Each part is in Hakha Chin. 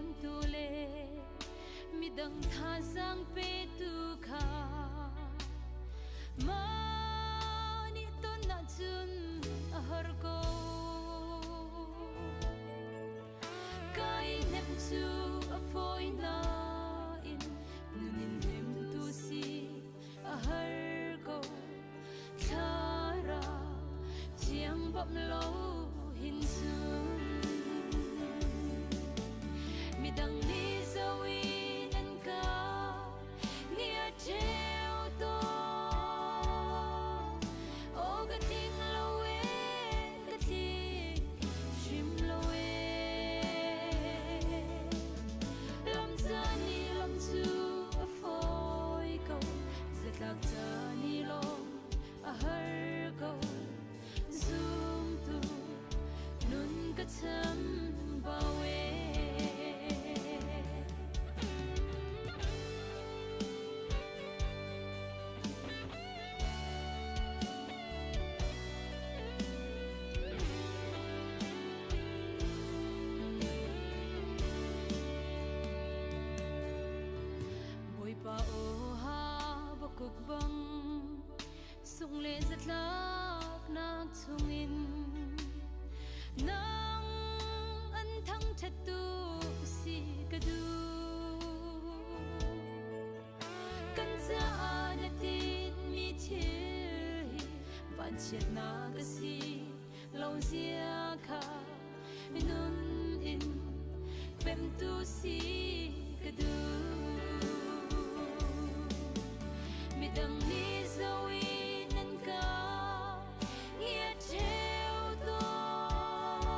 tawntu le midang thazaang petu kha mah nih ton ahcun a har ko. Kai hnem cu a fawi nain nun in hnemtu si a har ko. Thlarau thiang bawmh lo hin cun midang nih zo in an ka ngia ṭheo tawn. Aw ka tling lo e, ka tling hrim lo e. Lam caan i lam cu a fawi ko, zatlak caan i lawm a har ko. Zumtu nun ka cham bau e. Bawipa aw ha bakuk bang sung le zatlaknak chungin nang an thangṭhattu si ka duh. Kan caah na tinhmi thil hi vanchiatnak a si lo zia kha nun in pemtu si ka duh. Midang nih zo in an ka ngia ṭheo tawn.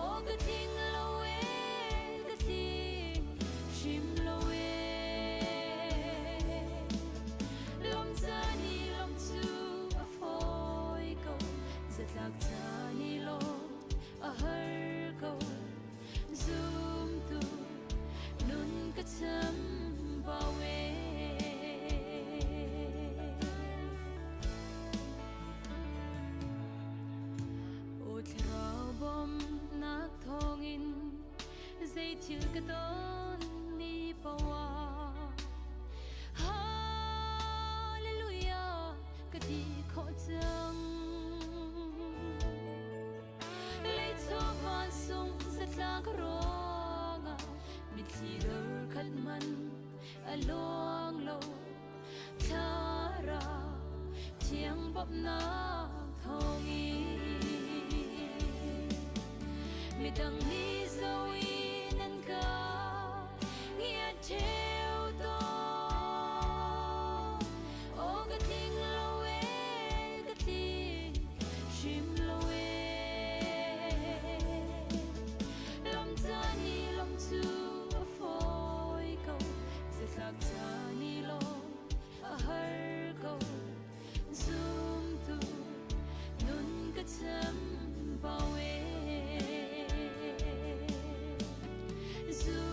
Aw ka tling lo e, ka tling hrim lo e. Lawm caan i lawmh cu a fawi ko, zatlak caan i lawm a har ko. Zumtu nun ka cham bau e. Aw thlarau bawmhnak thawngin zei thil ka ton mi poah Hallelujah ka ti khawh cang. Leichaw vansung zatlak ruangah mitthli dor khat man a luang lo. Thlarau thiang bawmhnak thawngin midang nih zo in an ka ngia ṭheo tawn. Aw ka tling lo e, ka tling hrim lo e. Lawmh caan i lawmh cu a fawi ko, zatlak caan i lawmh a har ko. Zumtu nun ka cham bau e. Zum.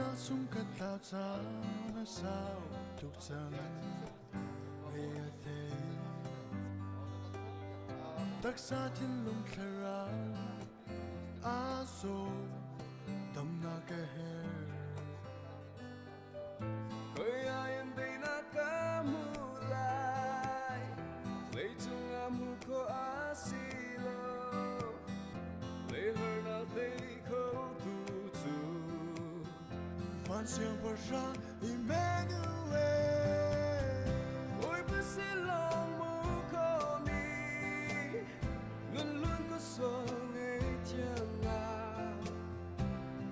Sualnak sung ka tlau caan a sau tuk cang. Ve a thei. Taksa thinlung thlarau a zaw damnak a herh. Koi ayan day na kamulay Leicung amu ko asilo Lehar na day ko tutu Van siangpahrang Emmanuel. Ôi pasilong mu ko mi Nun luôn ko so ngay tiang la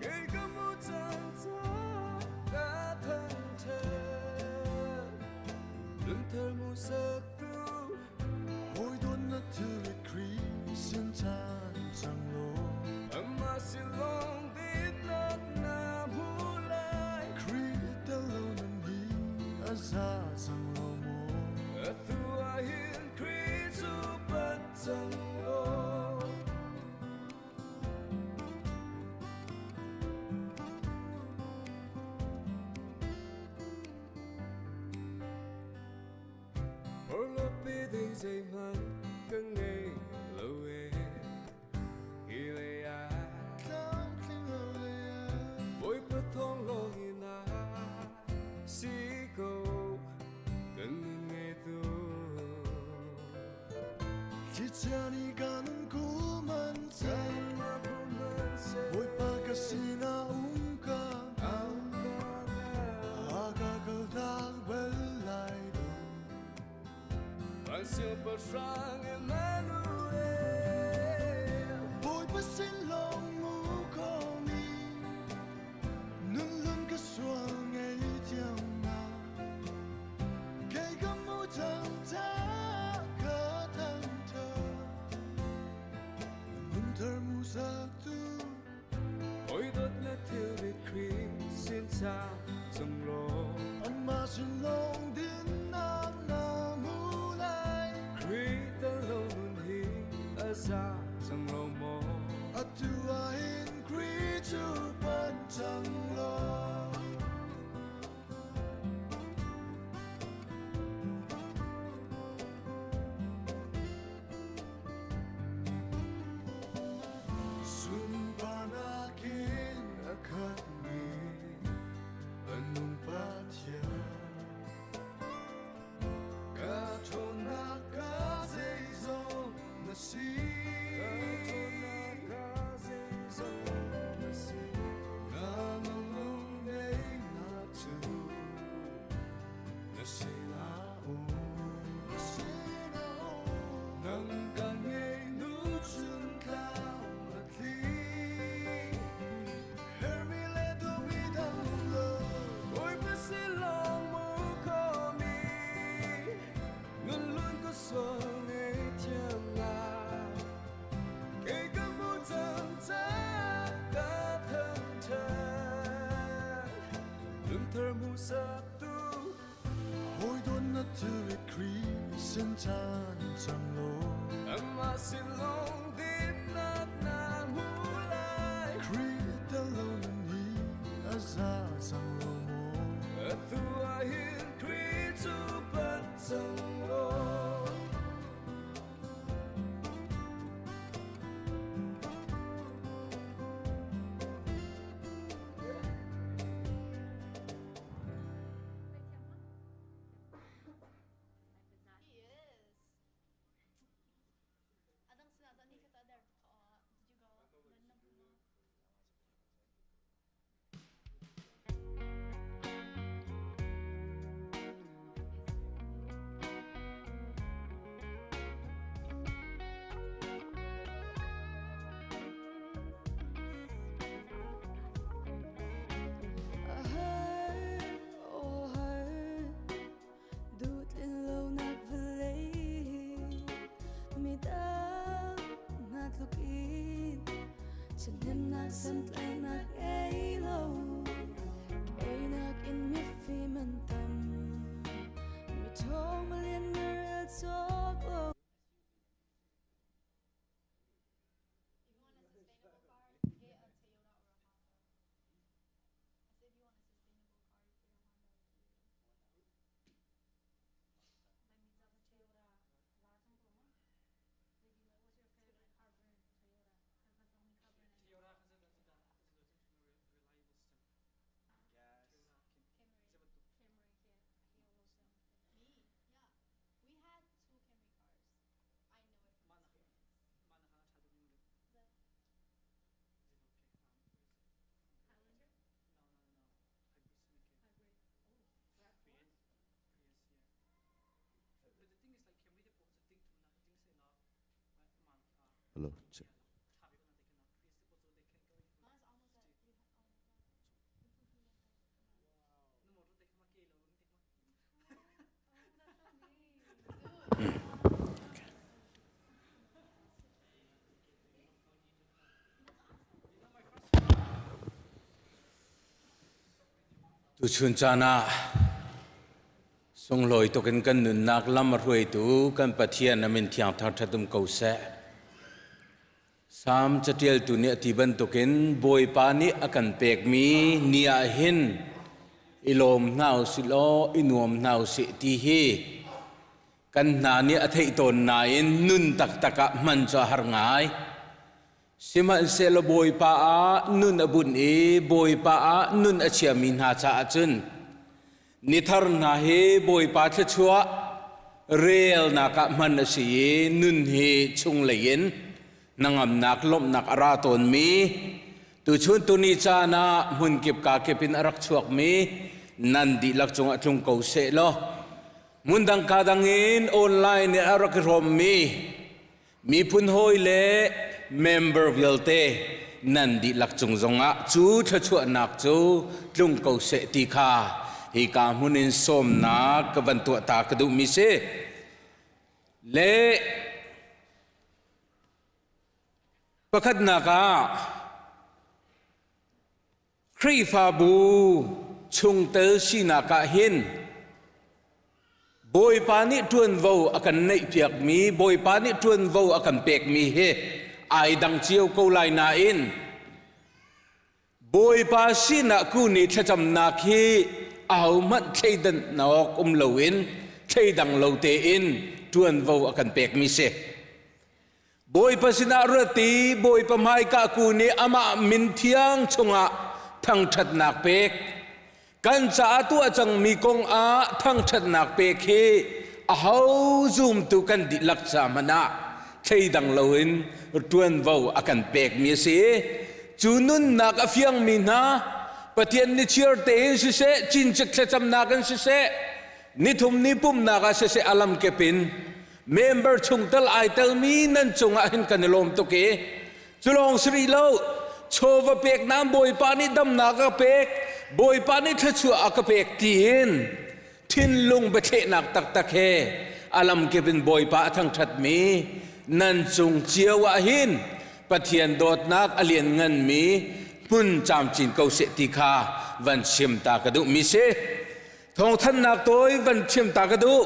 Kay ka mu chan cha ka thân thơ Lun thơ mu sak tu Hawi dawt na thilri Khrih sin chan cang law. Ama silong dit not na mulay Khrih tel lo nun hi a za cang lo maw? Atuahin Kristo patang lo Orlo piding zayman kangay loe Hilea Tlamtling lo le ah. Boy patong longina Siko kangay tu Thlichia nih ka nun kuman seh. Bawipa ka sinah um ka hngal. A ka kaltak bal lai lo. Pasang Emmanuel Bawipa sin lawng mu komi nun lun ka sual ngei thiam na. Kei ka mu thang ta ka thang tha. Nun thar mu sak tu. Ôi đốt là thiếu biết Christ xin cha trong lô Amah sin lawng dinnak na mu lai. Christ ta lâu nun hi a za trong lô mô Atu ahhin Khrih cu pan cang law. Sunparnak in a khatmi anung Pathian. Ka ṭhawnnak ka zeizong na si. Na nung ngeihnak cu na sinah um. Na sinah um. Nang ka ngei nu chun tlau a tli Hermi le dawmi dang lo. Ôi pasilong mu ko mi Nun luôn có xuân ngei thiang la Kay ka mu chang cha ka thân thơ Lun thơ mu sak tu Hawi dawt na thilri Khrih sin chan cang law. Ama silong dinnak na mulay Khrih tel lo nun hi a za cang lo maw? Atuahin Kristo patang lo He is. Adang sinata ni kita there to ka. Did you go? Nan na mo. A har, oh har, dutlin lo nak vlei, mi dang na tlukin, chanem nak santlai nak ei lo, kei nak in mi fi man tam, mi thong malin ngar chok lo. If you want a sustainable car, get a Toyota or a Honda. I said if you want Hello. Check. Tuchun caan ah sunglawi tuk in kan nunnak lam a hruaitu kan Pathian a min thiang thangṭhat um ko seh. Salm caṭialtu nih a ti bantukin Bawipa nih a kan pekmi ni ah hin i lawm hna usih law i nuam hna usih ti hi kan hna nih a theih tawn nain nun taktak ah hman cu a har ngai. Sihmanhsehlaw Bawipa ah nun a bunh i Bawipa ah nun a chiami hna caah cun Nithar hna hi Bawipa thluachuah relnak ah hman a si i nun hi chunglei in hnangamnak lawmhnak a ra tawnmi tuchun tuni caan ah hmunkip kakip in a rak chuakmi nan dihlak cungah tlung ko seh law hmundang ka dang in online in a rak i hrawmmi Miphun hawi le member vialte nan dihlak cung zongah cu thluachuahnak cu tlung ko seh ti kha hika hmun in sawmnak ka van tuah ta ka duhmi si. Le pakhatnak ah Khrihfabu chungtel sinak ah hin Bawipa nih ṭuanvo a kan neihpiakmi, Bawipa nih ṭuanvo a kan pekmi hi ai dang cio ko lai nain Bawipa sinah kuni thlacamnak hi ahohmanh thleidan awk um loin thleidang lo tein ṭuanvo a kan pekmi si. Bawipa sinah ruat i Bawipa hmaika kun i amah min thiang chungah thangṭhatnak pek. Kan caah tuah cangmi kong ah thangṭhatnak pek hi aho zumtu kan dihlak ca hmanh ah thleidang loin ṭuanvo a kan pekmi a si. Cu nunnak a fiangmi hna Pathian nichiar tein siseh, cincik thlacamnak in siseh, nithum ni pumhnak ah siseh a lamkip in Member chungtel ai telmi nan cungah hin kan i lawm tuk i cu lawng si rih lo chawva pek nan Bawipa nih damnak a ka pek Bawipa nih thluachuah a ka pek tiin thinlung biathlehnak taktak he a lamkip in Bawipa a thangṭhatmi nan cung cio ah hin Pathian dawtnak a liannganmi hmun camcin ko seh ti kha van chim ta ka duhmi si. Thawngthanhnak tawi van chim ta ka duh.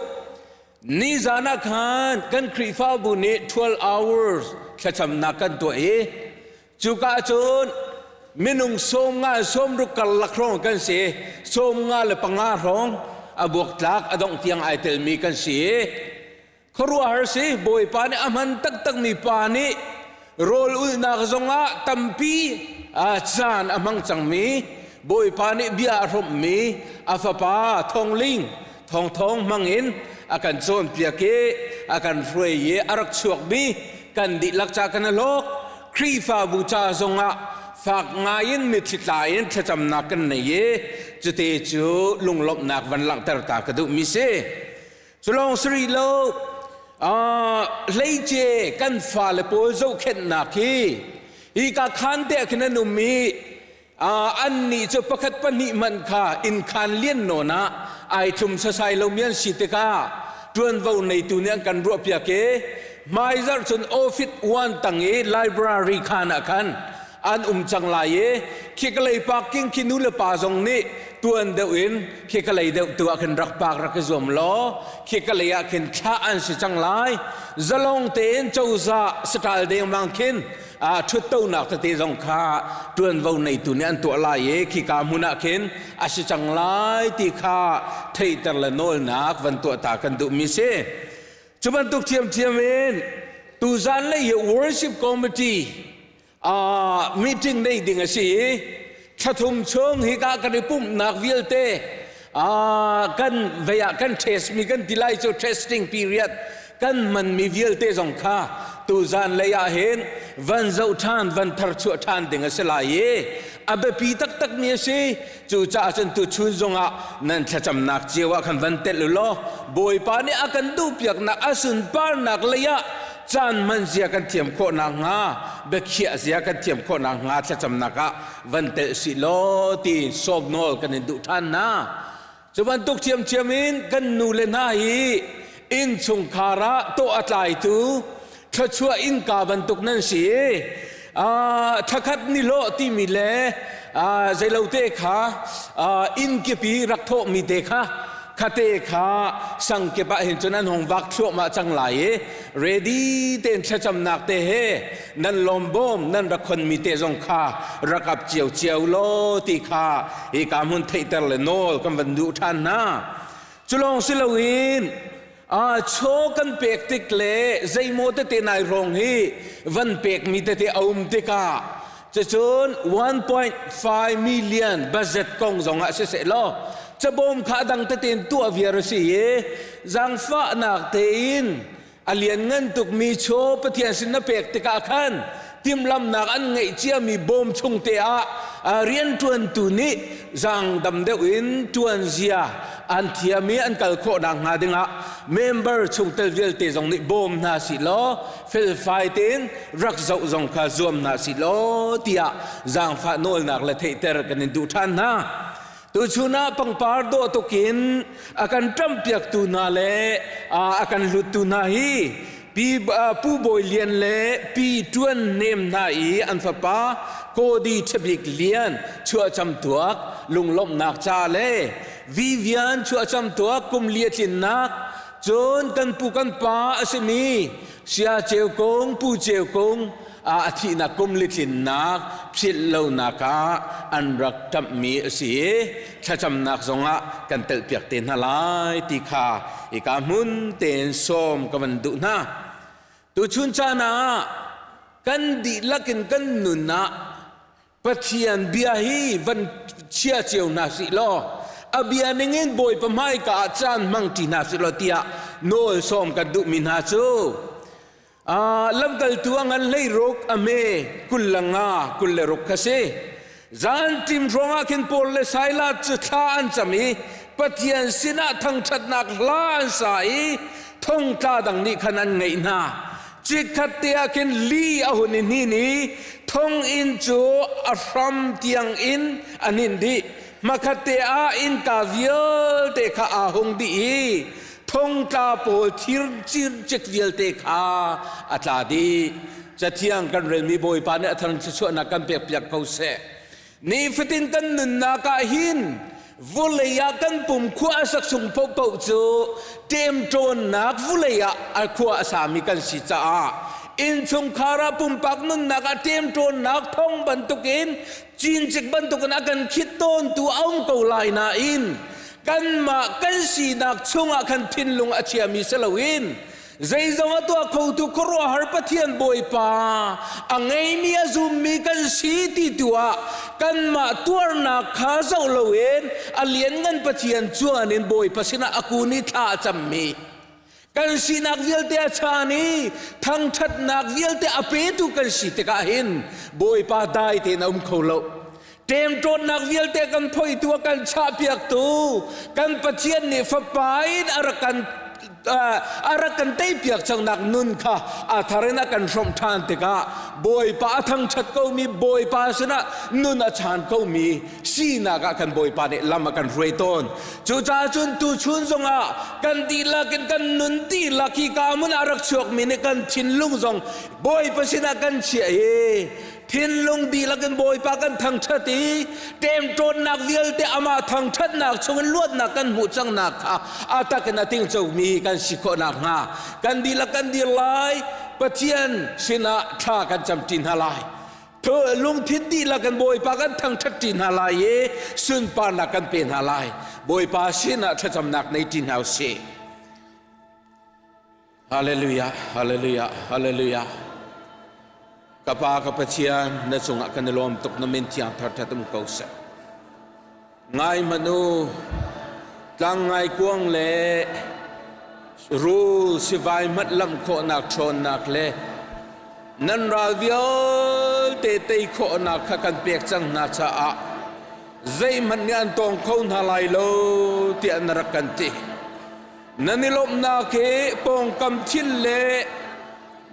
Nizan ah khan kan Khrihfabu nih 12 hours thlacamnak kan tuah i cuka cun minung 50 60 karlak hrawng kan si 55 hrawng a buaktlak a dongh tiang ai telmi kan si i khuaruahhar si Bawipa nih a hman taktakmi pa nih rawl ulhnak zongah tampi caan a hmang cangmi Bawipa nih bia a hrawmhmi a fapa Thawngling thawngthawng hmangin a kan cawnpiak i a kan hruai i a rak chuakmi kan dihlak ca kan hlawk Khrihfabu ca zongah fak ngaiin mitthli tla in thlacamnak kan nei i cute cu lunglawmhnak van langhter ta ka duhmi si culong sari lo hleice kan fale pawl zohkhenhnak hi hi ka khan te ah khin an um i Annih cu pakhat pahnih hmanh kha innkhaan lian nawn ah ai tlum sasai lomi an si tikah ṭuanvo neitu nih an kan ruahpiak i hmaizarh cun office uan tang i library khaan ah khan an um cang lai i khikalei parking khi nu le pa zong nih tuan deuh in khikalei deuh tu ah khin rak park rak i zuam law khikalei ah khin thlah an si cang lai zalong tein cozah saṭal dengmang khin ṭhuttonak tete zong kha ṭuanvo neitu nih an tuah lai i khika hmun ah khin a si cang lai ti kha theihter le nawlnak van tuah ta kan duhmi si. Cu bantuk ṭhiamṭhiam in tuzan lei hi worship committee meeting nei ding a si i thlathum chung hika kan i pumhnak vialte kan vei ah kan test mi kan ti lai cu testing period kan manmi vialte zong kha tuzan lei ah hin van zoh ṭhan van tharchuah ṭhan ding a si lai i a biapi taktak mi a si cucaah cun tuchun zongah nan thlacamnak cio ah khan van telh u law Bawipa nih a kan duhpiaknak a sunparnak lei ah Caan hman zia kan thiam khawh nakhnga, biakhiah zia kan thiam khawh nakhnga thlacamnak ah van telh sih law ti sawm nawl kan in duh ṭhan hna. Cu bantuk ṭhiamṭhiam in kan nu le hna hi innchungkhar ah tawh a tlaitu thluachuah innka bantuk nan si i thlakhat nihlawh timi le zeilote kha inn kip i rak thawhmi te kha khate kha sang kip ah hin cun an hong vak thluahmah cang lai i ready tein thlacamnak te he nan lawmbawm nan rak khonmi te zong kha rak ap cio cio law ti kha hika hmun theihter le nawl kan van duh ṭhan hna. Cu lawng si loin chaw kan pek tik le zeimaw tete nai hrawng hi van pekmi tete a um tikah cucun 1.5 million budget kong zongah siseh law cabawm kha a dang tete in tuah viar a si i zaangfahnak tein A lianngan tukmi chaw Pathian sin na pek tikah khan timhlamnak an ngeih ciami bawm chung te ah rianṭuantu nih zaangdam deuh in ṭuan zia an thiam i an kal khawh nakhnga dingah member chungtel vialte zong nih bawm hna sih law felfai tein rak zoh zong kha zuam hna sih law tiah zaangfah nawlnak le theihter kan in duh ṭhan hna. Tuchun ah pangpar dawh tuk in a kan ṭamhpiaktu hna le a kan hluttu hna hi Pi Pu Bawi Lian le Pi Ṭuan Hnem hna i an fapa Kawdi Ṭhabik Lian chuahcam tuak lunglawmhnak ca le Vivian chuahcam tuak kum li a tlinnak cun kan pu kan pa a simi Sia Ceu Kung Pu Ceu Kung a thihnak kum litlinnak philh lonak ah an rak ṭamhmi a si i thlacamnak zongah kan telhpiak te hna lai ti kha hika hmun tein sawm ka van duh hna. Tuchun caan ah kan dihlak in kan nun ah Pathian bia hi van chia cio hna sih law a bia ningin Bawipa hmaika ah caan hmang ṭi hna sih law tiah nawl sawm kan duhmi hna cu Lamkaltu a ngan 16 a hme 25 26 kha si. Zanṭim hrawngah khin Paul le Silas cu thla an cam i Pathian sinah thangṭhatnak hla an sa i thongtla dang nih khan an ngaih hna. Chikkhat te ah khin li a hun i hnin i thonginn cu a hram tiangin a hninh dih. Hmakhat te ah innka vialte kha aa hung dih i thongtla pawl thir circik vialte kha a tla dih. Cathiang kan relmi Bawipa nih a thar thluachuahnak kan pekpiak ko seh. Nifatin kan nunnak ah hin vulei ah kan pum khua a sak chung paohpaoh cu ṭemṭawnnak vulei ah a khua a sami kan si caah innchungkhar ah pumpak nunnak ah ṭemṭawnnak thong bantukin cincik bantukin a kan khit tawntu a um ko lai nain kanmah kan sinak chungah khan thinlung a chiami si loin zeizong a tuah khotu khuaruahhar Pathian Bawipa a ngeimi a zummi kan si ti tu ah kanmah tuarnak kha zoh loin a lianngan Pathian cuan in Bawipa sinah a kun i thla a cammi kan sinak vialte a chaan i thangṭhatnak vialte a petu kan si tikah hin Bawipa dai tein a um kho lo ṭemṭawnnak vialte kan phoitu a kan chahpiaktu kan Pathian nih fapa in a rak kan a rak kan teipiak cangnak nun kha a thar in a kan hrawmh ṭhan tikah Bawipa a thangṭhat komi Bawipa sinah nun a chaan komi sinak ah kan Bawipa nih lam a kan hruai tawn. Cucaah cun tuchun zongah kan dihlak in kan nun dihlak hi ka hmun ah rak chuakmi nih kan thinlung zong Bawipa sinah kan chiah i thinlung dihlak in Bawipa kan thangṭhat i ṭemṭawnnak vialte amah thangṭhatnak chungin luatnak kan hmuh cangnak kha a tak in a tingcomi kan si khawh nakhnga kan dihlak kan dir lai Pathian sinah thla kan camṭi hna lai. Lungthin dihlak in Bawipa kan thangṭhat ṭi hna lai i sunparnak kan pe hna lai. Bawipa sinah thlacamnak nei ṭi hna usih. Hallelujah, hallelujah, hallelujah. Ka Pa ka Pathian na cungah kan i lawm tuk na min thiang thar ṭhat um ko seh. Ngai hmanh u, tlang ngaikuang le rul sivai hmanh lamh khawhnak ṭhawnnak le nan ral vialte tei khawhnak kha kan pek cang hna caah zeihmanh nih an tawng kho hna lai lo tiah na rak kan ti. Nan i lawmhnak hi pawngkam thil le.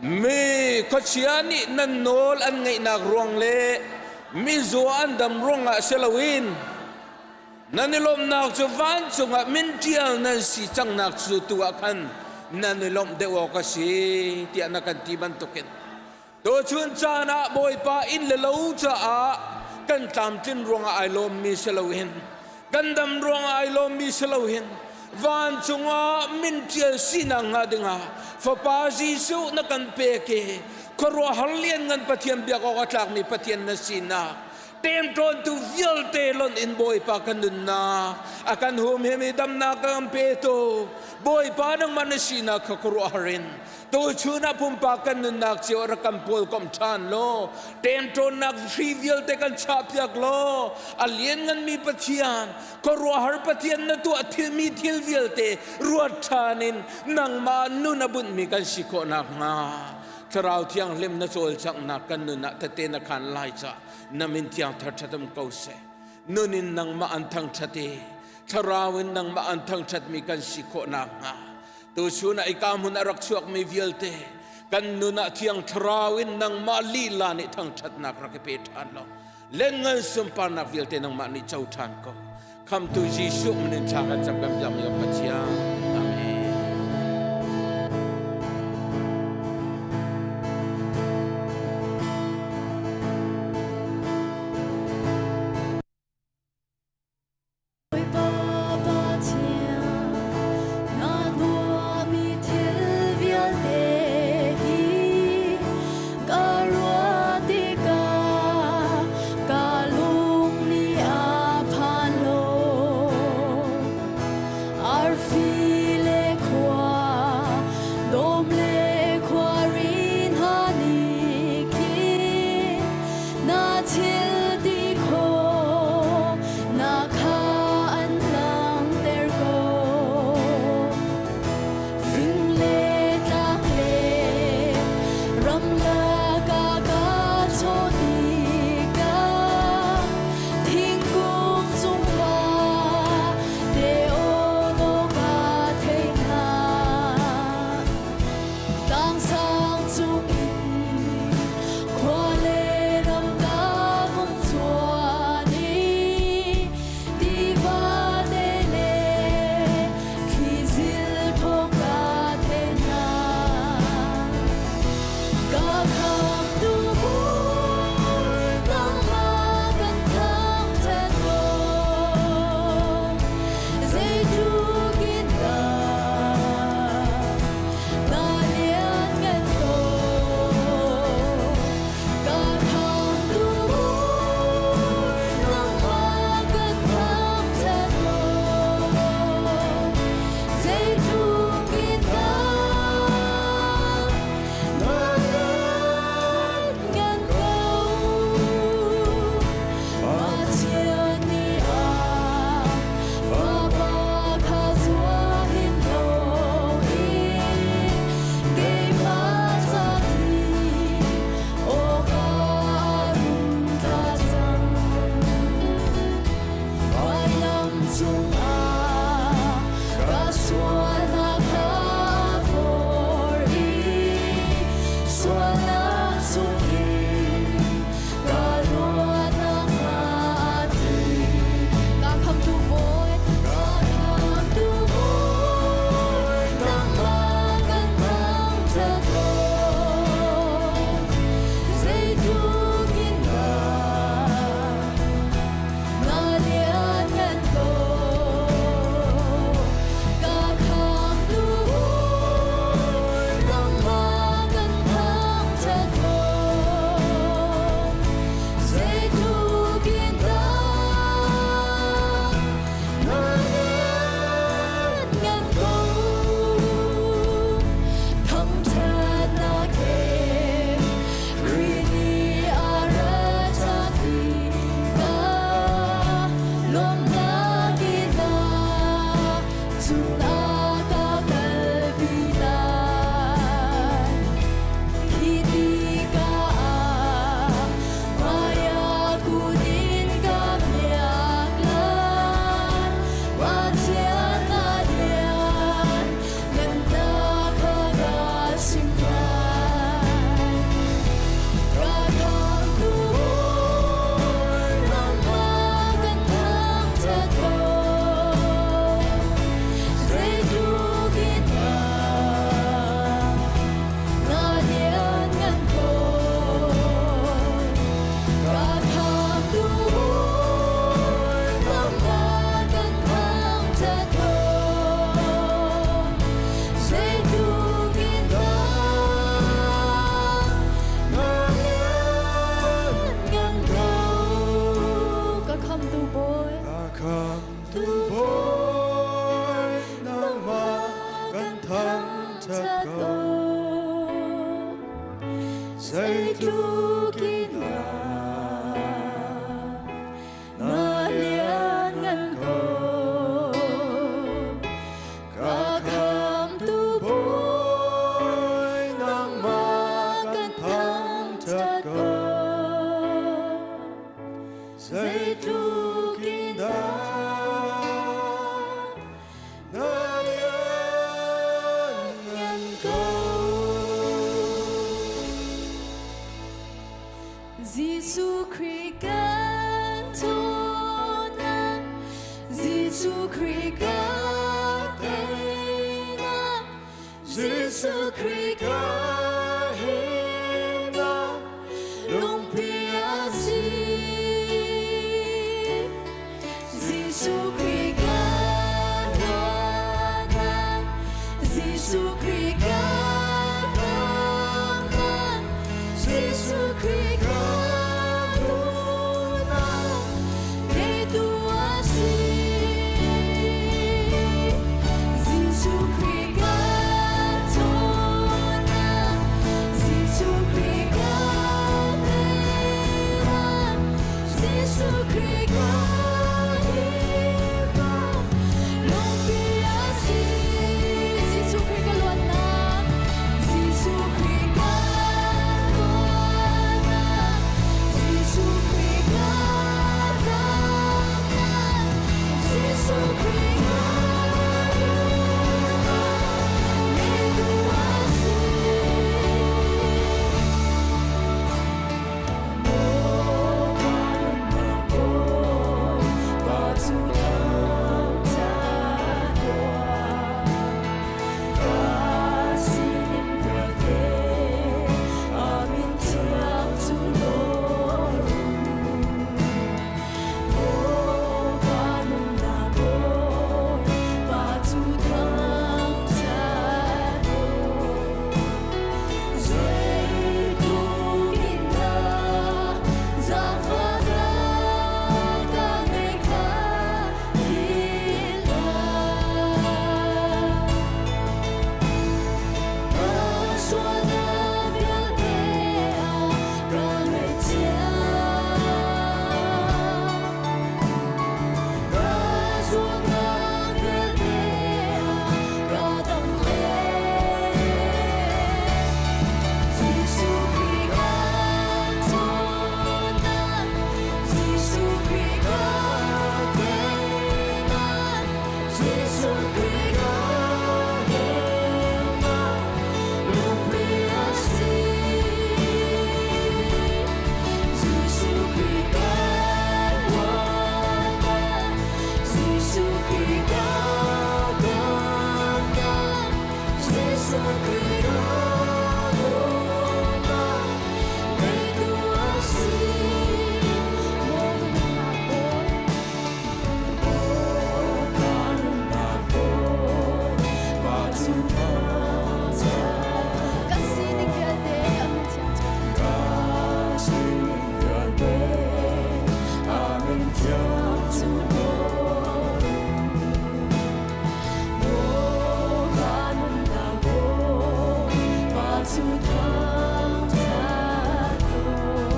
Mi khuachia nih nan nawl an ngeihnak ruang le mizaw an dam ruangah si loin nan i lawmhnak cu vancung ah min ṭial nan si cangnak cu tu ah khan nan i lawmh deuh awk a si tiah na kan ti bantukin tuchun caan ah Bawipa inn le lo caah kan tlamtlin ruangah ai lawmmi si loin kan dam ruangah ai lawmmi si loin vancung ah min ṭial sinak hnga dingah Fapa Jesuh na kan pek i khuaruahhar lianngan Pathian biak awk a tlakmi Pathian na sinak temṭawntu vialte lonh in Bawipa kan nunnak a kan humhim i damnak kan petu Bawipa nangmah na sinak kha khuaruahhar in tuchun ah pumpak kan nunnak cio rak kan pawl kom ṭhan law ṭemṭawnnak hri vialte kan chahpiak law a liannganmi Pathian khuaruahhar Pathian na tuah thilmi thil vialte ruat ṭhan in nangmah nun a bunhmi kan si khawh nakhnga Thlarau Thianghlim na cawlcanghnak kan nun ah tete na khan lai ca na min thiang thar ṭhatum ko seh nun in nangmah an thangṭhat i thlarau in nangmah an thangṭhatmi kan si khawh nakhnga tuchun ah ika hmun a rak chuakmi vialte kan nun ah thiang thlarau in nangmah lila nih thangṭhatnak rak i pe ṭhan law lengngan sunparnak vialte nangmah nih co ṭhan ko khamtu Jesuh min in thla kan cam kan biak mi Pathian amen. Bawipa Pathian, na tuahmi thil vialte hi ka ruah tikah ka lung nih a phan lo. Arfi. Zeitluk in dah na lianngan ko. Ka khamtu Bawi nangmah kan thangṭhat ko. Zeitluk in dah na lianngan ko. Jesuh Khrih kan ṭhawnnak, Jesuh Khrih kan teinak, Jesuh Khrih ka himnak, lungpi a si. Jesuh Khrih kan luatnak, Jesuh Khrih kan damnak, Jesuh Khrih kan duhnak, ngeitu a si. Jesuh Khrih kan ṭhawnnak, Jesuh Khrih kan teinak, Jesuh Khrih kan himnak, lungpi a si. Jesuh Khrih ka luatnak, Jesuh Khrih kan luatnak, Jesuh Khrih kan damnak, Jesuh Khrih kan duhnak, ngeitu a si. Maw ka nunnak Bawi, pa cu thangṭhat tuah. Ka sining vialte a min thiang cu nawl u. Maw ka nunnak Bawi, pa cu thangṭhat tuah. Zeitluk in dah zaangfahnak ka ngeih kha philh hlah. Ka sualnak vialte a ka ngaihthiam. Ka sualnak vialte a ka damter. Jesuh Khrih kan ṭhawnnak, Jesuh Khrih kan teinak, Jesuh Khrih kan himnak, lungpi a si. Jesuh Khrih kan luatnak, Jesuh Khrih kan damnak, Jesuh Khrih kan duhnak, ngeitu a si. Maw ka nunnak Bawi, maw ka nunnak Bawi, pa cu thangṭhat. Ka sining vialte a min thiang cu Ka sining vialte a min thiang cu nawl u. Maw ka nunnak Bawi, pa cu thangṭhat tuah.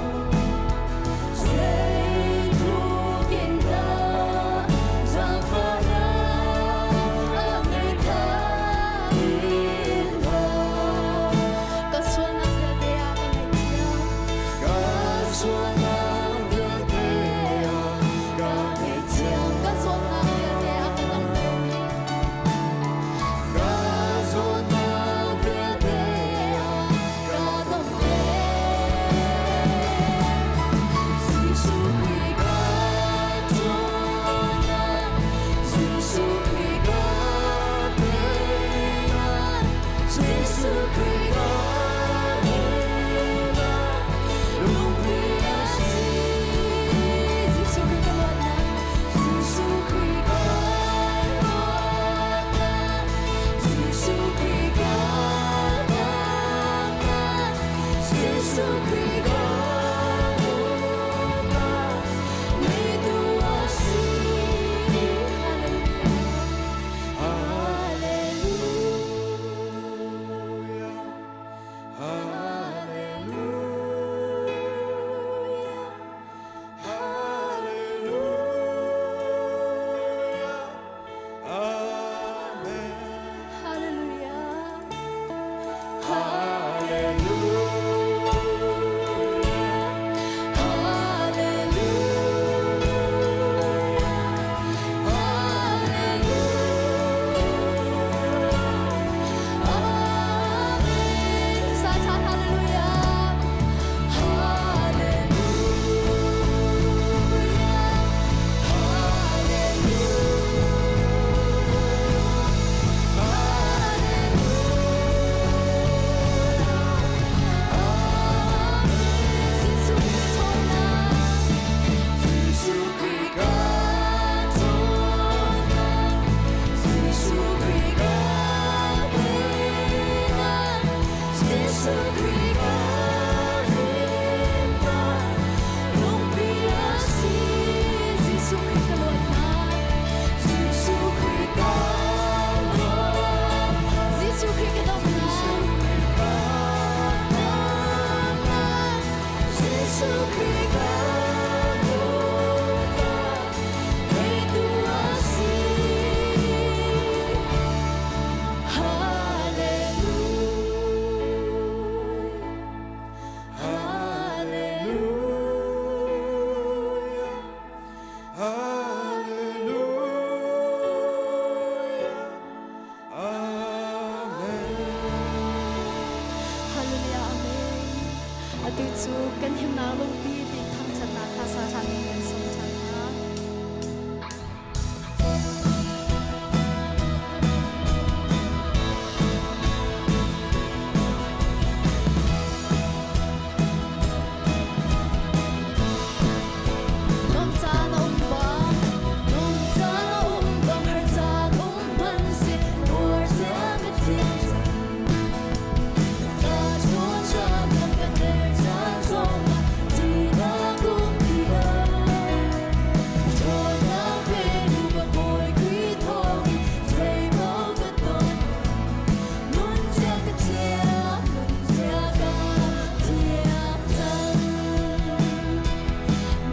Zeitluk in dah zaangfahnak a ngeih kha philh hlah. Ka sualnak vialte a ka ngaihthiam. Ka sualnak vialte a ka ngaihthiam. Ka zawtnak vialte a ka damtermi. Ka zawtnak vialte a ka damter. Jesuh Khrih kan ṭhawnnak, Jesuh Khrih kan teinak, Jesuh Khrih kan himnak, lungpi a si. Jesuh Khrih ka luatnak, Jesuh Khrih kan luatnak, Jesuh Khrih kan damnak, Jesuh Khrih kan duhnak, ngeitu a si. Hallelujah. Hallelujah. Jesuh Khrih ka himnak lungpi a si. Jesuh Khrih ka luatnak, Jesuh Khrih ka luat, Jesuh Khrih ka dawtnak, Jesuh Khrih ka dawtnak, petu a si. Hallelujah. Hallelujah. Hallelujah. Amen. Hallelujah. Amen. Atu cu kan himnak lungpi ti thangṭhatnak kha sa ṭhan in kan sung ṭhan hna. Nuam caan a um bang, nuam caan a um bang, har caan um hmanhseh, tuar zia ka thiam cang. Ka ṭhawn caan ka der caan zongah, ṭihnak um ti lo. Ṭhawnnak pe nu ka Bawi Khrih thawngin zeimaw ka ton. Nun cia ka thiam, nun cia ka thiam cang.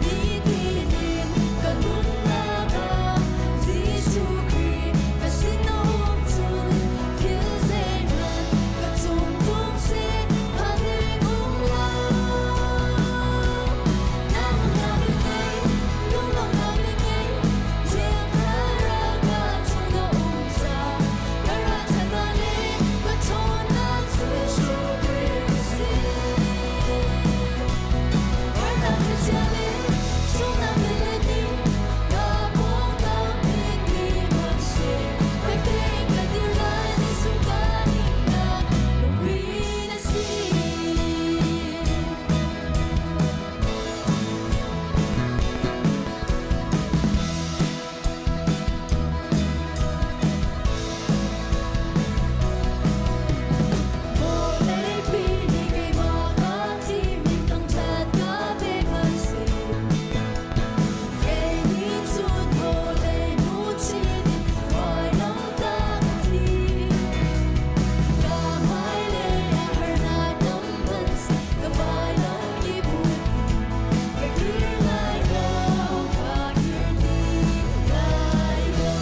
Nitin in ka nunnak ah Jesuh Khrih ka sin a um cun thil zeihmanh ka cung tum seh phan ding um lo. Nangnak na ngei, lunglawmhnak na ngei, Thiang Thlarau ka chung na um caah ka ralṭhatnak le ka ṭhawnnak Jesuh Khrih na si. Harnak na chia le sunghnak na let ding, ka pawngkam hnikmi hmanhseh, fek tein ka dir lai, Jesuh ka himnak lungpi na si. Vawleipi nih keimah ka thim in thangṭhat ka pek hmanhseh, Kei nih cun vawlei muchin in vailamtah ka thi. Ka hmailei ah harnak tam hmanhseh, ka vailam i put ka kir lai lo, ka kir ti lai lo.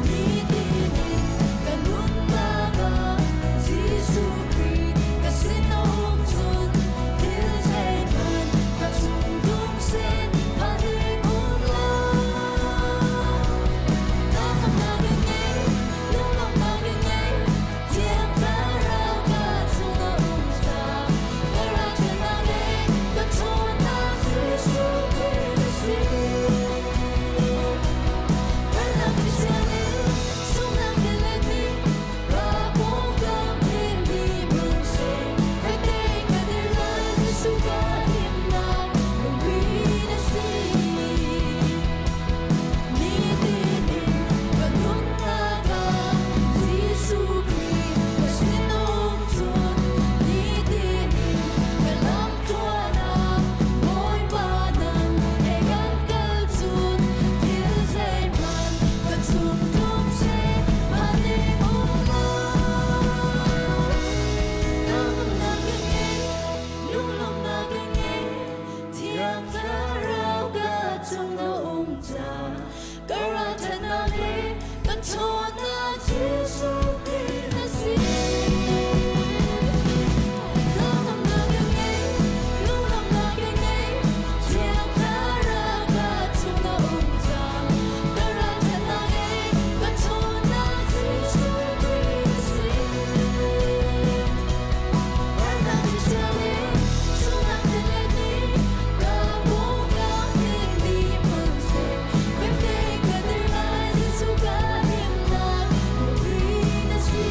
Nitin in ka nunnak ah Jesuh Khrih ka sin a um cun thil zeihmanh ka cung tum seh phan ding um lo. Hnangamnak na ngei, lunglawmhnak na ngei, Thiang Thlarau ka chung a um caah ka ralṭhatnak le ka ṭhawnnak Jesuh Khrih na si. Harnak na chia le sunghnak na let ding, ka pawngkam hnikmi hmanhseh, fek tein ka dir lai, Jesuh ka himnak lungpi na si. Nitin in ka nunnak ah Jesuh Khrih ka sin a um cun nitin in ka lamtluan ah Bawipa nang he kan kal cun thil zeihmanh ka chung tum seh phan ding um lo. Hnangamnak ka ngei, lunglawmhnak ka ngei, Thiang Thlarau ka chung na um caah ka ralṭhatnak le ka ṭhawnnak Jesuh Khrih na si. Hnangamnak ka ngei, lunglawmhnak ka ngei, Thiang Thlarau ka chung na um caah ka ralṭhatnak le ka ṭhawnnak Jesuh Khrih na si. Harnak na chia le sunghnak na let ding, ka pawngkam hnikmi hmanhseh, fek tein ka dir lai, Jesuh ka himnak lungpi na si.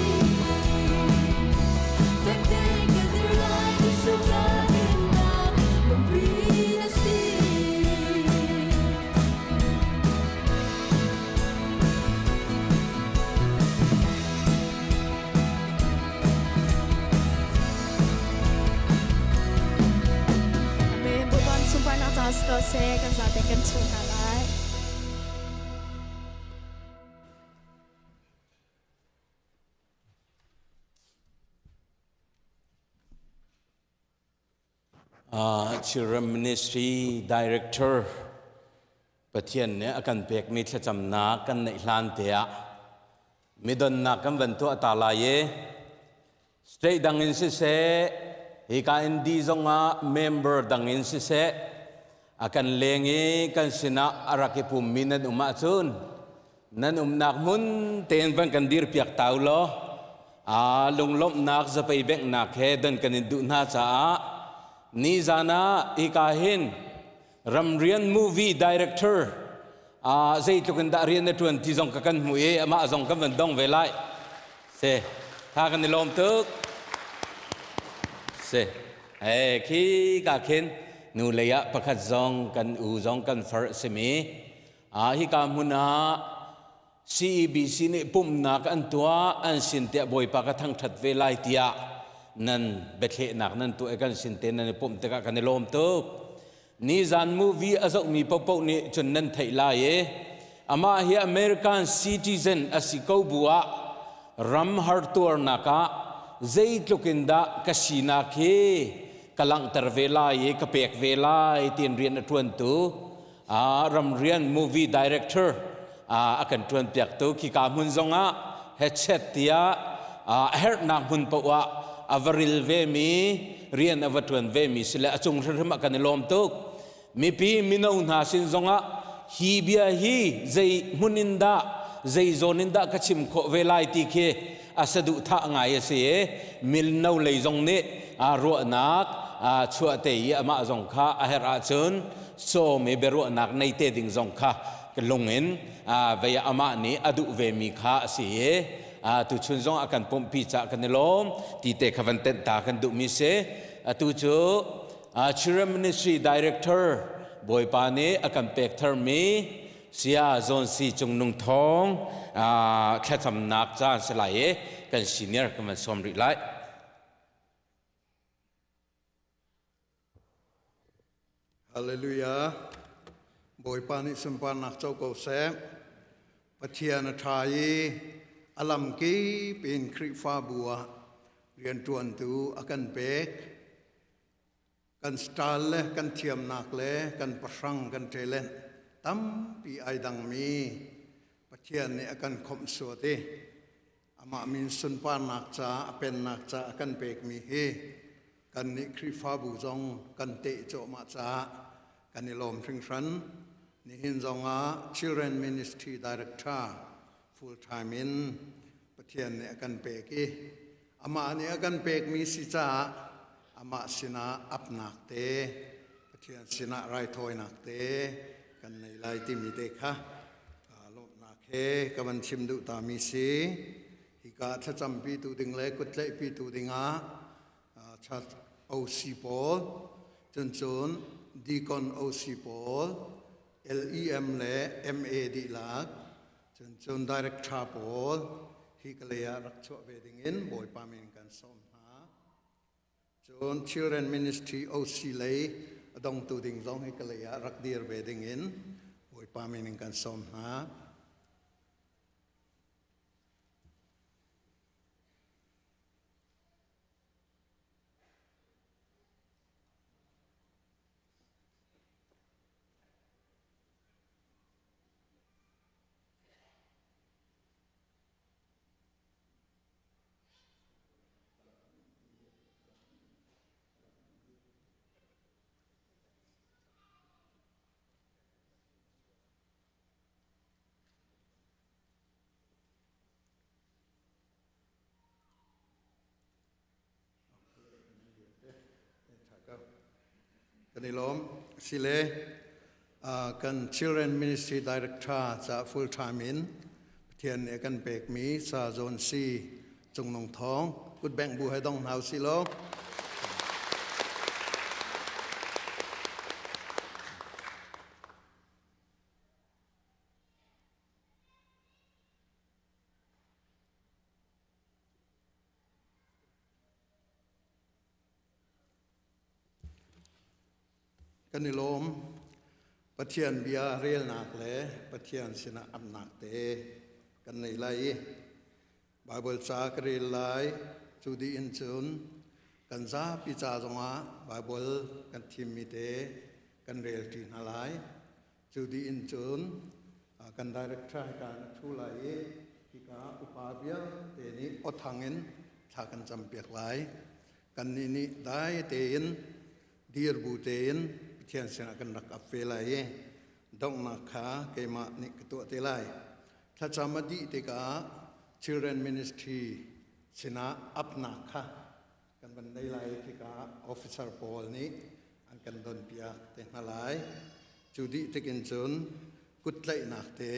si ko seh, kan zate kan chuh hna lai. Children Ministry Director Pathian nih a kan pekmi thlacamnak kan neih hlan te ah midonnak kan van tuah ta lai i state dang in siseh hika in di zongah member dang in siseh a kan leng i kan sinah a rak i pummi nan um ahcun nan umnak hmun tein van kan dir piak ta u law aa lunglawmhnak zapei benghnak he don kan in duh hna caah nizan ah hika hin ramrian movie director aa zeitluk in dah rian na ṭuan ti zong ka kan hmu i amah zong kan van dong ve lai se tha kan i lawm tuk se he khi ka khin nu lei ah pakhat zong kan u zong kan far simi Hika hmun ah CEBC nih pumhnak an tuah, an sin tiah Bawipa ka thangṭhat ve lai tiah nan biathlehnak nan tuah i kan sin te nan i pumh tikah kan i lawm tuk. Nizan movie a zohmi paohpaoh nih cun nan theih lai i amah hi American citizen a si ko bu ah ram hartuarnak ah zeitluk in dah ka sinak hi ka langhter ve lai i ka pek ve lai tiin rian a ṭuantu ramrian movie director a kan ṭuan piaktu khika hmun zongah headset tiah a herhnak hmun paoh ah a va ril vemi rian a va ṭuan vemi si le a cung hrimhrim ah kan i lawm tuk mipi mino hna sin zongah hi bia hi zei hmun in dah zei zawn in dah ka chim khawh ve lai ti khi a saduhthah ngai a si i milno lei zong nih ruahnak chuahte i amah zong kha a herh ahcun sawm i biaruahnak nei te ding zong kha lung in vei amah nih a duh vemi kha a si i tuchun zong a kan pumhpi cah kan i lawm ti te kha van tenh ta kan duhmi si atu cu Children Ministry Director Bawipa nih a kan pek tharmi Saya Zawn Si Cung Nung Thawng thlacamnak caan si lai i kan senior kan van sawm rih lai. Hallelujah. Bawipa nih sunparnak co ko seh. Pathian a ṭha i a lam kip in Khrihfabu ah rianṭuantu a kan pek. Kan style le kan thiamnak le kan pahrang kan talent tampi ai dangmi Pathian nih a kan khawmh suat i amah min sunparnak ca a pennak ca a kan pekmi hi kannih Khrihfabu zong kan teh cuahmah caah kan i lawm hringhran. Nihin zongah Children Ministry Director full time in Pathian nih a kan pek i amah nih a kan pekmi si caah amah sinah apnak te Pathian sinah raithawinak te kan nei lai timi te kha lawmhnak he ka van chim duh ta mi si. Hika thlacampi tu ding le kuttlaihpi tu dingah church OC pawl cun cun deacon OC pawl LEM le MA dihlak cun cun director pawl hi ka lei ah rak chuah ve ding in Bawipa min kan sawm hna. Cun Children Ministry OC lei a dongtu ding zong hi ka lei ah rak dir ve ding in Bawipa min in kan sawm hna. Kan i lawm. Sile kan Children Ministry Director ca full time in Pathian nih a kan pekmi Sa Zawn Si Cungnung Thawng kutbengh bu he dong hna usih law. Kan i lawm. Pathian bia relnak le Pathian sinah amnak te kan nei lai i Baibal ca ka rel lai. Cu dih in cun kan zapi ca zongah Baibal kan thimmi te kan rel ṭi hna lai. Cu dih in cun kan director hika na ṭhu lai i hika upa vialte nih awthang in thla kan campiak lai. Kannih nih dai tein dir bu tein Pathian sinah kan rak ap ve lai i donghnak kha keimah nih ka tuah te lai. Thlacam a dih tikah Children Ministry sinah apnak kha kan van nei lai tikah officer pawl nih an kan donpiak te hna lai. Cu dih tikin cun kuttlaihnak te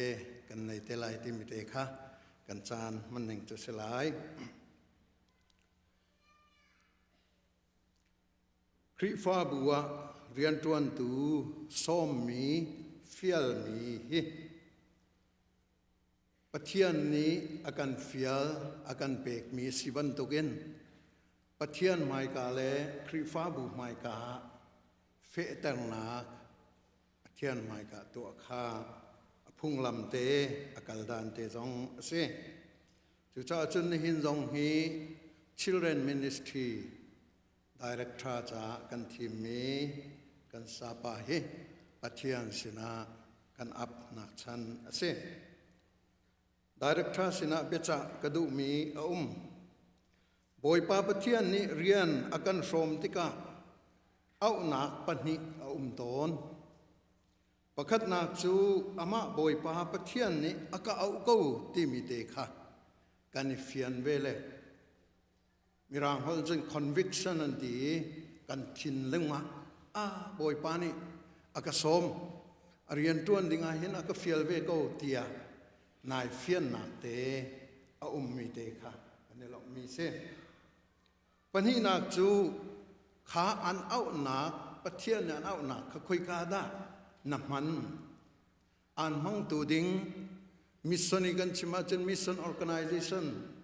kan nei te lai timi te kha kan caan hmanning cu si lai. Khrihfabu ah rianṭuantu sawmmi fialmi hi Pathian nih a kan fial, a kan pekmi si bantukin Pathian hmaika le Khrihfabu hmaika ah fehternak Pathian hmaika tuah kha a phunglam te, a kaldan te zong a si. Cucaah cun nihin zong hi Children Ministry Director caah kan thimmi kan sapa hi Pathian sinah kan ap nak chan a si. Director sinah biacah ka duhmi a um. Bawipa Pathian nih rian a kan hrawm tikah auhnak pahnih a um tawn. Pakhatnak cu amah Bawipa Pathian nih a ka auh ko timi te kha kan i fian ve le Mirang holh cun conviction an ti i kan thinlung ah ah Bawipa nih a ka sawm a rian ṭuan ding ah hin a ka fial ve ko tiah nai fiannak te a ummi te kha kan i lawmhmi si. Pahnihnak cu kha an auhnak Pathian nih an auhnak kha khoika dah na hman aan hmangtu ding mission i kan chim ahcun mission organization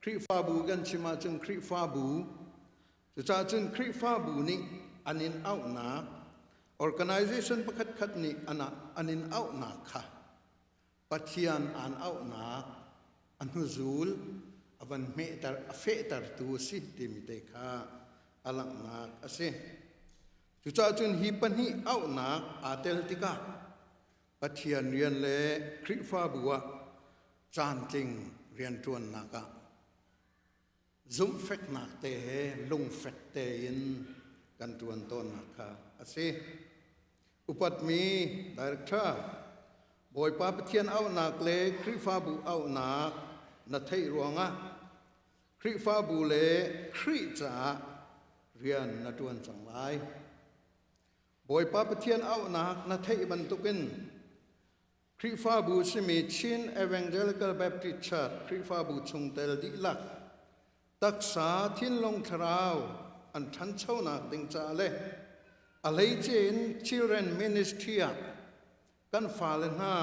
Khrihfabu kan chim ahcun Khrihfabu cucaah cun Khrihfabu nih an in auhnak organization pakhatkhat nih an, an in auhnak kha Pathian aan auhnak a hnuzul a van hmehter a fehtertu a si timi te kha a langhnak a si. Cucaah cun hi pahnih auhnak aa tel tikah Pathian rian le Khrihfabu ah caantling rianṭuannak ah zumhfeknak te he lungfek tein kan ṭuan tawnnak kha a si. Upatmi director Bawipa Pathian auhnak le Khrihfabu auhnak na theih ruangah Khrihfabu le Khrih caah rian na ṭuan cang lai. Bawipa Pathian auhnak na theih bantukin Khrihfabu simi Chin Evangelical Baptist Church Khrihfabu chungtel dihlak taksa thinlung thlarau an ṭhanchonak ding caah le a hleice in Children Ministry ah kan fale hna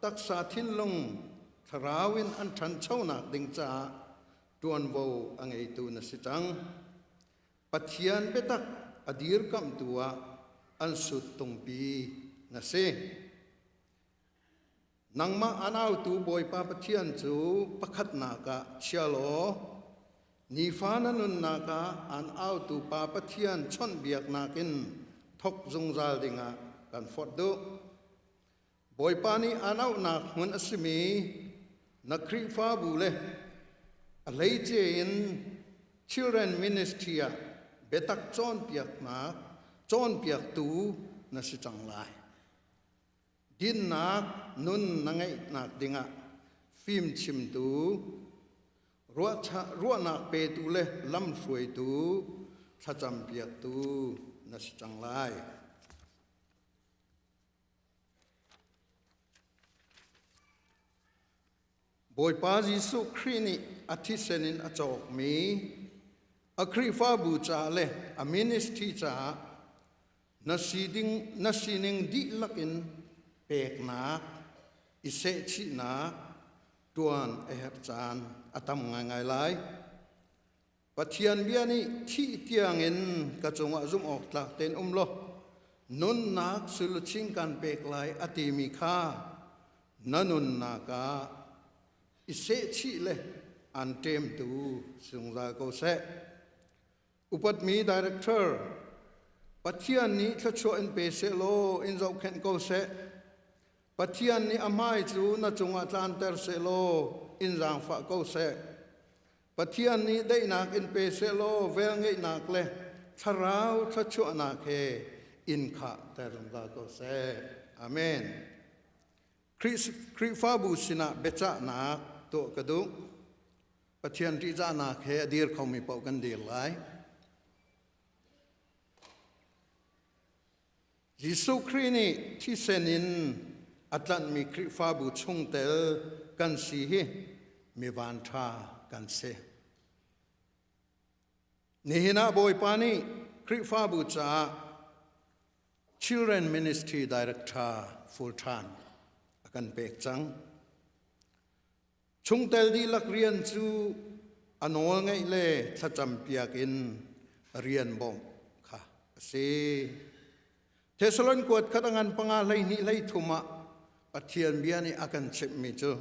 taksa thinlung thlarau in an ṭhanchonak ding caah ṭuanvo a ngeitu na si cang. Pathian biatak a dirkamhtu ah an suttungpi na si. Nangmah an autu Bawipa Pathian cu pakhatnak ah chia law nifa na nunnak ah an autu Pa Pathian chawnhbiaknak in thawk zungzal dingah kan forh duh. Bawipa nih aan auhnak hmun a simi na Khrihfabu le a hleice in Children Ministry ah biatak cawnpiaknak cawnpiaktu na si cang lai. Dinnak nun na ngeihnak dingah fimchimtu, ruahnak petu le lamhruaitu, thlacampiaktu na si cang lai. Bawipa Jesuh Khrih nih a thisen in a cawkmi a Khrihfabu ca le a ministry caah na siding na sining dihlak in peknak i sehchihnak ṭuan a herh caan a tam ngaingai lai. Pathian bia nih thih tiangin ka cungah zumh awk tlak tein um law. nunnak suluchin kan pek lai a timi kha na nunnak ah i sehchih le an ṭemtu zungzal ko seh. Upatmi director, Pathian nih thluachuah in pe sehlaw in zohkhenh ko seh. Pathian nih a hmai cu na cungah tlanter sehlaw in zaangfah ko seh. Pathian nih daihnak in pe sehlaw velngeihnak le thlarau thluachuahnak he in khahter zungzal ko seh. Amen. Khrihfabu sinah biacahnak tuah ka duh. Pathian ṭihzahnak he a dir khomi paoh kan dir lai. Jesuh Khrih nih thisen in a tlanhmi Khrihfabu chungtel kan si hi mi vanṭha kan si. Nihin ah Bawipa nih Khrihfabu caah Children Ministry Director full time a kan pek cang. Chungtel dihlak rian cu a nawl ngeih le thlacam piak in rian bawmh kha a si. Thessalon kuat khat a ngan panga 12 13 ah Pathian bia nih a kan chimhmi cu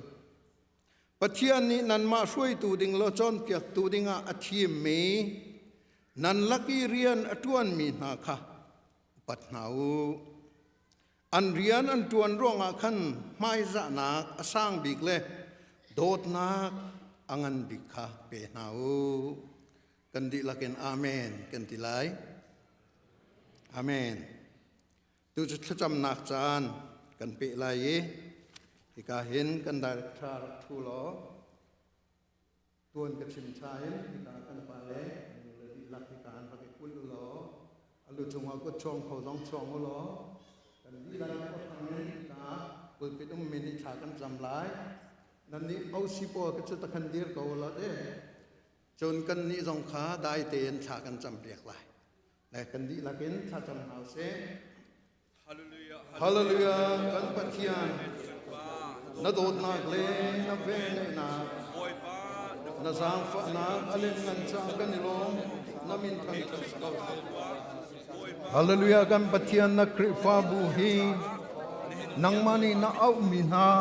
Pathian nih nanmah hruaitu ding law cawnpiaktu dingah a thimmi nan lak i rian a ṭuanmi hna kha upat hna u. An rian an ṭuan ruangah khan hmaizahnak a sang bik le dawtnak a ngan bik kha pe hna u. Kan dihlak in Amen kan ti lai. Amen. Tu cu thlacamnak caan kan peh lai i hika hin kan director rak ṭhu law Tuan ka chim cha in hika kan pa le nu le dihlak hika an rak i kulh u law a lu cungah kut chuang kho zong chuang u law kan dihlak khuathang in hika pulpit ummi nih thla kan cam lai. Nan nih OC pawl ka cu takhan dir ko u law te. Cun kan nih zong kha dai tein thla kan cam piak lai. Le kan dihlak in thla cam hna usih. Hallelujah kan Pathian na dawtnak le na velngeihnak na zaangfahnak a lianngan caah kan i lawm na min thangṭhat ko Hallelujah kan Pathian na Khrihfabu hi nangmah nih na auhmi hna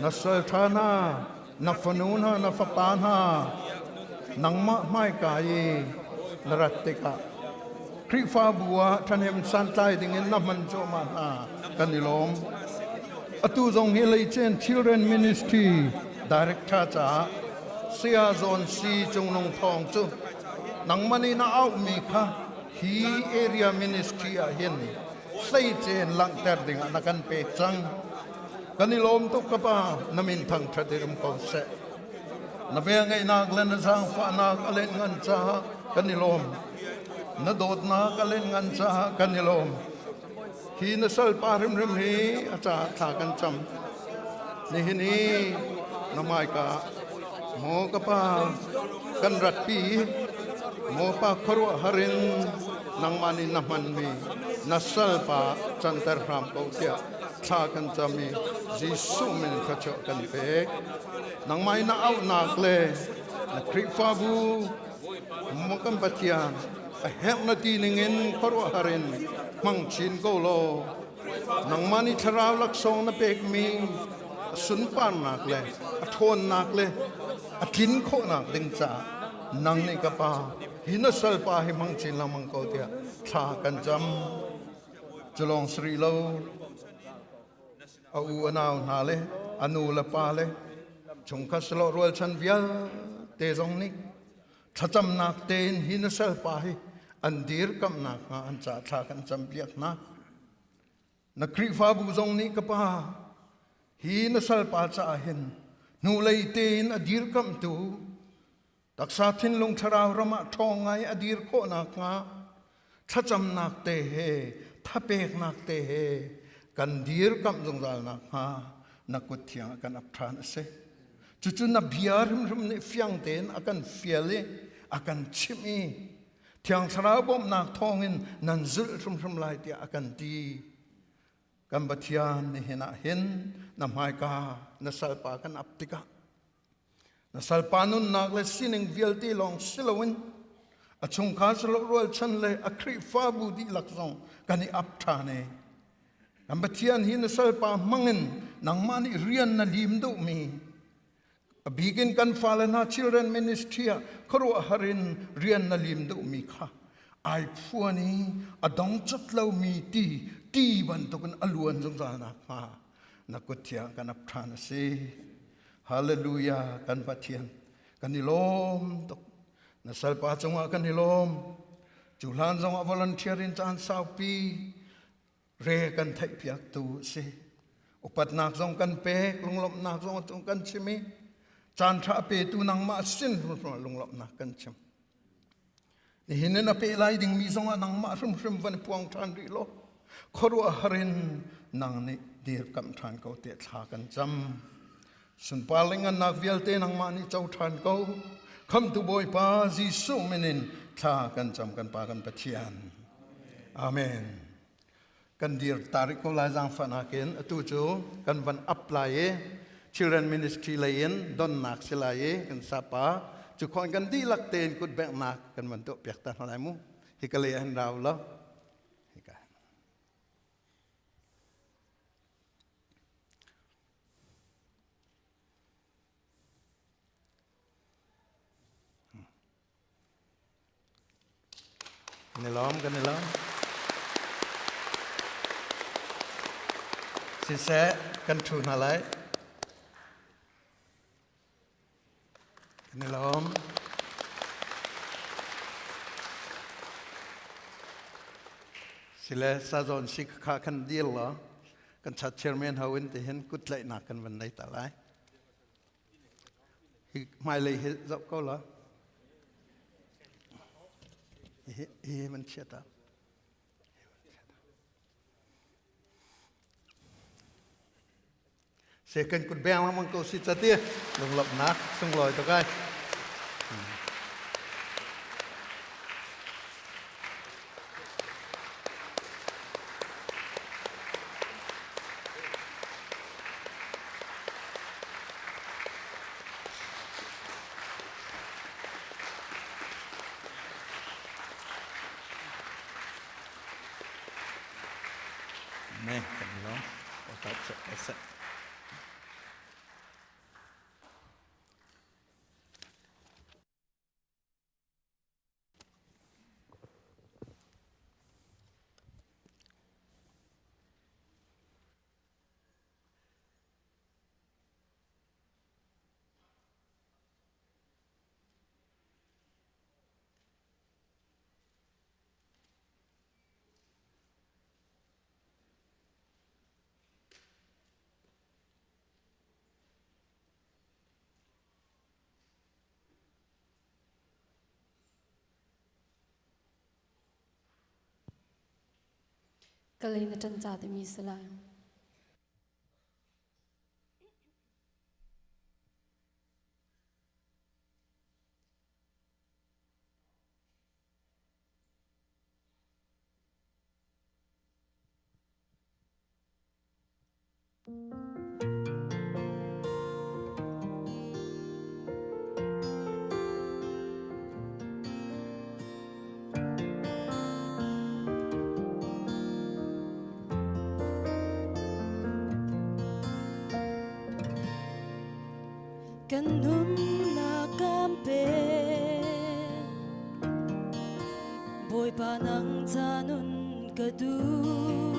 na salṭha hna na fanu hna na fapa hna nangmah hmaika i na rat tikah Khrihfabu ah ṭhahnem santlai dingin na hman cuahmah hna kan i lawm. Atu zong hi Leicen Children Ministry Director caah Saya Zawn Si Cungnung Thawng cu nangmah nih na auhmi kha hi area ministry ah hin hleicen langhter dingah na kan pek cang. Kan i lawm tuk ka pa, na min thangṭhat in um ko seh. Na velngeihnak le na zaangfahnak a lianngan caah kan i lawm. Na dawtnak a lianngan caah kan i lawm. Hi na salpa hrimhrim hi a caah thla kan cam. Nihin i na hmaika maw ka pa kan ratpi maw pa khuaruahhar in nangmah nih na hmanmi na salpa canter hram ko tiah thla kan cam i Jesuh min thluachuah kan pek. Nangmah in na auhnak le na Khrihfabu maw kan Pathian a herh na ti ningin khuaruahhar in hmang chin ko law nangmah nih thlarau laksawng na pekmi a sunparnak le a ṭhawnnak le a tlin khawhnak ding caah nang nih ka pa hi na salpa hi hmang chin lengmang ko tiah thla kan cam. Culawng si rih lo a u a nau hna le a nu le pa le chungkhat silo rualchan vialte zong nih thlacamnak tein hi na salpa hi an dirkamhnak hnga an ca thla kan campiak hna. Na Khrihfabu zong nih ka pa hi na salpa caah hin hnulei tein a dirkamhtu Taksa thinlung thlarau ram ah ṭhawng ngai a dir khawh nakhnga thlacamnak te he thapeknak te he kan dirkamh zungzal nakhnga na kut thiang ah kan ap ṭhan a si. Cucu na bia hrimhrim nih fiang tein a kan fial i a kan chimh i Thiang Thlarau bawmhnak thawngin nan zulh hrimhrim lai tiah a kan ti. Kan Pathian nihin ah hin na hmaika na salpa kan ap tikah Na salpa nunnak le sining vialte lawng si loin A chungkhar salo rualchan le a Khrihfabu dihlak zong kan i ap ṭhan i kan Pathian hi na salpa hmangin nangmah nih rian na lim duhmi a bikin kan fale hna children ministry ah khuaruahhar in rian na lim duhmi kha ai phuan i a dong cat lomi ti ti bantukin a luan zungzal nakhnga na kut thiang kan ap ṭhan a si. Hallelujah kan Pathian kan i lawm tuk. Na salpa cungah kan i lawm. Cu hlan zongah volunteer in caan saupi re kan theihpiaktu a si. Upatnak zong kan pek, lunglawmhnak zong kan chim i caan ṭha petu nangmah sin lunglawmhnak kan chim. Nihin in a pe lai dingmi zongah nangmah hrimhrim van puang ṭhan rih law khuaruahhar in nang nih dirkamh ṭhan ko tiah thla kan cam. Sunpar le ngannak vialte nangmah nih co ṭhan ko. Khamtu Bawipa Jesuh min in thla kan cam kan Pa kan Pathian. Amen. Kan dir tarik ko lai zaangfahnak in atu cu kan van up lai i Children Ministry lei in donnak si lai i kan sapa cu khon kan dihlak tein kut benghnak kan van tuah piak ta hna lai mu hi ka lei an rau lo hika Kan i lawm, kan i lawm. Siseh, kan ṭhu hna lai. Kan i lawm. Sile sazawn si kha kan dil law kan chat chairman ho in tihin kut tlaihnak kan van nei ta lai. Hi hmailei hi zoh ko la. Hi hi man chia ta. Se kan kut beng lang ko si chati lunglawmhnak sunglawi to kai. Ne, kan i lawm. Ka lei na ṭan ca timi si lai. Kan nunnak kan pe Bawipa nang ca nun ka duh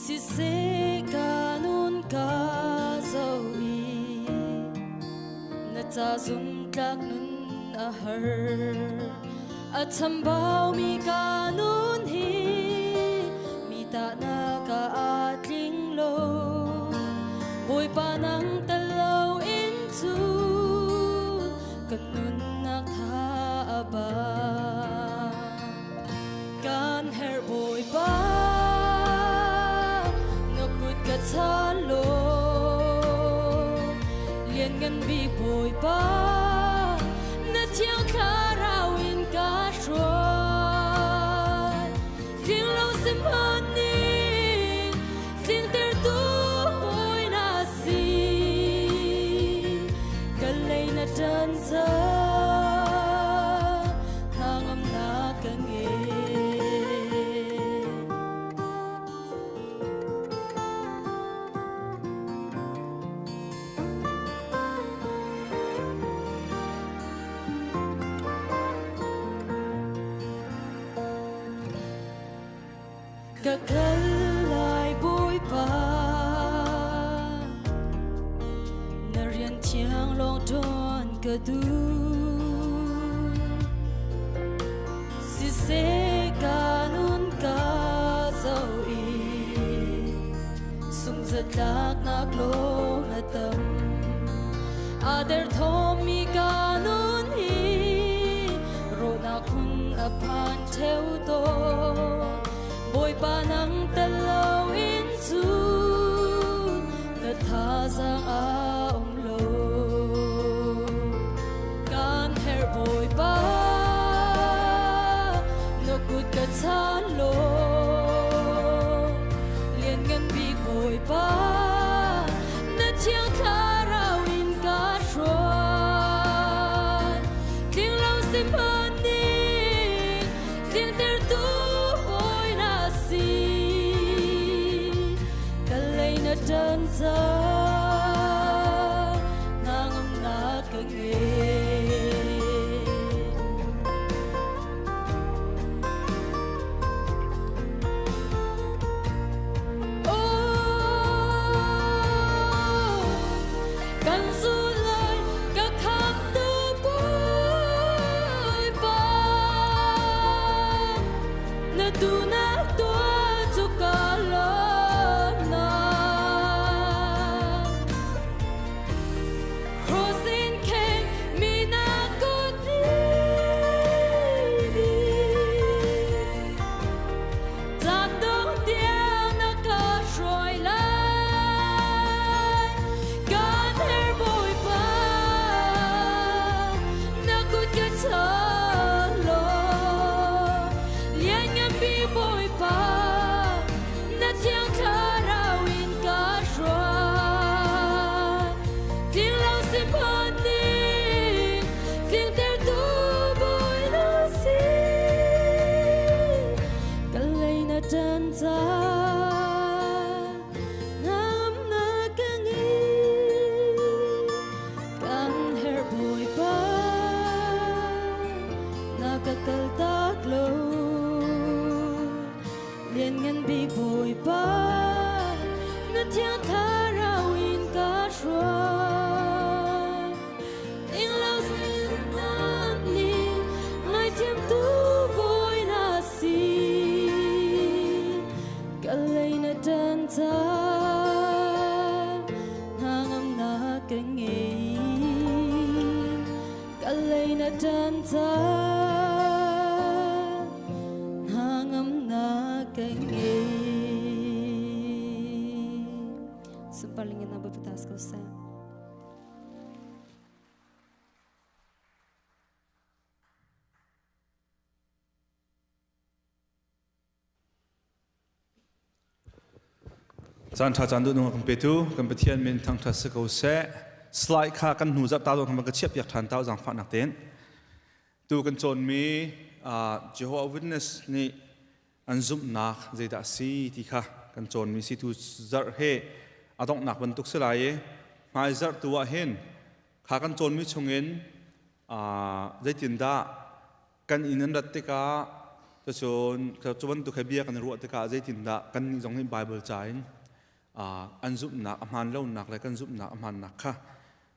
Siseh ka nun ka zo i na ca zumtlak nun a har a chambau mi ka nun hi mi ta na ka a tling lo Bawipa nang tal lo in cu kan nunnak tha a ba Kan herh Bawipa na kut ka chan law lianngan bik Bawipa na thiang thlarau in ka hruai tling lo sihmanhning tlingtertu Bawi na si. Ka kal lai Bawipa Na rian thiang lawng ṭuan ka duh Siseh ka nun ka zoh i Sungzatlaknak lawng a tam Aa derthawmmi ka nun hi Rawhnak hun a phan ṭheo tawn Bawipa nang tel loin cun ka thazaang a um lo. Kan herh Bawipa, na kut ka chan law. Lianngan bik Bawipa, na thiang thlarau in ka hruai. Tling lo sihmanhning Tlingtertu hawi na si ka lei na ṭan cang hnangamnak ka ngei. Oh, kan zul lai ka khamtu Bawipa na duhnak tuah cu ka lawmnak Cross in khen mi na kut Caan dong tiang na ka hruai lai Kan her Bawipa na kut ka chan law Lianngan bi Bawipa na thiang thlarau in ka hruai Tling lo si ning tlingtertu Bawi na si Ka lei na ṭan caan ngam na ka ngei Kan herh Bawipa na ka kaltak lo Lianngan bik Bawipa na thiang thlarau in ka hruai Inglo sinak nih ngaithiamtu Bawi na si Ka lei na ṭan caan hnangamnak ka ngei Ka lei na ṭan caan hnangamnak ka ngei Sunparling in na Bawipa tas ko seh. Caan ṭha caan duhnung a kan petu kan Pathian min thangṭhat si ko seh. Slide kha kan hnu zarh ta zong kan ka chiahpiak ṭhan ta zaangfahnak tein. Tu kan cawnmi Jehovah Witness nih an zumhnak zeidah a si ti kha kan cawnmi si tu zarh he a donghnak bantuk si lai i hmai zarh tu ah hin kha kan cawnmi chungin zeitindah kan inn an rat tikah cun cu bantuk he bia kan i ruah tikah zeitindah kannih zong nih Baibal ca in an zumhnak a hmaan lonak le kan zumhnak a hmaannak kha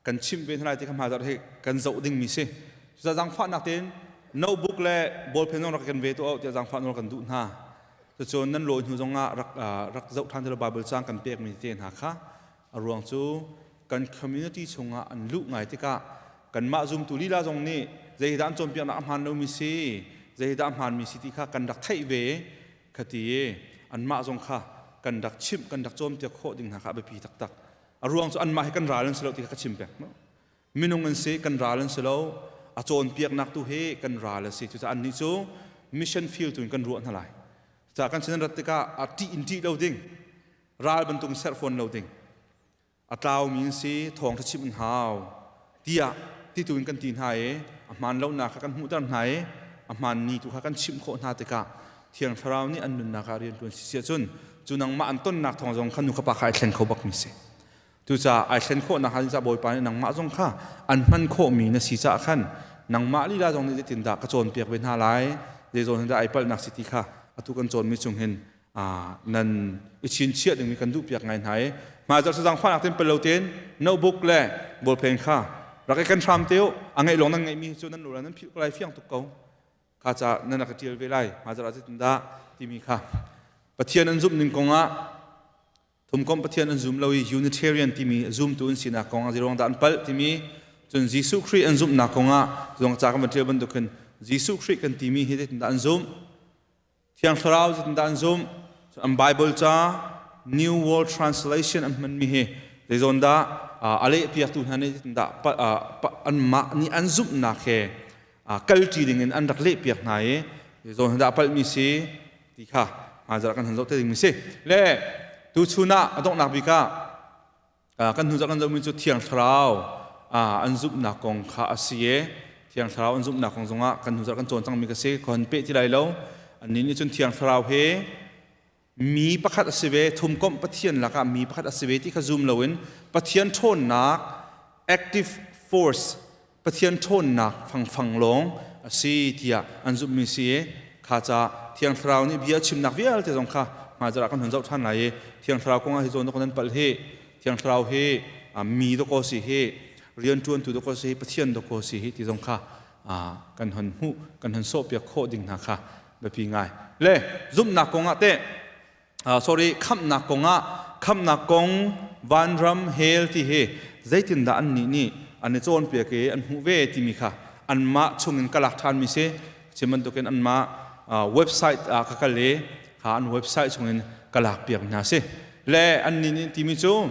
kan chimh ve hna lai ti kha hmaizarh hi kan zoh dingmi si. Cucaah zaangfahnak tein notebook le ballpen zong rak kan ve tuah tiah zaangfah nawl kan duh hna. Cucun nan lawi hnu zongah rak rak zoh ṭhan ti Baibal caang kan pekmi te hna kha a ruang cu kan community chungah an luh ngai tikah kanmah zumtu lila zong nih zeidah an cawnpiaknak a hmaan lomi si zeidah a hmaanmi si ti kha kan rak theih ve khati i anmah zong kha kan rak chimh kan rak cawnpiak khawh ding hna kha a biapi taktak a ruang cu anmah hi kan ral an si lo ti kha ka chim peng no minung an si kan ral an si lo a cawnpiaknak tu hi kan ral a si cucaah annih cu mission field tu in kan ruah hna lai cucaah kan sin an rat tikah a ṭih in ṭih lo ding ral bantuk in serh fawn lo ding a tlaumi an si thawng ṭha chimh an hau tiah ti tu in kan ti hna i a hmaan lonak kha kan hmuhter hna i a hmaan ni tu kha kan chimh khawh hna tikah Thiang Thlarau nih an nunnak ah rian ṭuan si si ahcun cu nangmah an tonnak thawng zong kha nu kha pa kha ai thlen kho bakmi si cucaah ai thlen khawhnak hnga ding caah Bawipa nih nangmah zong kha an hman khawhmi na si caah khan nangmah lila zong nih zeitindah ka cawnpiak ve hna lai zei zawn hin dah ai palhnak si ti kha atu kan cawnmi chung hin. Nan i chinchiah dingmi kan duh piak ngai hna i hmaizarh zaangfahnak ten pel lo tein notebook le ballpen kha rak i kan hram te u. A ngeih lawng nan ngeihmi cu nan lura nan philh ko lai, fiang tuk ko. Kha ca nan rak i ṭial ve lai, hmaizarh ah zeitindah timi kha. Pathian an zumh ning kongah Thumkomh Pathian an zum lo i Unitarian timi zumtu an sinak kong ah zeiruang dah an palh timi, cun Jesuh Khrih an zumhnak kong ah zong ca kan van ṭial bantukin Jesuh Khrih kan timi hi zeitindah an zumh, Thiang Thlarau zeitindah an zumh, an Bible ca New World Translation an hmanmi hi zeizawn dah a lehpiaktu hna nih zeitindah anmah nih an zumhnak he kalṭi dingin an rak lehpiak hna i zeizawn dah palhmi si ti kha hmaizarh kan han zoh te dingmi si. Le tuchun ah a donghnak bik ah kan hnu zarh kan zohmi cu Thiang Thlarau an zumhnak kong kha a si i Thiang Thlarau an zumhnak kong zongah kan hnu zarh kan cawn cangmi ka si, ka hon peh ti lai lo. Annih nih cun Thiang Thlarau he mi pakhat a si ve, thumkomh Pathian lakah mi pakhat a si ve ti kha zum loin Pathian ṭhawnnak active force, Pathian ṭhawnnak fangfang lawng a si tiah an zumhmi si i kha ca Thiang Thlarau nih bia a chimnak vialte zong kha hmaizarh ah kan hun zoh ṭhan lai i Thiang Thlarau kongah hi zawn nan palh hi, Thiang Thlarau hi mi dawkaw si hi, rianṭuantu dawkaw si hi, Pathian dawkaw si hi ti zong kha kan hon hmuh, kan hon sawhpiak khawh ding hna kha biapi ngai. Le zumhnak kongah teh, sorry, khamhnak kongah, khamhnak kong, vanram, hell ti hi zeitindah annih nih an i cawnpiak i an hmuh ve timi kha anmah chungin ka lak ṭhanmi si. Chim bantukin anmah website ah ka kal i kha an website chungin ka lak piak hna si. Le annih nih timi cu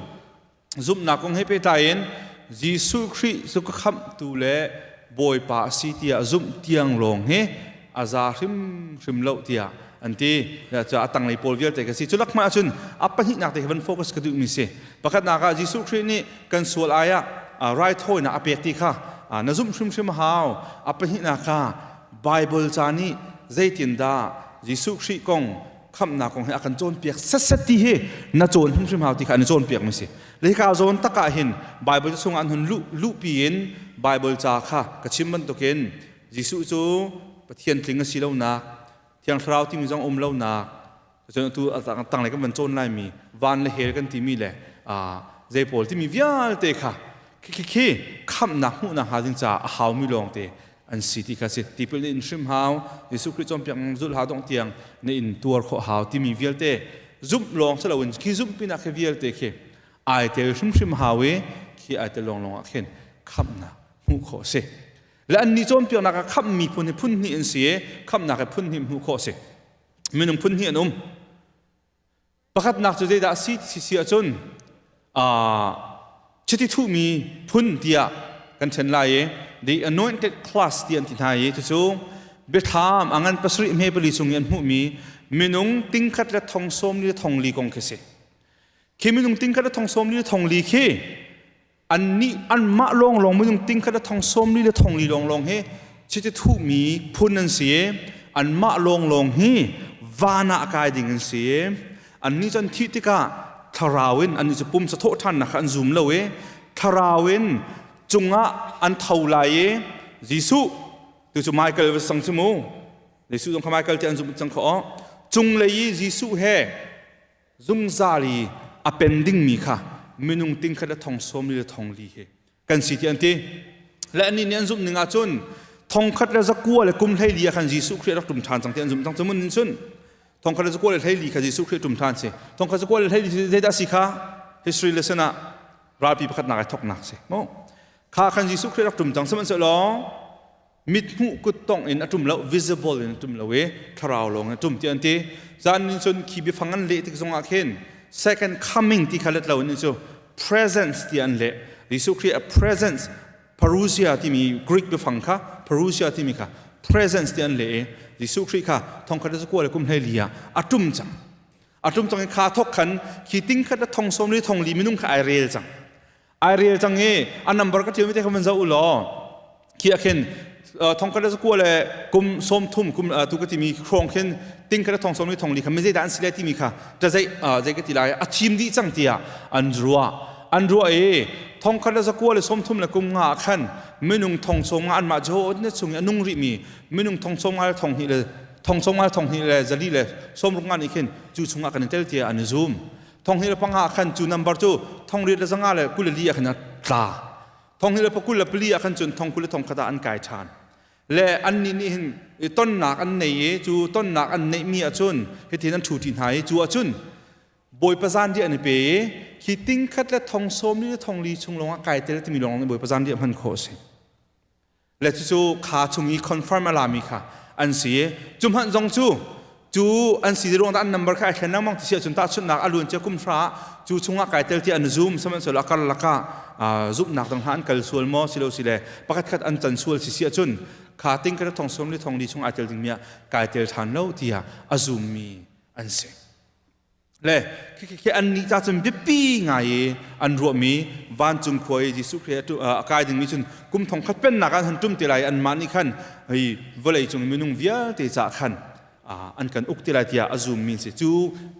zumhnak kong he pehtlai in Jesuh Khrih cu ka khamhtu le Bawipa a si tiah zumh tiang lawng hi a za hrimhrim lo tiah an ti. Cu a tanglei pawl vialte ka si. Cu lak hmanh ahcun a pahnihnak te khi van focus ka duhmi si. Pakhatnak ah Jesuh Khrih nih kan sual ai ah raithawinak a pek ti kha na zumh hrimhrim a hau. A pahnihnak ah Bible ca nih zeitindah Jesuh Khrih kong, khamhnak kong hi a kan cawnpiak setset ti hi na cawn hrimhrim hau ti kha an i cawnpiak mi si. Le hika zawn tak ah hin Bible chungah an hun luh luhpi in Bible ca kha ka chim bantukin Jesuh cu Pathian tling a si lonak, Thiang Thlarau timi zong um lonak, cun atu tanglei kan van cawn lai mi van le hell kan timi le zei pawl timi vialte kha khi khi khamhnak hmuhnak hnga ding caah a haumi lawngte an si ti kha si. Tipil na in hrim hau, Jesuh Khrih cawnpiak zulh hau, dongh tiang na in tuar khawh hau timi vialte zumh lawng si loin khi zumh pinah khi vialte khi ai tel hrimhrim hau i khi ai tel lawnglawng ah khin khamhnak hmuh khawh a si. Le annih cawnpiaknak ah khamhmi phun hi phun hnih an si i khamhnak hi phun hnih hmuh khawh a si. Minung phun hnih an um. Pakhatnak cu zeidah a si ti si ahcun chiti thuhmi phun tiah kan ṭhen lai i the anointed class ti an ti hna i cucu biathlam a ngan 7 hme 4 chung i an hmuhmi minung tingkhat le thong sawm li le thong li kong khi si. Khi minung tingkhat le thong sawm li le thong li khi annih anmah lawnglawng minung ting khat le thong sawm li le thong li lawnglawng hi chiti thuhmi phun an si i anmah lawnglawng hi van ah kai ding an si i annih cu an thih tikah thlarau in, annih cu pumsa thawh ṭhannak kha an zum lo i thlarau in cungah an tho lai i Jesuh tu cu Michael va sang cu mu, Jesuh zong kha Michael ti an zumh cang kha aw, cunglei i Jesuh he zungzal i a pen dingmi kha minung ting khat le thong sawm li le thong li hi kan si ti an ti. Le annih nih an zumh ning ahcun thong khat le zakua le kum 14 ah khan Jesuh Khrih rak ṭum ṭhan cang ti an zumh cang. Cu mun in cun thong khat le zakua le 14 kha Jesuh Khrih ṭum ṭhan si. Thong khat zakua le 14 zeidah si kha history lesson ah ralpi pakhatnak ai thoknak si mu. Kha khan Jesuh Khrih rak ṭum cang, sihmanhsehlaw mithmuh kuttongh in a ṭum lo, visible in a ṭum lo i thlarau lawng in a ṭum ti an ti. Zan in cun khi biafang an leh tik zongah khin second coming ti kha let lo in cu presence ti an leh. Jesuh Khrih a presence, parousia timi Greek biafang kha, parousia timi kha presence ti an leh i Jesuh Khrih kha thong khat le zakua le kum 14 ah a ṭum cang. A ṭum cang i kha thok khan khi ting khat le thong sawm li thong li minung kha ai rel cang, ai rel cang i a number ka ṭialmi te kha van zoh u law khi ah khin thong khat le zakua le kum 30 kum tu ka timi hrawng khin ting khat le thong sawm li thong li kha mi zeidah an si le timi kha ta zei zei ka ti lai, a thim dih cang tiah an ruah, an ruah i thong khat le zakua le 30 le kum nga ah khan minung thong sawm nga, anmah Jehovah na chung i a nung rihmi minung thong sawm nga le thong hnih le. Thong sawmnga 2 le 400 le 65 nih khin cu chungah kan i tel tiah an i zum. 25 ah khan cu number cu 800 le 500 le 24 ah khan a tla. 1224 ah khan cun 20 le 1000 ah an kai ṭhan. Le annih nih hin tonnak an nei i cu tonnak an neihmi ahcun hitin an ṭhu ṭi hna i cu ahcun Bawipa zanriah an i pe i hi tingkhat le thong sawm li le thong li chung lawngah kai tel timi lawng nih Bawipa zanriah hman khawh a si. Le cucu kha chung i confirm a lami kha an si i cu hmanh zong cu cu an si ruang dah an number kha ai thlen lengmang ti si ahcun tahchunhnak a luan cia kum hra ah cu chungah kai tel ti an zum sihmanhsehlaw a karlak ah zumhnak dang hna an kal sual maw silo sile pakhat khat an can sual si si ahcun kha ting ka thong sawm li thong li chung ai tel dingmi ah kai tel ṭhan lo tiah a zummi an si. Le khi an nih ca cun biapi ngai i an ruahmi vancung khua i Jesuh Khrih a kai dingmi cun kum thong khat pennak ah han ṭum te lai anmah nih khan hi vawlei cung minung vialte ca khan an kan uk te lai tiah a zummi si. Cu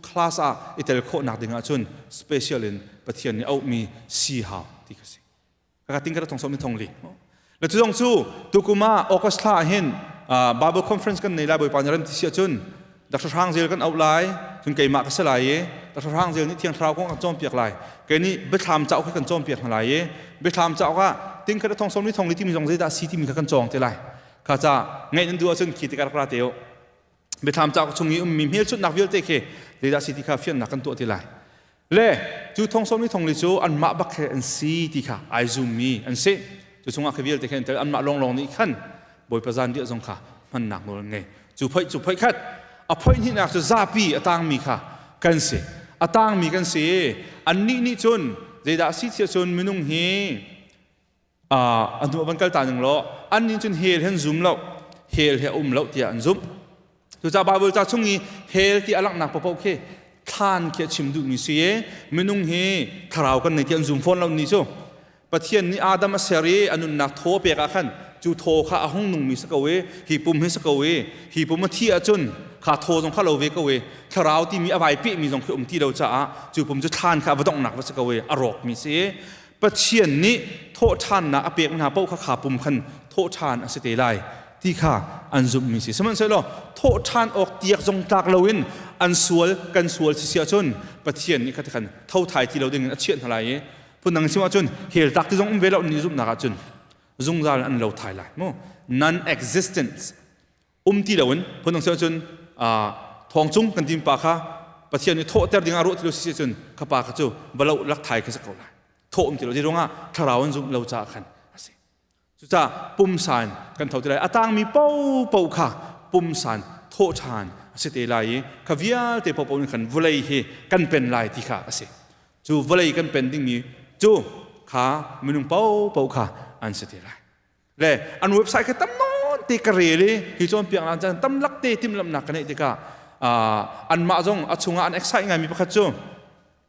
class ah i tel khawhnak ding ah cun special in Pathian nih auhmi si hau ti kha si. Kaka ting kara thong som ni thong li. Le cu zong cu tukum ah August thla ah hin Bible conference kan nei lai Bawipa nih ram ti si ahcun Dr. Hrang Zel kan auh lai cun keimah ka si lai i Dr. Hrang Zel nih Thiang Thlarau kong kan cawnpiak lai. Kei nih biathlam cauk hi kan cawnpiak hna lai i biathlam cauk ah ting khat thong som ni thong li timi zong zeidah si timi kha kan cawng te lai. Kha ca ngaih nan duh ahcun khi tikah rak ra te u. Biathlam cauk chung i ummi hmelchunhnak vialte khi zeidah si ti kha fiannak kan tuah te lai. Le cu thong sawm li thong li cu anmah bak he an si ti kha ai zummi an si. Cu chungah kha vialte khan tel anmah lawnglawng nih khan Bawipa zanriah zong kha hmannak nawl an ngei. Cu phoih cu phoih khat a phoih hnihnak cu zapi a tangmi kha kan si. A tangmi kan si. Annih nih cun zeidah si sia cun minung hi a hnu van kal ta ning law annih cun hell he an zum lo hell he a um lo tiah an zumh. Cucaah Baibal ca chung i hell ti a langhnak paohpaoh khi thlan khi a chim duhmi si i minung hi thlarau kan nei ti an zum fawn lo ni cu. Pathian nih Adam a ser i a nunnak thaw a pek ah khan cu thaw kha a hung nungmi si ko i hi pum hi si ko i hi pum a thih ahcun kha thaw zong kha lo ve ko i thlarau timi a vai pehmi zong khi um ti lo caah cu pum cu thlan kha a va donghnak va si ko i a rawkmi si i Pathian nih thawhṭhannak a pek hna paoh kha kha pum khan thawhṭhan a si te lai ti kha an zumhmi si. Sihmanhsehlaw thawhṭhan awk tiak zong tlak loin an sual kan sual si si ahcun Pathian nih kha khan tho thai ti lo dingin a chiah hna lai i phundang chim ahcun hell tak ti zong um ve lo ni zumhnak ahcun zungzal an lo thai lai mu non existence um ti loin phundang chim ahcun thawng cung kan tim pa kha Pathian nih thawhter ding ah ruah ti lo si cun kha pa kha cu valo lak thai kha si ko lai thawh um ti lo ti ruangah thlarau an zumh lo caah khan a si. Cucaah pumsa in kan tho ti lai. A tangmi paohpaoh kha pumsa in thawh ṭhan a si te lai i kha vialte paohpaoh in khan vawlei hi kan pen lai ti kha a si. Cu vawlei kan pen dingmi cu kha minung paohpaoh kha an si te lai. Le an website kha tam nawn te ka rel i hi cawnpiaknak caan tam lak te timhlamhnak ka neih tikah anmah zong a chungah an excite ngaimi pakhat cu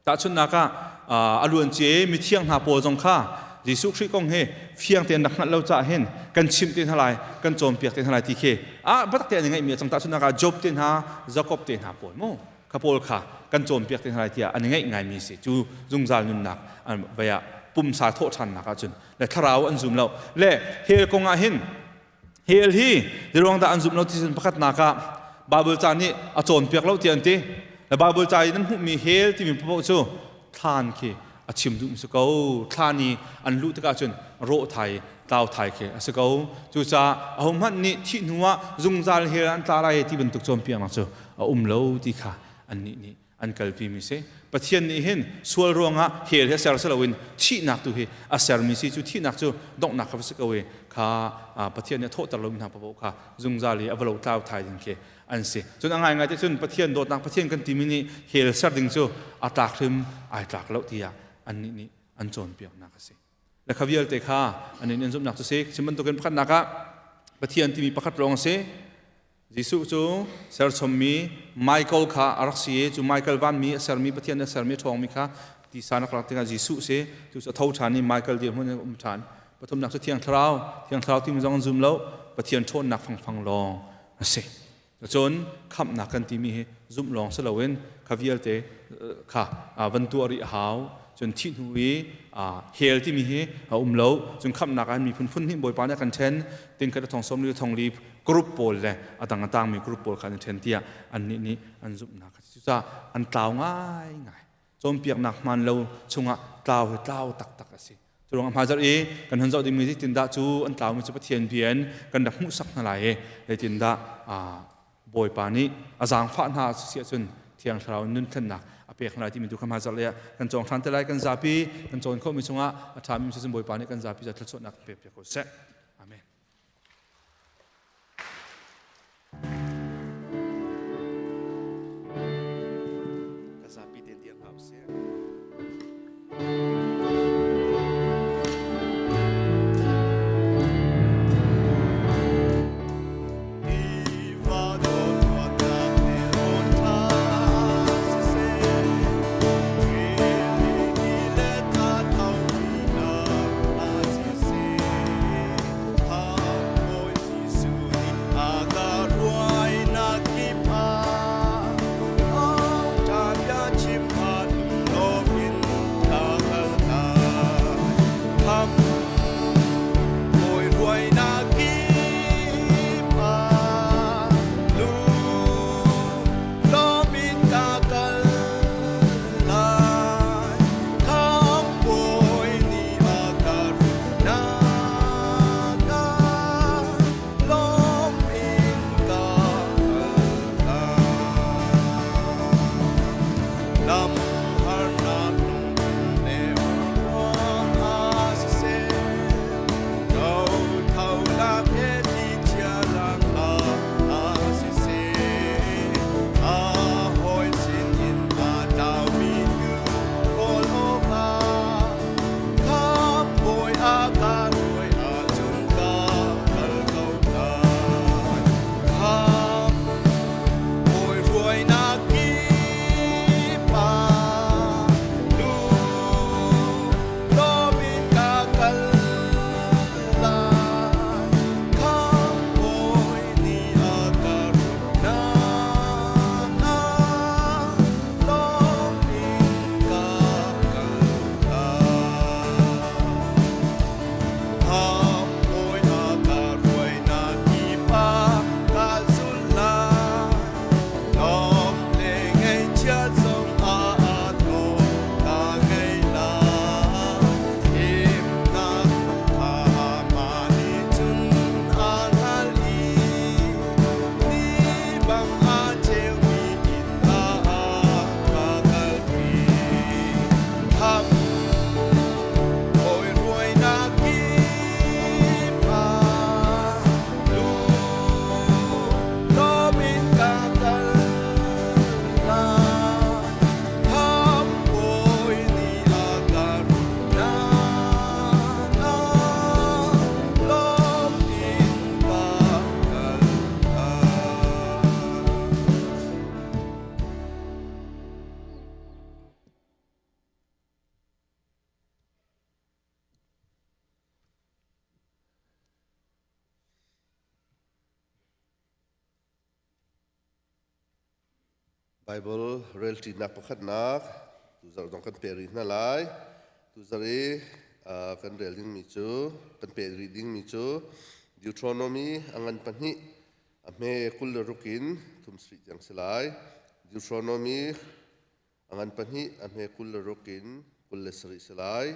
Tahchunhnak ah a luancia i mithiang hna pawl zong kha Jesuh Khrih kong hi fiang tein rak hngalh lo caah hin kan chimh te hna lai, kan cawnpiak te hna lai ti khi ah biatak te an i ngeihmi a cang. Tahchunhnak ah Job te hna, Jakob te hna pawl mu kha pawl kha kan cawnpiak te hna lai tiah an i ngeih ngaimi si. Cu zungzal nunnak an vei ah pumsa thawhṭhannak ahcun le thlarau an zum lo. Le hell kong ah hin Hell hi zeiruang dah an zumh lo ti cun pakhatnak ah Bible ca nih a cawnpiak lo tiah an ti. Le Bible ca i nan hmuhmi hell timi paoh cu thlan khi a chim duhmi si ko. Thlan i an luh tikah cun rawh thai, tlau thai khi a si ko. Cucaah ahohmanh nih thih hnu ah zungzal hell an tla lai ti bantuk cawnpiaknak cu a um lo ti kha annih nih an kalpi mi si. Pathian nih hin sual ruangah hell hi a ser si loin thihnak tu hi a sermi si. Cu thihnak cu donghnak kha va si ko i kha Pathian nih a thawhter lomi hna paoh kha zungzal i a va lo tlau thai ding khi an si. Cun a ngaingai te cun Pathian dawtnak Pathian kan timi nih hell ser ding cu a tlak hrim ai tlak lo tiah annih nih an cawnpiaknak a si. Le kha vialte kha an in zumhnak cu si. Chim bantukin pakhatnak ah Pathian timi pakhat lawng a si. Jesuh cu serchommi Michael kha a rak si i cu Michael vanmi a sermi Pathian a sermi a ṭhawngmi kha tisa na rak tikah Jesuh si. Cu cu a tho ṭhan i Michael dirhmun in a um ṭhan. Pathumnak cu Thiang Thlarau. Thiang Thlarau timi zong an zum lo. Pathian ṭhawnnak fangfang lawng a si. Cun khamhnak kan timi hi zumh lawng si loin kha vialte kha van tuah rih a hau. Cun thih hnu i Hell timi hi a um lo. Cun khamhnak ah miphun phun hnih Bawipa nih a kan ṭhen. Tingkhat a thong 40 thong li group pawl le a dang a tangmi group pawl kha an ṭhen tiah annih nih an zumhnak kha cucaah an tlau ngaingai. Cawnpiaknak hmaan lo chungah tlau hi tlau taktak a si. Cu ruangah hmaizarh i kan hun zoh dingmi zeitindah cu an tlaumi cu Pathian bia in kan rak hmuhsak hna lai i zeitindah Bawipa nih a zaangfah hna si ahcun Thiang Thlarau in nunthlennak a pek hna lai timi tu kha hmaizarh lei ah kan cawng ṭhan te lai. Kan zapi kan cawn khawhmi chungah a ṭhami si cun Bawipa nih kan zapi ca thluachuahnak pek piak ko seh. Amen. Ka zapi tein dir hna usih. Bible relṭinak pakhatnak tuzarh zong kan peh rih hna lai. Tuzarh i kan rel dingmi cu kan peh rih dingmi cu Deuteronomy a ngan pahnih a hme 26 in thum sarih tiang si lai. Deuteronomy a ngan pahnih a hme 26 in 27 si lai.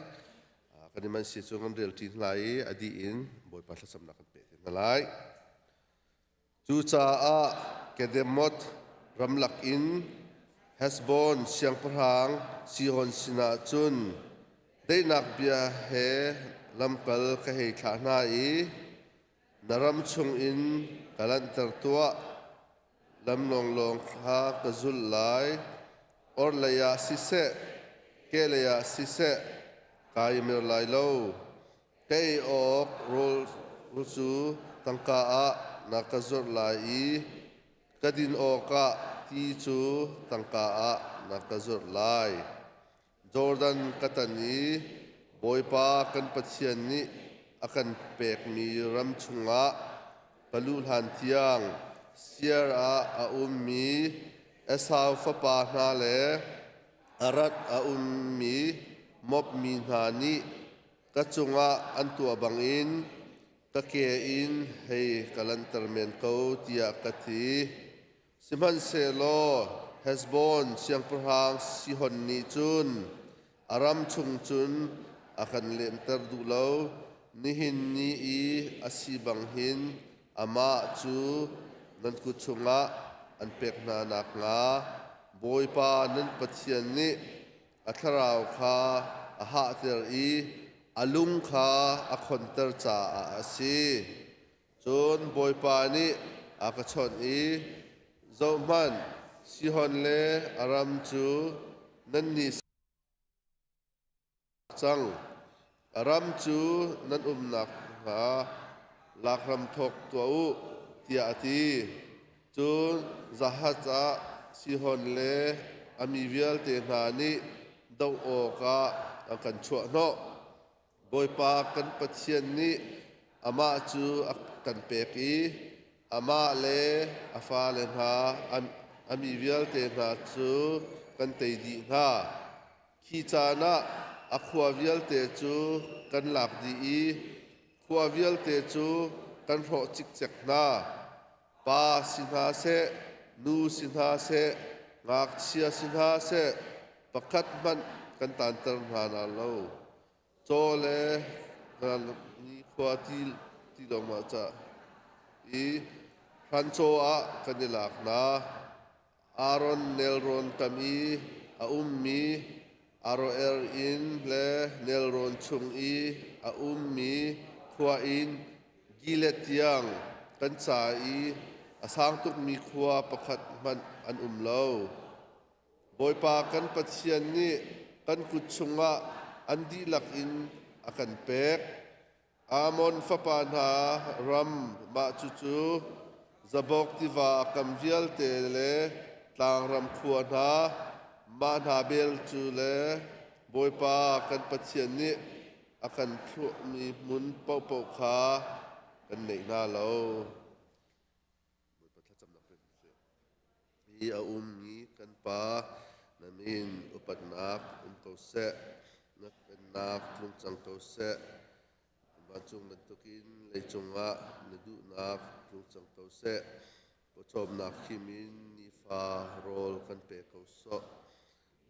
Kan i manh si cu kan rel ṭi hna lai i a dih in Bawipa thlacamnak kan peh te hna lai. Cucaah Kedemoth ramlak in Heshbon siangpahrang Sihon sinah cun daihnak bia he lamkal ka hei thlah hna i, Na ram chungin ka lanhter tuah, lam lawnglawng kha ka zulh lai, orhlei ah siseh, kehlei ah siseh, kai mer lai lo. Ka ei awk rawl cu tangka ah na ka zuarh lai i ka din awkah ti cu tangka ah na ka zuarh lai. Jordan ka tan i Bawipa kan Pathian nih a kan pekmi ram chungah ka luh hlan tiang Seir ah a ummi Esau fapa hna le Arad a ummi Moab mi hna nih ka cungah an tuah bangin ka ke in hei ka lanter men ko tiah ka ti. Sihmanhsehlaw Heshbon siangpahrang Sihon nih cun a ram chung cun a kan lenter duh lo. Nihin ni i a si bang hin amah cu nan kut chungah an pek hna nakhnga Bawipa nan Pathian nih a thlarau kha a hahter i a lung kha a khonter caah a si. Cun Bawipa nih a ka chawnh i, Zohhmanh, Sihon le a ram cu nannih cang. A ram cu nan umnak hnga lak hram thawk tuah u, tiah a ti. Cun Jahaz ah Sihon le a mi vialte hna nih doh awkah an kan chuahhnawh. Bawipa kan Pathian nih amah cu a kan pek i amah le a fale hna a mi vialte hna cu kan tei dih hna. Khi caan ah a khua vialte cu kan lak dih i khua vialte cu kan hrawh cikcek hna. Pa si hna seh, nu si hna seh, ngakchia si hna seh, pakhat hmanh kan taanter hna na lo. Caw le nikhua ti lawng ah cah i hranchaw ah kan i lak hna. Aaron nelrawn kam i a ummi Aroer inn le nelrawn chung i a ummi khua in Gilead tiang kan ca i a sang tukmi khua pakhat hmanh an um lo. Bawipa kan Pathian nih kan kut chungah an dihlak in a kan pek. Ammon fapa hna ram mah cucu Jabok tiva kam vialte le tlangram khua hna, mah hna bel cu le Bawipa kan Pathian nih a kan thluahmi hmun paohpaoh kha kan neih hna lo. Bawipa thlacamnak pe sih. Hi a ummi kan Pa, na min upatnak um ko seh, na pennak tlung cang ko seh. Vancung bantukin leicung ah na duhnak tlung cang ko seh. Pawcawmnak khim in nifa rawl kan pe ko sawh.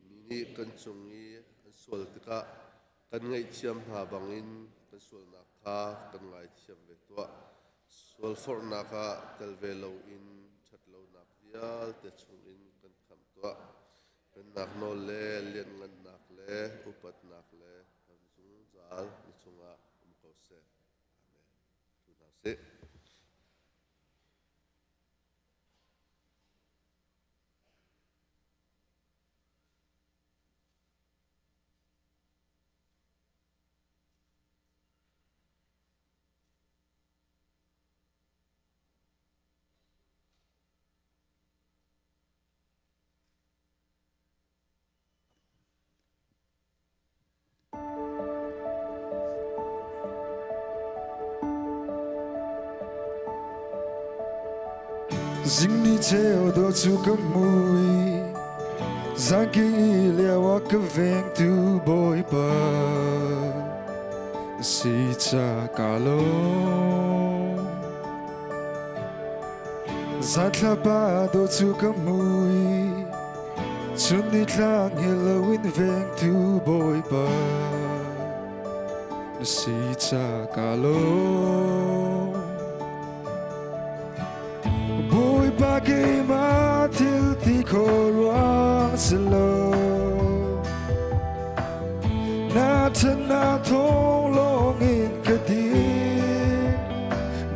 Mi nih kan cung i an sual tikah kan ngaihthiam hna bangin kan sualnak kha kan ngaithiam ve tuah. Sualforhnak ah tel ve loin ṭhatlonak vialte chungin kan khamh tuah. Pennak nawl le lianhngannak le upatnak le kan zungzal na chungah um ko seh. Amen. Tu hna sih. Zingni cheu do chu ka mui Zangki lio ah ka vengtu Bawipa Si cha ka lo Zathlapa do chu ka mui Chun ni tlang hilo in vengtu Bawipa na si ca ka lawm. Bawipa keimah thil ti kho ruang si lo. Na than thong lawng in ka dir.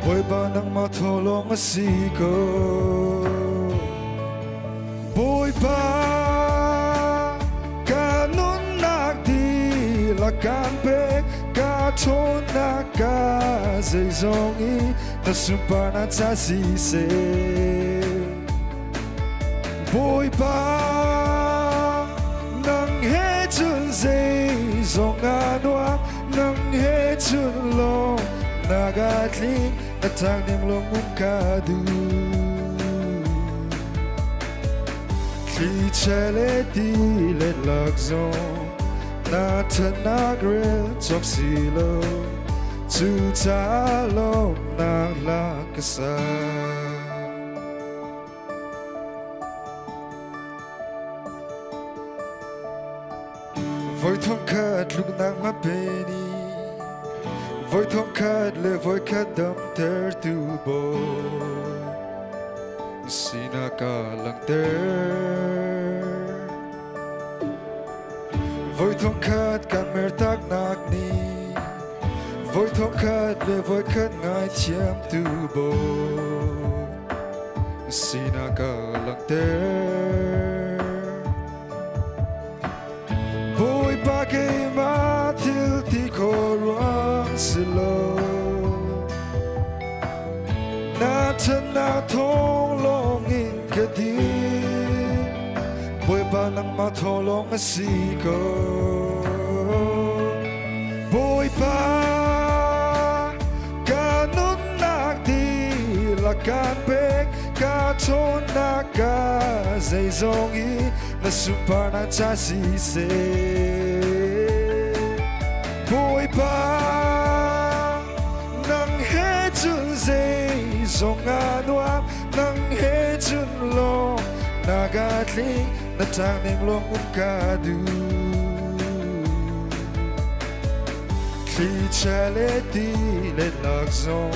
Bawipa nangmah thaw lawng a si ko. Bawipa ka nunnak dihlak kaan pek ka ṭhawnnak ka zeizong i na sunparnak ca siseh Bawipa nang he cun zeizong a nuam nang he cun lawng na ka tling na tang lung um ka duh Thli chele ti le lak zong. Na thanak rel cawk si lo cu ca lawmnak hla ka sa. Voi thong khat tluknak ma pe ni Voi thong khat le voi khat damter tu bawi Sinak ka langhter Voi thong khat kan mertak nak ni Voi thong khat le voi khat ngaithiam tu bawi Sinak ka langhter Bawipa keimah thil ti kho ruang si lo Na thannak thawng lawng in ka dir Bawipa nangmah thawng lawng a si ko Bawipa ka nunnak dihlak kaan pek ka ṭhawnnak ka zeizong i na sunparnak ca siseh Bawipa nang he cun zeizong a nuam nang he cun lawng na ka tling na ṭang ning lawng um ka duh thlichia le ti le lak zong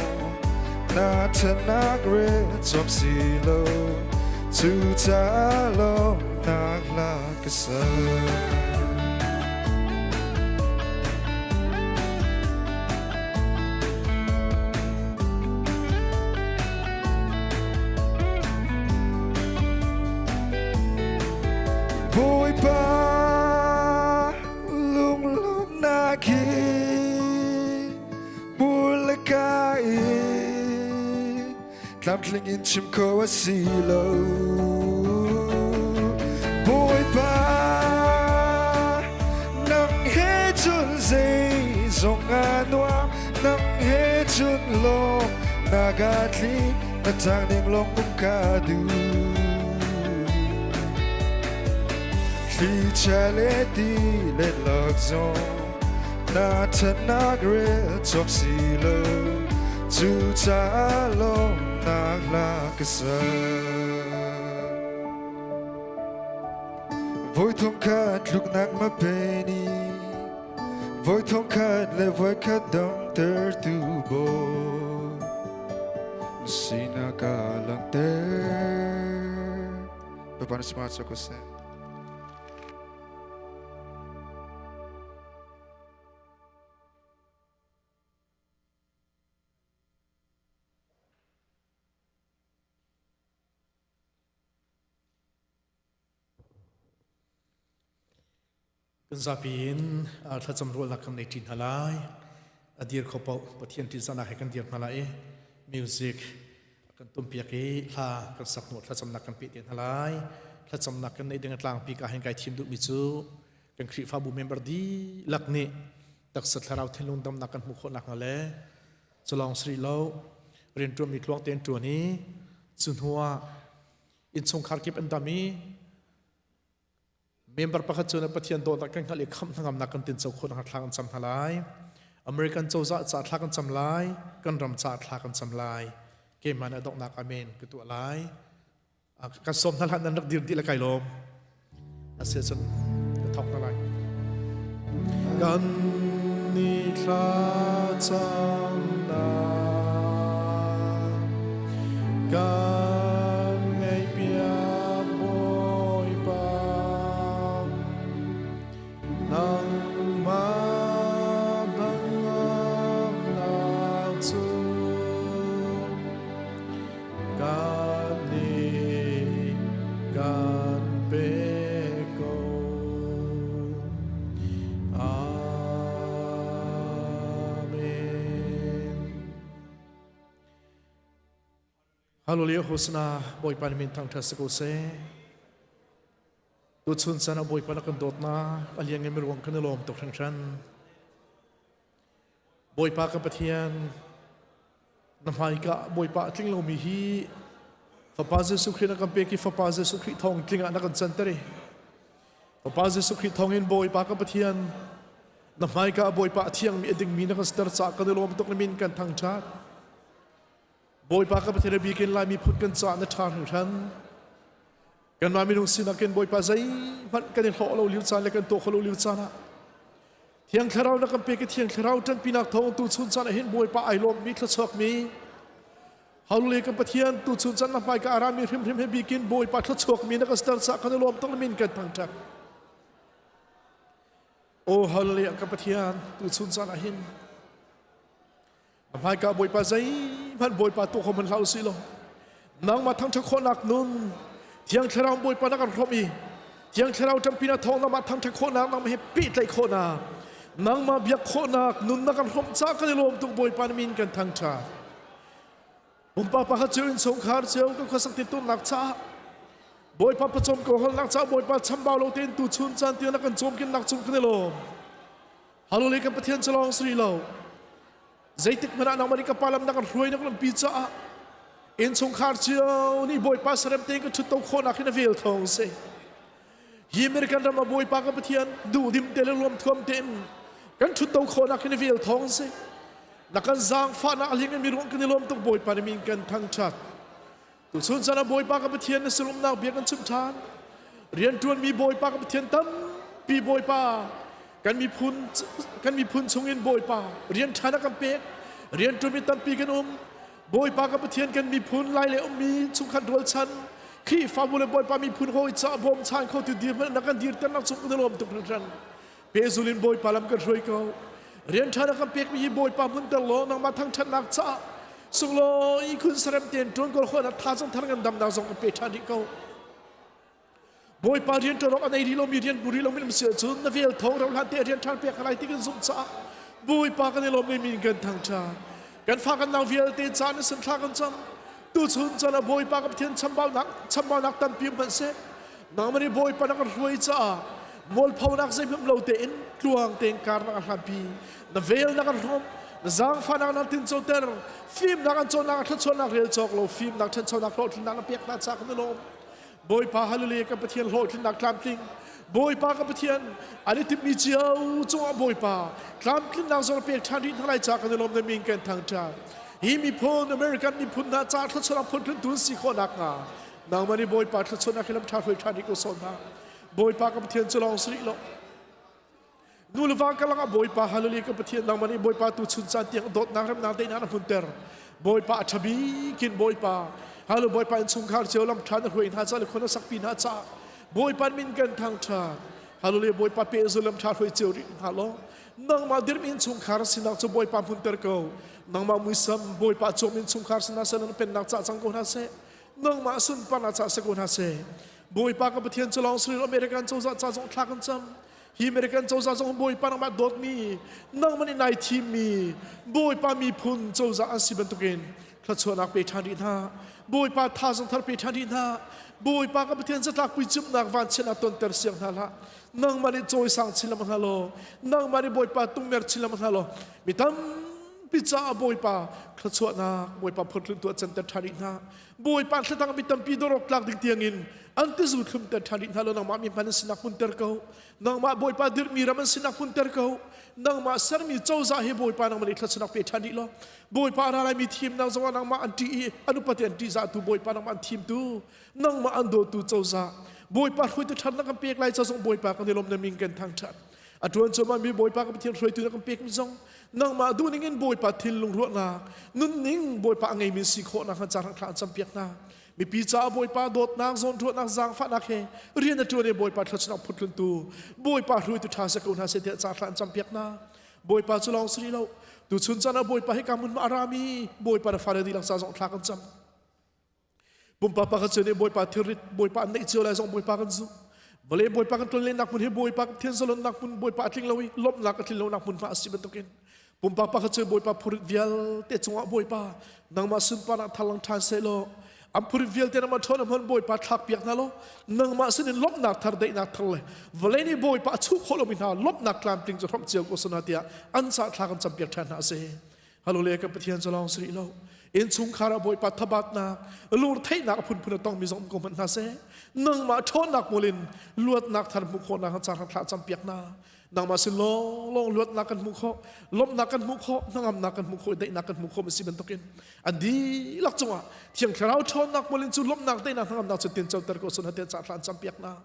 na ṭhatnak rel cawk si lo cucaah lawmhnak hla ka sa. Bawipa lunglawmhnak hi Mulka i tlamtling in chim kho a si lo. Bawipa nang he cun zeizong a nuam nang he cun lawm na ka tling na tang ning lawng um ka duh. Thlichia le ti le lak zong na ṭhatnak rel cawk si lo cucaah lawmhnak hla ka sa voi thong khat tluknak ma pe ni voi thong khat le voi khat damter tu bawi sinak ka langhter Bapak Smart Sokose. Kan zapi in thlacam rualnak kan nei ṭi hna lai. A dir kho paoh Pathian ṭihzahnak he kan dir hna lai i music kan tumpiak i hla kan sak hnu thlacamnak kan peh te hna lai. Thlacamnak kan neih ding a tlangpi ka hin kai thim duhmi cu kan Khrihfabu member dihlak nih taksa thlarau thinlung damnak kan hmuh khawh nakhnga le culawng si rih lo rianṭuanmi tluang tein ṭuan i cu hnuah innchungkhar kip an dam i Member pakhat cu na Pathian dawtnak kan hngalh i khamh hnangamnak kan tinco khawh nakhnga thla kan cam hna lai. American cozah ca thla kan cam lai, kan ram ca thla kan cam lai. Keimah nih a donghnak amen ka tuah lai. Kan sawm hna hlan nan rak dir dih le kai lawm. Asi cun ka thawk hna lai. Kan ni thla camnak Kan ngaihpiak Bawipa, nangmah hnangamnak cu kan nih kan pek ko. Amen. Hallelujah Hosana Bawipa nih min thangṭhat si ko seh. Tuchun caan ah Bawipa na kan dawtnak a lianngan mi ruang kan i lawm tuk hringhran. Bawipa kan Pathian na hmaika Bawipa a tling lomi hi Fapa Jesuh Khrih na kan pek i Fapa Jesuh Khrih thawng tling ah na kan canter i Fapa Jesuh Khrih thawngin Bawipa kan Pathian. Na hmaika Bawipa a thiangmi a dingmi na kan siter caah kan i lawm tuk na min kan thangṭhat. Bawipa ka Pathian bikin Lai miphun kan caah na ṭha hringhran. Kanmah minung sinak in Bawipa zeihmanh kan i hlawh lo lio caan le kan tuah kho lo lio caan ah Thiang Thlarau na kan pek i Thiang Thlarau ṭanpinak thawng tu chun caan ah hin Bawipa ai lawmmi thluachuakmi Hallelujah kan Pathian tu chun caan na hmaika a rami hrimhrim he bikin Bawipa thluachuakmi na kan siter caah kan i lawm tuk na min kan thangṭhat. O hallelujah ka Pathian tu chun caan ah hin Na hmaika Bawipa zeihmanh Bawipa tuah kho hmanh hlah usih law nangmah thangṭhat khawhnak nun Thiang Thlarau Bawipa na kan hrawmh i Thiang Thlarau ṭampi na thawng nangmah thangṭhat khawhnak nangmah he pehtlaih khawhnak nangmah biak khawhnak nun na kan hrawmh caah kan i lawm tuk Bawipa na min kan thangṭhat. Pumpak pakhat cio innchungkhar cio kan khuasak tintunak caah Bawipa pawcawm ko holnak caah Bawipa chambau lo tein tu chun caan tiang na kan cawmkinnak cung kan i lawm. Hallelujah kan Pathian cu lawng si lo. Zeitik hmanh ah nangmah nih ka pa lam na kan hruai na kan lampi caah innchungkhar cio nih Bawipa sarem tein ka ṭhutto khawhnak hin a vel thawng si. Hi American ram ah Bawipa ka Pathian duhdim te le luamthuam tein kan ṭhutto khawhnak hin a vel thawng si. Na kan zaangfahnak a hling in mi ruang kan i lawm tuk Bawipa na min kan thangṭhat. Tuchun caan ah Bawipa ka Pathian na sinumnak bia kan chim ṭhan. Rianṭuanmi Bawipa ka Pathian tampi Bawipa kan miphun kan miphun chungin Bawipa rian ṭhan a kan pek. Rianṭuanmi tampi kan um. Bawipa ka Pathian kan miphun lai le ummi chungkhat rualchan Khrihfabu le Bawipa miphun hawi caah bawmchan kho tu dirhmun na kan dirternak cung kan i lawm tuk hringhran. Pehzul in Bawipa lam kan hruai ko. Rian ṭha na kan pekmi hi Bawipa hmunter law nangmah thangṭhatnak caah sunglawi khun sarem tein ṭuan kawl khawhnak thazaang thar ngandamnak zong kan pe ṭhan rih ko. Bawipa rian ṭuan awk a nei rih lomi rian bu rih lomi nam si ahcun na vel thawng ro hlan te rian ṭhan pek lai ti kan zumh caah Bawipa kan i lawm mi min kan thangṭhat. Kan fa kan nau vialte ca na sin thla kan cam. Tuchun caan ah Bawipa ka Pathian chambaunak chambaunak tampi hmanh seh nangmah nih Bawipa na kan hruai caah mualphonak zeihmanh lo tein tluang tein kar na kan hlanpi na vel na kan hrawmh na zaangfahnak na tincoter fimnak an cawnnak thluachuahnak rel cawk lo fimnak ṭhanchonak hlawhtlinnak na pek hna caah kan i lawm Bawipa hallelujah kan Pathian hlawhtlinnak tlamtling Bawipa ka Pathian an i timhmi cio cungah Bawipa tlamtlinnak zong pek ṭhan rih hna lai ca kan i lawm na min kan thangṭhat hi miphun American miphun hna ca thluachuahnak phunphun tun si khawh nakhnga nangmah nih Bawipa thluachuahnak hi lam ṭha hruai ṭhan rih ko sawh hna Bawipa ka Pathian cu lawng si rih lo Nu le va karlak ah Bawipa hallelujah ka Pathian nangmah nih Bawipa tu chun caan tiang dawtnak remnak daihnak na hmunter. Bawipa a ṭha bikin Bawipa Hallo Bawipa innchungkhar cio lam ṭha na hruai hna ca le khua na sakpi hna caah Bawipa min kan thangṭhat. Hallelujah Bawipa pehzul lam ṭha hruai cio rih hna law nangmah dirmi innchungkhar sinak cu Bawipa hmunter ko. Nangmah muisam Bawipa cawm innchungkhar sinak seh na pennak cah cang ko hna seh. Nangmah sunparnak cah si ko hna seh. Bawipa ka Pathian cu lawng siril American cozah ca zong thla kan cam. Hi American cozah zong Bawipa nangmah dawtmi, nangmah nih nai thimmi Bawipa miphun cozah an si bantukin thluachuahnak pe ṭhan rih hna. Bawipa thazaang thar pe ṭhan rih hna. Bawipa ka Pathian zatlak puicimnak vanchiatnak tonter siang hna hlah. Nangmah nih cawisang chin lengmang hna law, nangmah nih Bawipa tungmer chin lengmang hna law, mi tampi caah Bawipa thluachuahnak Bawipa phurtlun tuah canter ṭhan rih hna. Bawipa thlatang mi tampi dorok tlak ding tiangin an tizu thlumter ṭhan rih hna lo nangmah mi hman an sinak hmunter ko nangmah Bawipa dirhmi ram an sinak hmunter ko nangmah sermi cozah hi Bawipa nangmah nih thluachuahnak pe ṭhan rih law Bawipa ra laimi thimnak zongah nangmah an ṭih i an upate an ṭihzahtu Bawipa nangmah an thimtu nangmah an dawtu cozah Bawipa hruaitu ṭhatnak kan pek lai ca zong Bawipa kan i lawm na min kan thangṭhat a ṭuan cuahmah mi Bawipa ka Pathian hruaitu na kan pekmi zong nangmah duhning in Bawipa thinlung ruahnak nunning Bawipa a ngeimi si khawhnak hnga ca thla an campiak hna mipi caah Bawipa dawtnak zawnruahnak zaangfahnak he rian a ṭuan i Bawipa thluachuahnak phutluntu Bawipa hruaitu ṭha si ko hna seh tiah ca thla an campiak hna Bawipa cu lawng si rih lo tuchun caan ah Bawipa hi ka mun ma a rami Bawipa na fale dihlak ca zong thla kan cam Pumpak pakhat cio nih Bawipa thilrit Bawipa an neih cio lai zong Bawipa kan zumh. Vawlei Bawipa kan tlonlennak hmun hi Bawipa Pathian zalonnak hmun Bawipa a tling lo i lawmhnak a tlin lonak hmun hma a si bantukin pumpak pakhat cio Bawipa phurit vialte cungah Bawipa nangmah sunparnak tharlang ṭhan seh law an phurit vialte nangmah ṭhawn hman Bawipa thlak piak hna law nangmah sinin lawmhnak thar daihnak thar le vawlei nih Bawipa a chuh khawh lomi hna lawmhnak tlamtling cu hrawmh cio ko suna tiah an ca thla kan campiak ṭhan hna a si. Hallelujah kan Pathian cu lawng si rih lo. Innchungkhar ah Bawipa thabatnak, lungretheihnak a phunphun a tongmi zong um ko hmanh hna seh. Nangmah ṭhawnnak hmul in luatnak thar hmuh khawhnak caan thla campiak hna. Nangmah sin lawnglawng luatnak kan hmuh khawh, lawmhnak kan hmuh khawh, hnangamnak kan hmuh khawh, daihnak kan hmuh khawh si bantukin an dihlak cungah Thiang Thlarau ṭhawnnak hmul in cu lawmhnak, daihnak, hnangamnak cu tin coter ko sun hate ca thla an campiak na.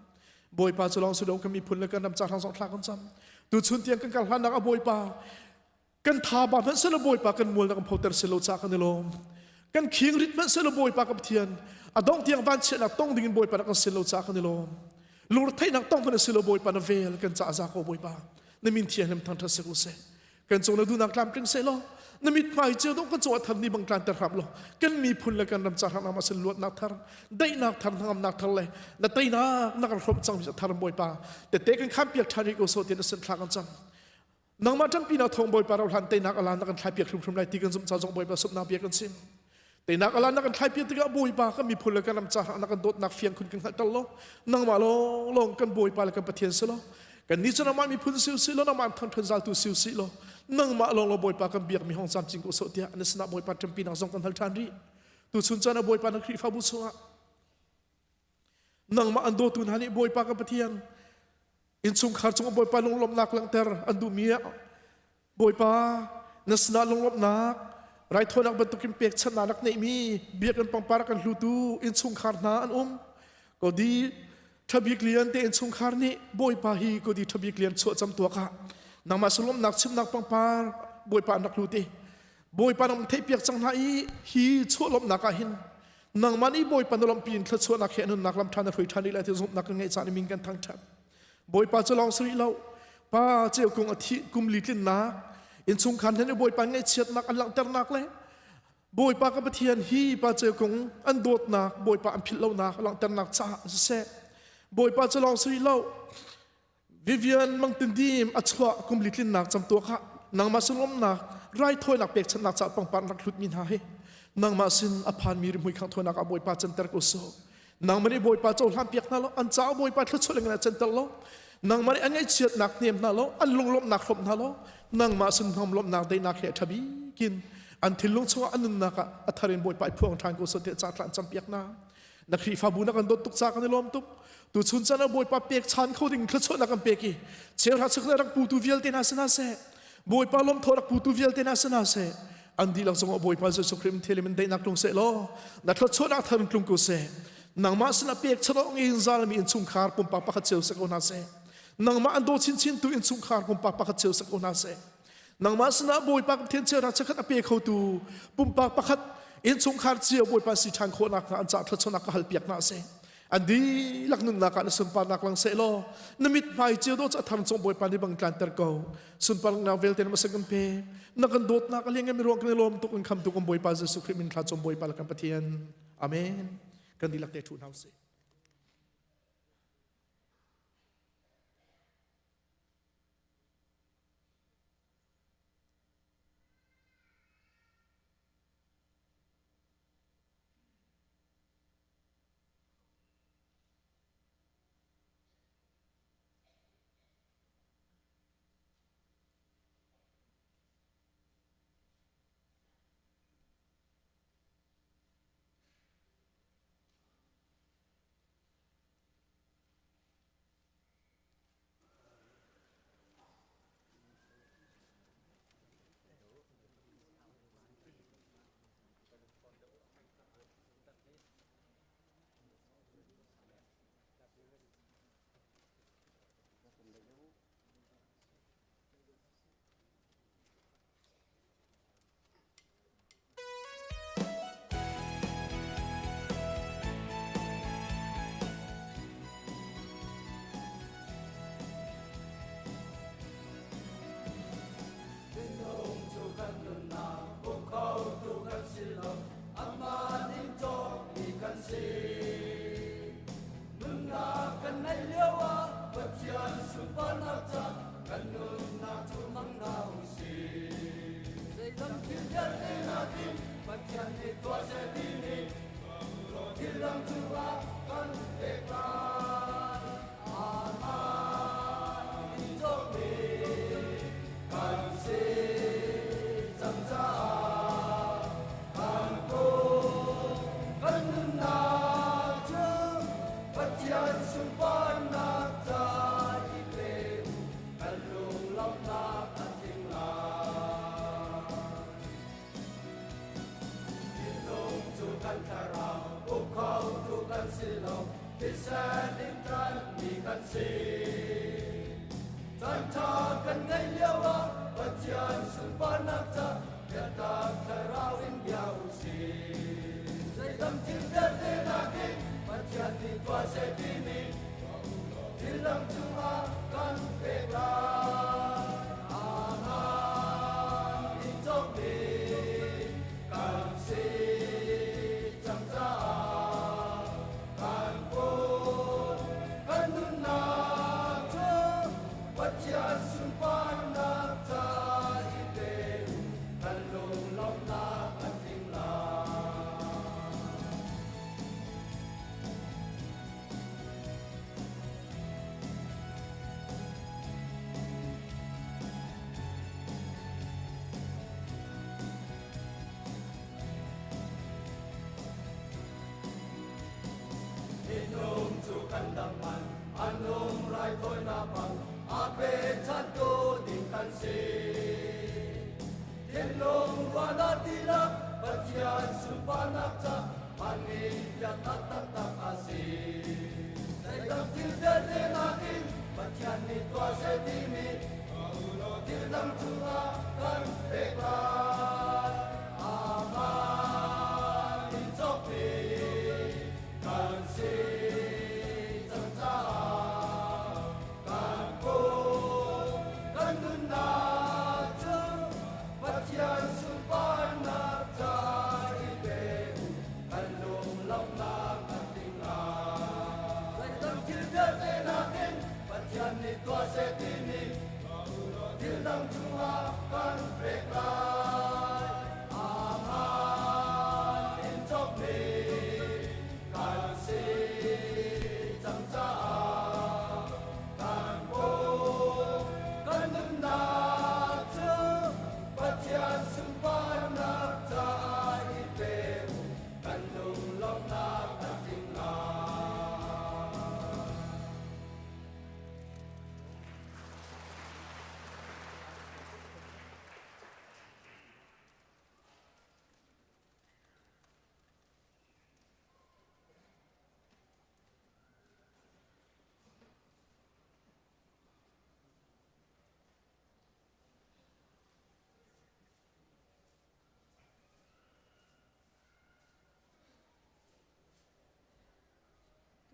Bawipa cu lawng si lo kan miphun le kan ram ca hlang zong thla kan cam. Tuchun tiang kan kal hlannak a Bawipa kan tha ba hmanh selaw Bawipa kan mual na kan photer selaw ca kan i lawm. Kan khing rit hmanh selaw Bawipa ka Pathian a dong tiang vanchiatnak tong ding in Bawipa na kan selaw ca kan i lawm. Lungretheihnak tong hmanh selaw Bawipa na vel kan ca za ko Bawipa. Na min thianghlim thangthat sek u seh. Kan cung na duhnak tlamtling seh law na mithmai cio dawh kan cung ah thar ni bang tlanter hram law kan miphun le kan ram ca hrang ah sin luatnak thar daihnak thar hnangamnak thar le na teinak na kan hrawm cang mi thar Bawipa tete kan khan piak ṭhan rih ko so tian na sin thla kan cam Nangmah ṭanpinak thawng Bawipa rohlan teinak alan na kan thlaipiak hrimhrim lai ti kan zumh ca zong Bawipa sumnak bia kan chim. Teinak alan na kan thlaipiak tikah Bawipa kan miphun le kan ram caah na kan dawtnak fiang khun kan hngalhter lo. Nangmah lawnglawng kan Bawipa le kan Pathian si lo. Kan nih cu nangmah miphun si usih law nangmah thangṭhan zaltu si usih law nangmah lawng law Bawipa kan biakmi hong camcin ko sawh tiah na sinah Bawipa ṭanpinak zong kan hal ṭhan rih. Tuchun caan ah Bawipa na Khrihfabu chungah nangmah an dawtu hna nih Bawipa kan Pathian Innchungkhar cung Bawipa lunglawmhnak langhter an duhmi ah Bawipa na sinah lunglawmhnak raithawinak bantukin pekchanhnak rak neihmi biakinn pangpar kan hlutu innchungkhar hna an um. Kodi Ṭhabik Lian te innchungkhar nih Bawipa hi kodi Ṭhabik Lian chuah cam tuak ah nangmah sulawmnak chimnak pangpar Bawipa an rak hlut i Bawipa nang theihpiak cang hna i hi chuah lawmhnak ah hin Nangmah nih Bawipa na lawmhpi in thluachuahnak he nunnak lam ṭha na hrui ṭhan rih lai ti zumhnak kan ngeih caan i min kan thangṭhat. Bawipa cu lawng si rih lo. Pa ceukung a thih kum li tlinnak innchungkhar hna nih Bawipa ngaihchiatnak an langhternak le Bawipa ka Pathian hi pa ceukung an dawtnak Bawipa an philh lonak langhternak caah siseh Bawipa cu lawng si rih lo. Vivian Mangtindim a chuah kum li tlinnak camtuak ah nangmah sin lawmnak raithawinak pekchanhnak caah pangpar rak hlutmi hna hi nangmah sin a phanmi rimhmui khanghthawinak ah Bawipa canter ko sawh. Nangmah nih Bawipa cohlan piak hna law an caah Bawipa thluachuah lengin ah canter law nangmah nih an ngaihchiatnak hnem hna law an lunglawmhnak hrawmh hna law nangmah sin hnamlawmhnak daihnak he a ṭha bikin an thinlung chungah an nunnak ah a thar in Bawipa i phuang ṭhan ko sawh tiah ca tla an campiak hna. Na Khrihfabu na kan dawt tuk ca kan i lawm tuk. Tuchun caan ah Bawipa pek chan kho ding thluachuahnak kan pek i cheuhra cheuhra rak putu vialte hna si hna seh. Bawipa lawmthaw rak putu vialte hna si hna seh. An dihlak zongah Bawipa Jesuh Khrih thialim in daihnak tlung seh law na thluachuahnak thar in tlung ko seh. Nangmah sinah pek chanawk in zalmi innchungkhar pumpak pakhat cio si ko hna seh. Nangmah an daw chinchin tu innchungkhar pumpak pakhat cio si ko hna seh. Nangmah sinah Bawipa kan Pathian cheuhra cheukhat a pe khotu pumpak pakhat innchungkhar cio Bawipa si ṭhan khawhnak hnga an caah thluachuahnak ka halpiak hna seh. An dihlak nunnak ah na sunparnak lang seh law na mithmai cio dawh cu a thar cung Bawipa nih bang tlanter ko. Sunparnak vialte na kan pe. Na kan dawtnak a liangmi ruang kan i lawm tuk in khamtu kan Bawipa Jesuh Khrih min thla cum Bawipa le kan Pathian. Amen. Kan dihlak te ṭhu hna usih. kan si lo, thisen in tlanhmi kan si. Caan ṭha kan ngeih lio ah Pathian sunparnak ca biatak thlarau in bia u sih. Zeidang thil vialte nakin Pathian nih tuah seh timi thil dang cungah kan pek lai. Aman in cawkmi kan si cang caah kan pum kan nunnak cu Pathian sunparnak ca i pe u kan lunglawmhnak a tling lai. Minung cu kan dam man, a nung raithawinak bang a pechantu ding kan si. Thinlung ruahnak dihlak Pathian sunparnak ca hmanmi biaknak taktak a si. Zeidang thil vialte nakin Pathian nih tuah seh timi thil dang cungah kan pek lai. Aman in cawkmi kan si cang caah kan pum kan nunnak cu Pathian sunparnak ca i pe u kan lunglawmhnak a tling lai. Zeidang thil vialte nakin Pathian nih tuah seh timi thil dang cungah kan pek lai. Aman in cawkmi kan si cang caah kan pum kan nunnak cu Pathian sunparnak caah i pe u kan lunglawmhnak a tling lai.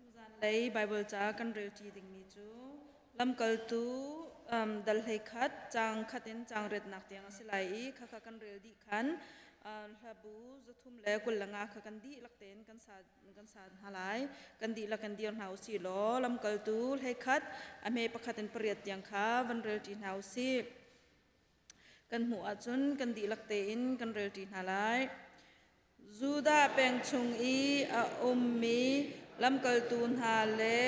Tuzanlei Baibal ca kan relṭi dingmi cu Lamkaltu um, dal hlei khat caang khat in caang riatnak tiang a si lai i khakha kan rel dih khan uh, hlabu 325 kha kan dihlak tein kan sa kan sa hna lai. Kan dihlak kan dir hna u sih law Lamkaltu hlei khat a hme pakhat in pariat tiang kha van relṭi hna u sih. Kan hmuh ahcun kan dihlak tein kan relṭi hna lai. Judah peng chung i a ummi lamkaltu hna le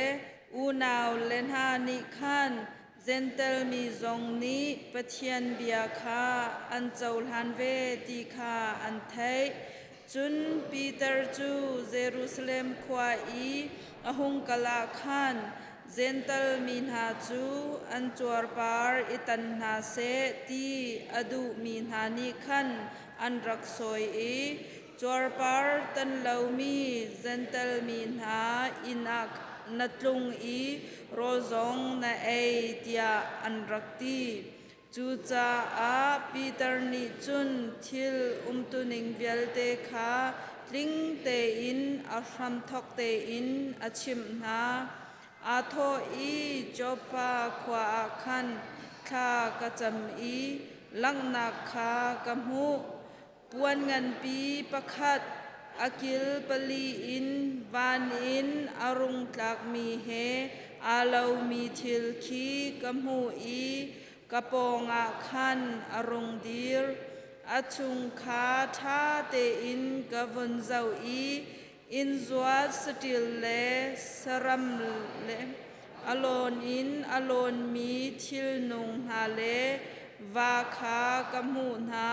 unau le hna nih khan Jentail mi zong nih Pathian bia kha an cohlan ve ti kha an theih. Cun Peter cu Jerusalem khua i a hung kal ah khan Jentail mi hna cu an cuarpar i tan hna seh ti a duhmi hna nih khan an rak sawi i cuarpar tan lomi Jentail mi hna inn ah na tlung i rawl zong na ei tiah an rak ti. Cucaah Peter nih cun thil umtuning vialte kha tling tein a hramthawk tein a chimh hna. Aa thawh i Joppa khua ah khan thla ka cam i langhnak kha ka hmuh. Puan nganpi pakhat a kil pali in van in a rung tlakmi he aa lomi thil khi ka hmuh i ka pawngah khan a rung dir. A chung kha ṭha tein ka vun zoh i Innzuat saṭil le saram le a lawn in a lawnmi thilnung hna le va kha ka hmuh hna.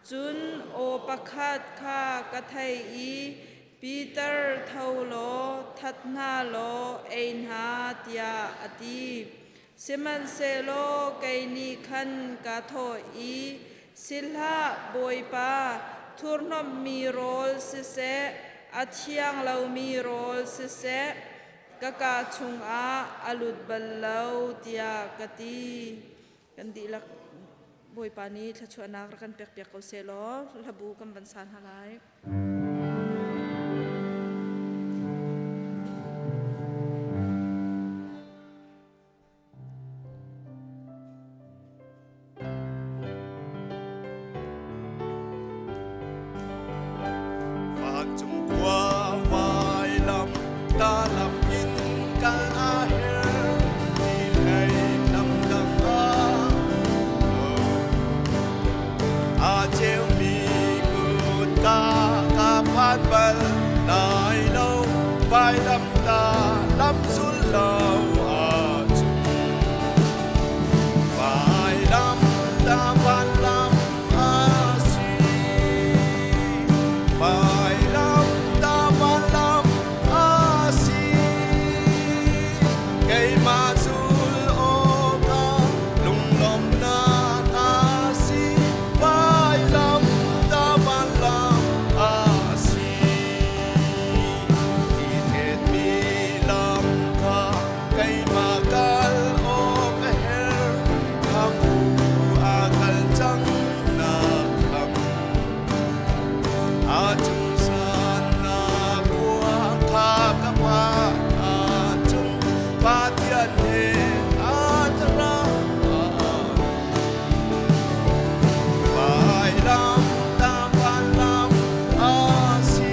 Cun aw pakhat kha ka theih i, Peter, tho law, that hna law, ei hna, tiah a ti. Sihmanhsehlaw kei nih khan kaa thawh i, Si hlah, Bawipa, thurhnomhmi rawl siseh, a thiang lomi rawl siseh, ka kaa chungah a lut bal lo, tiah ka ti. Kan dihlak Bawipa nih thluachuahnak rak kan pekpiak ko seh law hlabu kan van sa hna lai. Vancung khua vailam ta lam in kal a her ti hlei lam dang ah a ceumi kutka ka phan bal lai lo vailam ta lam zul lo ahcun vailam ta vanlam a si vailam ta vanlam a si keimah zul awkah lunglawmhnak a si vailam ta vanlam a si Ti thetmi lam kha keimah kal awk a herh khamhu a kal cang nak lam a cung sannak khua kha ka phan ahcun Pathian he aa tara Vailam ta vanlam a si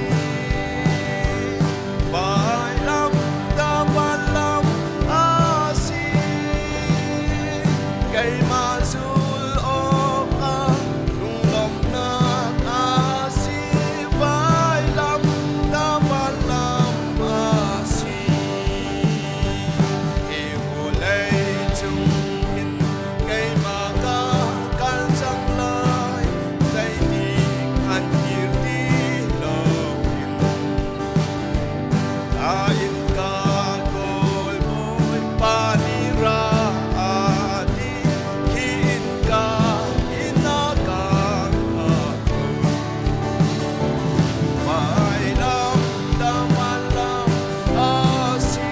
Vailam ta vanlam a si Keimah zul awkah lunglawmhnak a si Vailam ta vanlam a si Hi vawlei cung hin keimah ka kal cang lai zeitik an kir ti loin a innka kawl bawipa nih ra a ti khi innka in a kang Vailam tamalam a si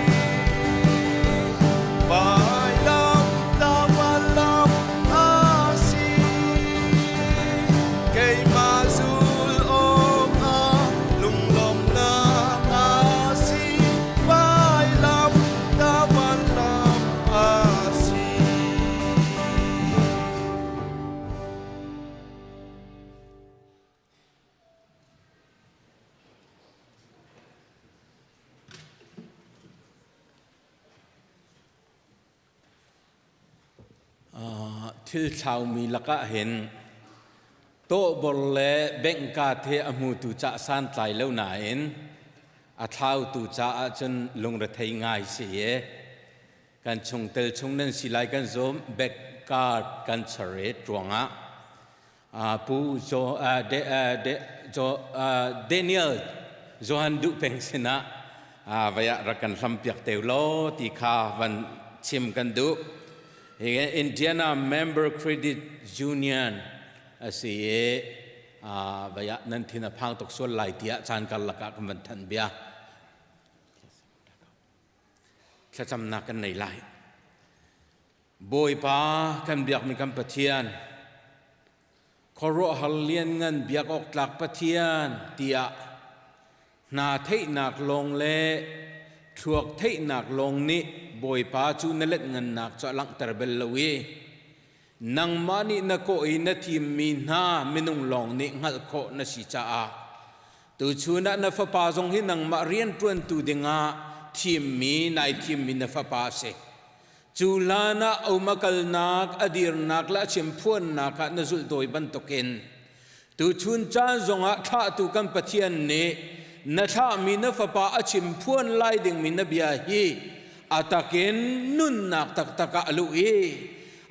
Vailam tamalam a si Keimah zul awkah lunglawmhnak a si Vailam tamalam a si. Thil thlaumi lakah hin tawhbor le bengka the a hmutu cah santlai lo nain a thlautu caah cun lungrethei ngai si e. Kan chungtel chung nan si lai kan zum back card kan char i ruangah Pu Jo, De, De, Jo, Daniel Johan duh peng sinah vaya rak kan hlam piak te law ti kha van chim kan duh. Indiana Member Credit Union a si i vaya nan thin a phang tuk sual lai tiah caan karlak ah kan van thanh bia. Thlacamnak kan nei lai. Bawipa kan biakmi kan Pathian, khuaruahhar lianngan biak awk tlak Pathian tiah hna theihnak lawng le thluak theihnak lawng nih Bawipa cu na let ngannak cu a langhter bel lo i nangmah nih na kawh i na thimmi hna minung lawng nih hngalh khawh na si caah tuchun ah na fapa zong hi nangmah rianṭuantu dingah thimmi nai thimmi na fapa a si. Cu hlan ah oma kalnak, a dirnak le a chimphuannak ah na zulhdawi bantukin tuchun caan zongah thlahtu kan Pathian nih na thlahmi na fapa a chimphuan lai dingmi na bia hi a takin nunnak taktak ah a luh i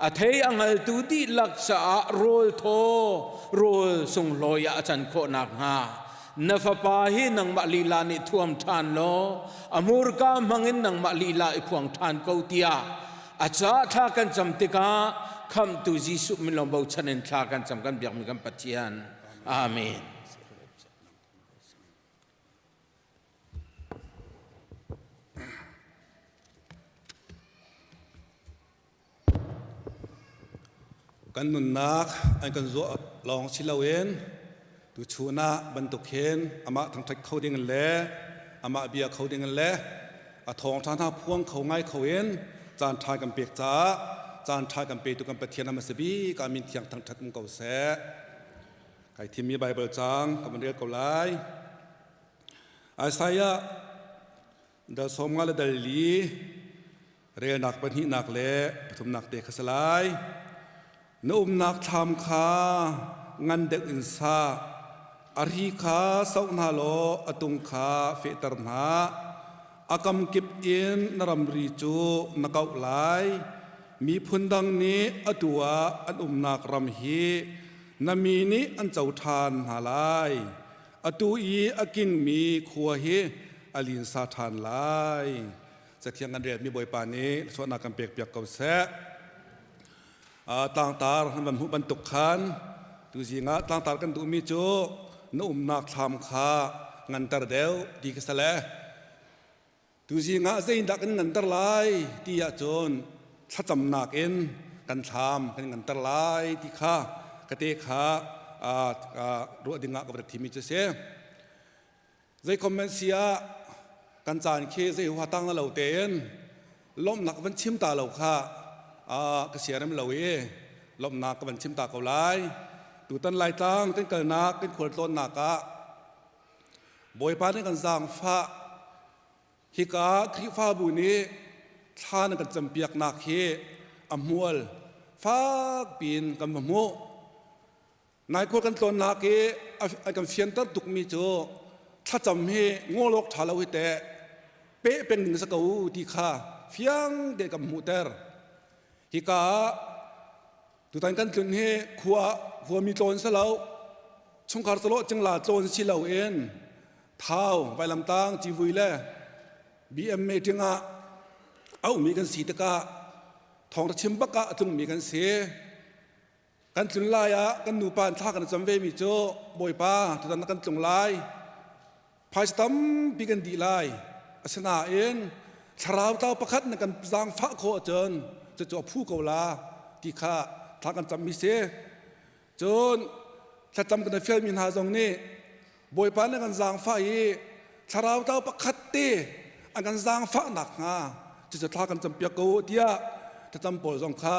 a thei a hngaltu dihlak caah rawl thaw rawl sunglawi ah a can khawh nakhnga na fapa hi nangmah lila nih thuam ṭhan law a hmurka hmangin nangmah lila i phuang ṭhan ko tiah a caah thla kan cam tikah khamhtu Jesuh min lawng bochan in thla kan cam kan biakmi kan Pathian. Amen. Kan nunnak an kan zuah lawng si loin tuchun ah bantuk hin amah thangṭhat kho ding le amah bia kho ding le a thawngṭha hna phuang kho ngai kho in caan ṭha kan pek caah caan ṭha kan petu kan Pathian a si bik ah min thiang thangṭhat um ko seh. Kai thimmi Baibal caang ka van rel ko lai. Isaiah dal 50 le dal li relnak pahnihnak le pathumnak te kha si lai. Na umnak thlam kha ngan deuh in sa, a ri kha soh hna law a tung kha fehter hna. A kamkip in na ramri cu na kauh lai. Miphun dang nih atu ah an umnak ram hi na mi nih an co ṭhan hna lai. Atu i a kingmi khua hi a linsa ṭhan lai. Cathiang kan relmi Bawipa nih suahnak kan pekpiak ko seh. Tlangtar nan van hmuh bantuk khan tuzing ah tlangtar kan duhmi cu na umnak thlam kha nganter deuh ti ka si le tuzing ah zeidah kan nganter lai ti ahcun thlacamnak in kan thlam kan nganter lai ti kha ka te kha ruah ding ah ka va thimi cu si. Zei comment si ah kan caan khi zei hua tang na lo tein lawmhnak van chim ta lo kha ka siarem lo i lawmhnak ka van chim ta ko lai. Tutan Laitlang kan kalnak kan khualtlawnnak ah Bawipa nih kan zaangfah hika Khrihfabu nih thla na kan campiaknak hi a hmual fak piin kan va hmuh. Nai khua kan tlawnnak i an kan fianter tukmi cu thlacam hi ngol awk ṭha lo hi teh peh peng ding si ko ti kha fiang tein kan hmuhter. Hika ah tutan kan tlun hi khua khuami tlawn si lo chungkhar calawh cingla tlawn si loin Thau Vailamtang civui le BM meeting ah a ummi kan si tikah thawngṭha chim bak ah a tlungmi kan si. Kan tlun lai ah kan nupa in thla kan cam ve mi cu Bawipa tutan na kan tlung lai phaisa tampi kan dih lai asinain thlarau tlau pakhat na kan zaangfah khawh ahcun cucu a phu ko la ti kha thla kan cam mi si cun thlacam kan fial mi hna zong nih Bawipa na kan zaangfah i thlarau tlau pakhat te an kan zaangfah nakhnga cucu thla kan campiak ko tiah thlacam pawl zong kha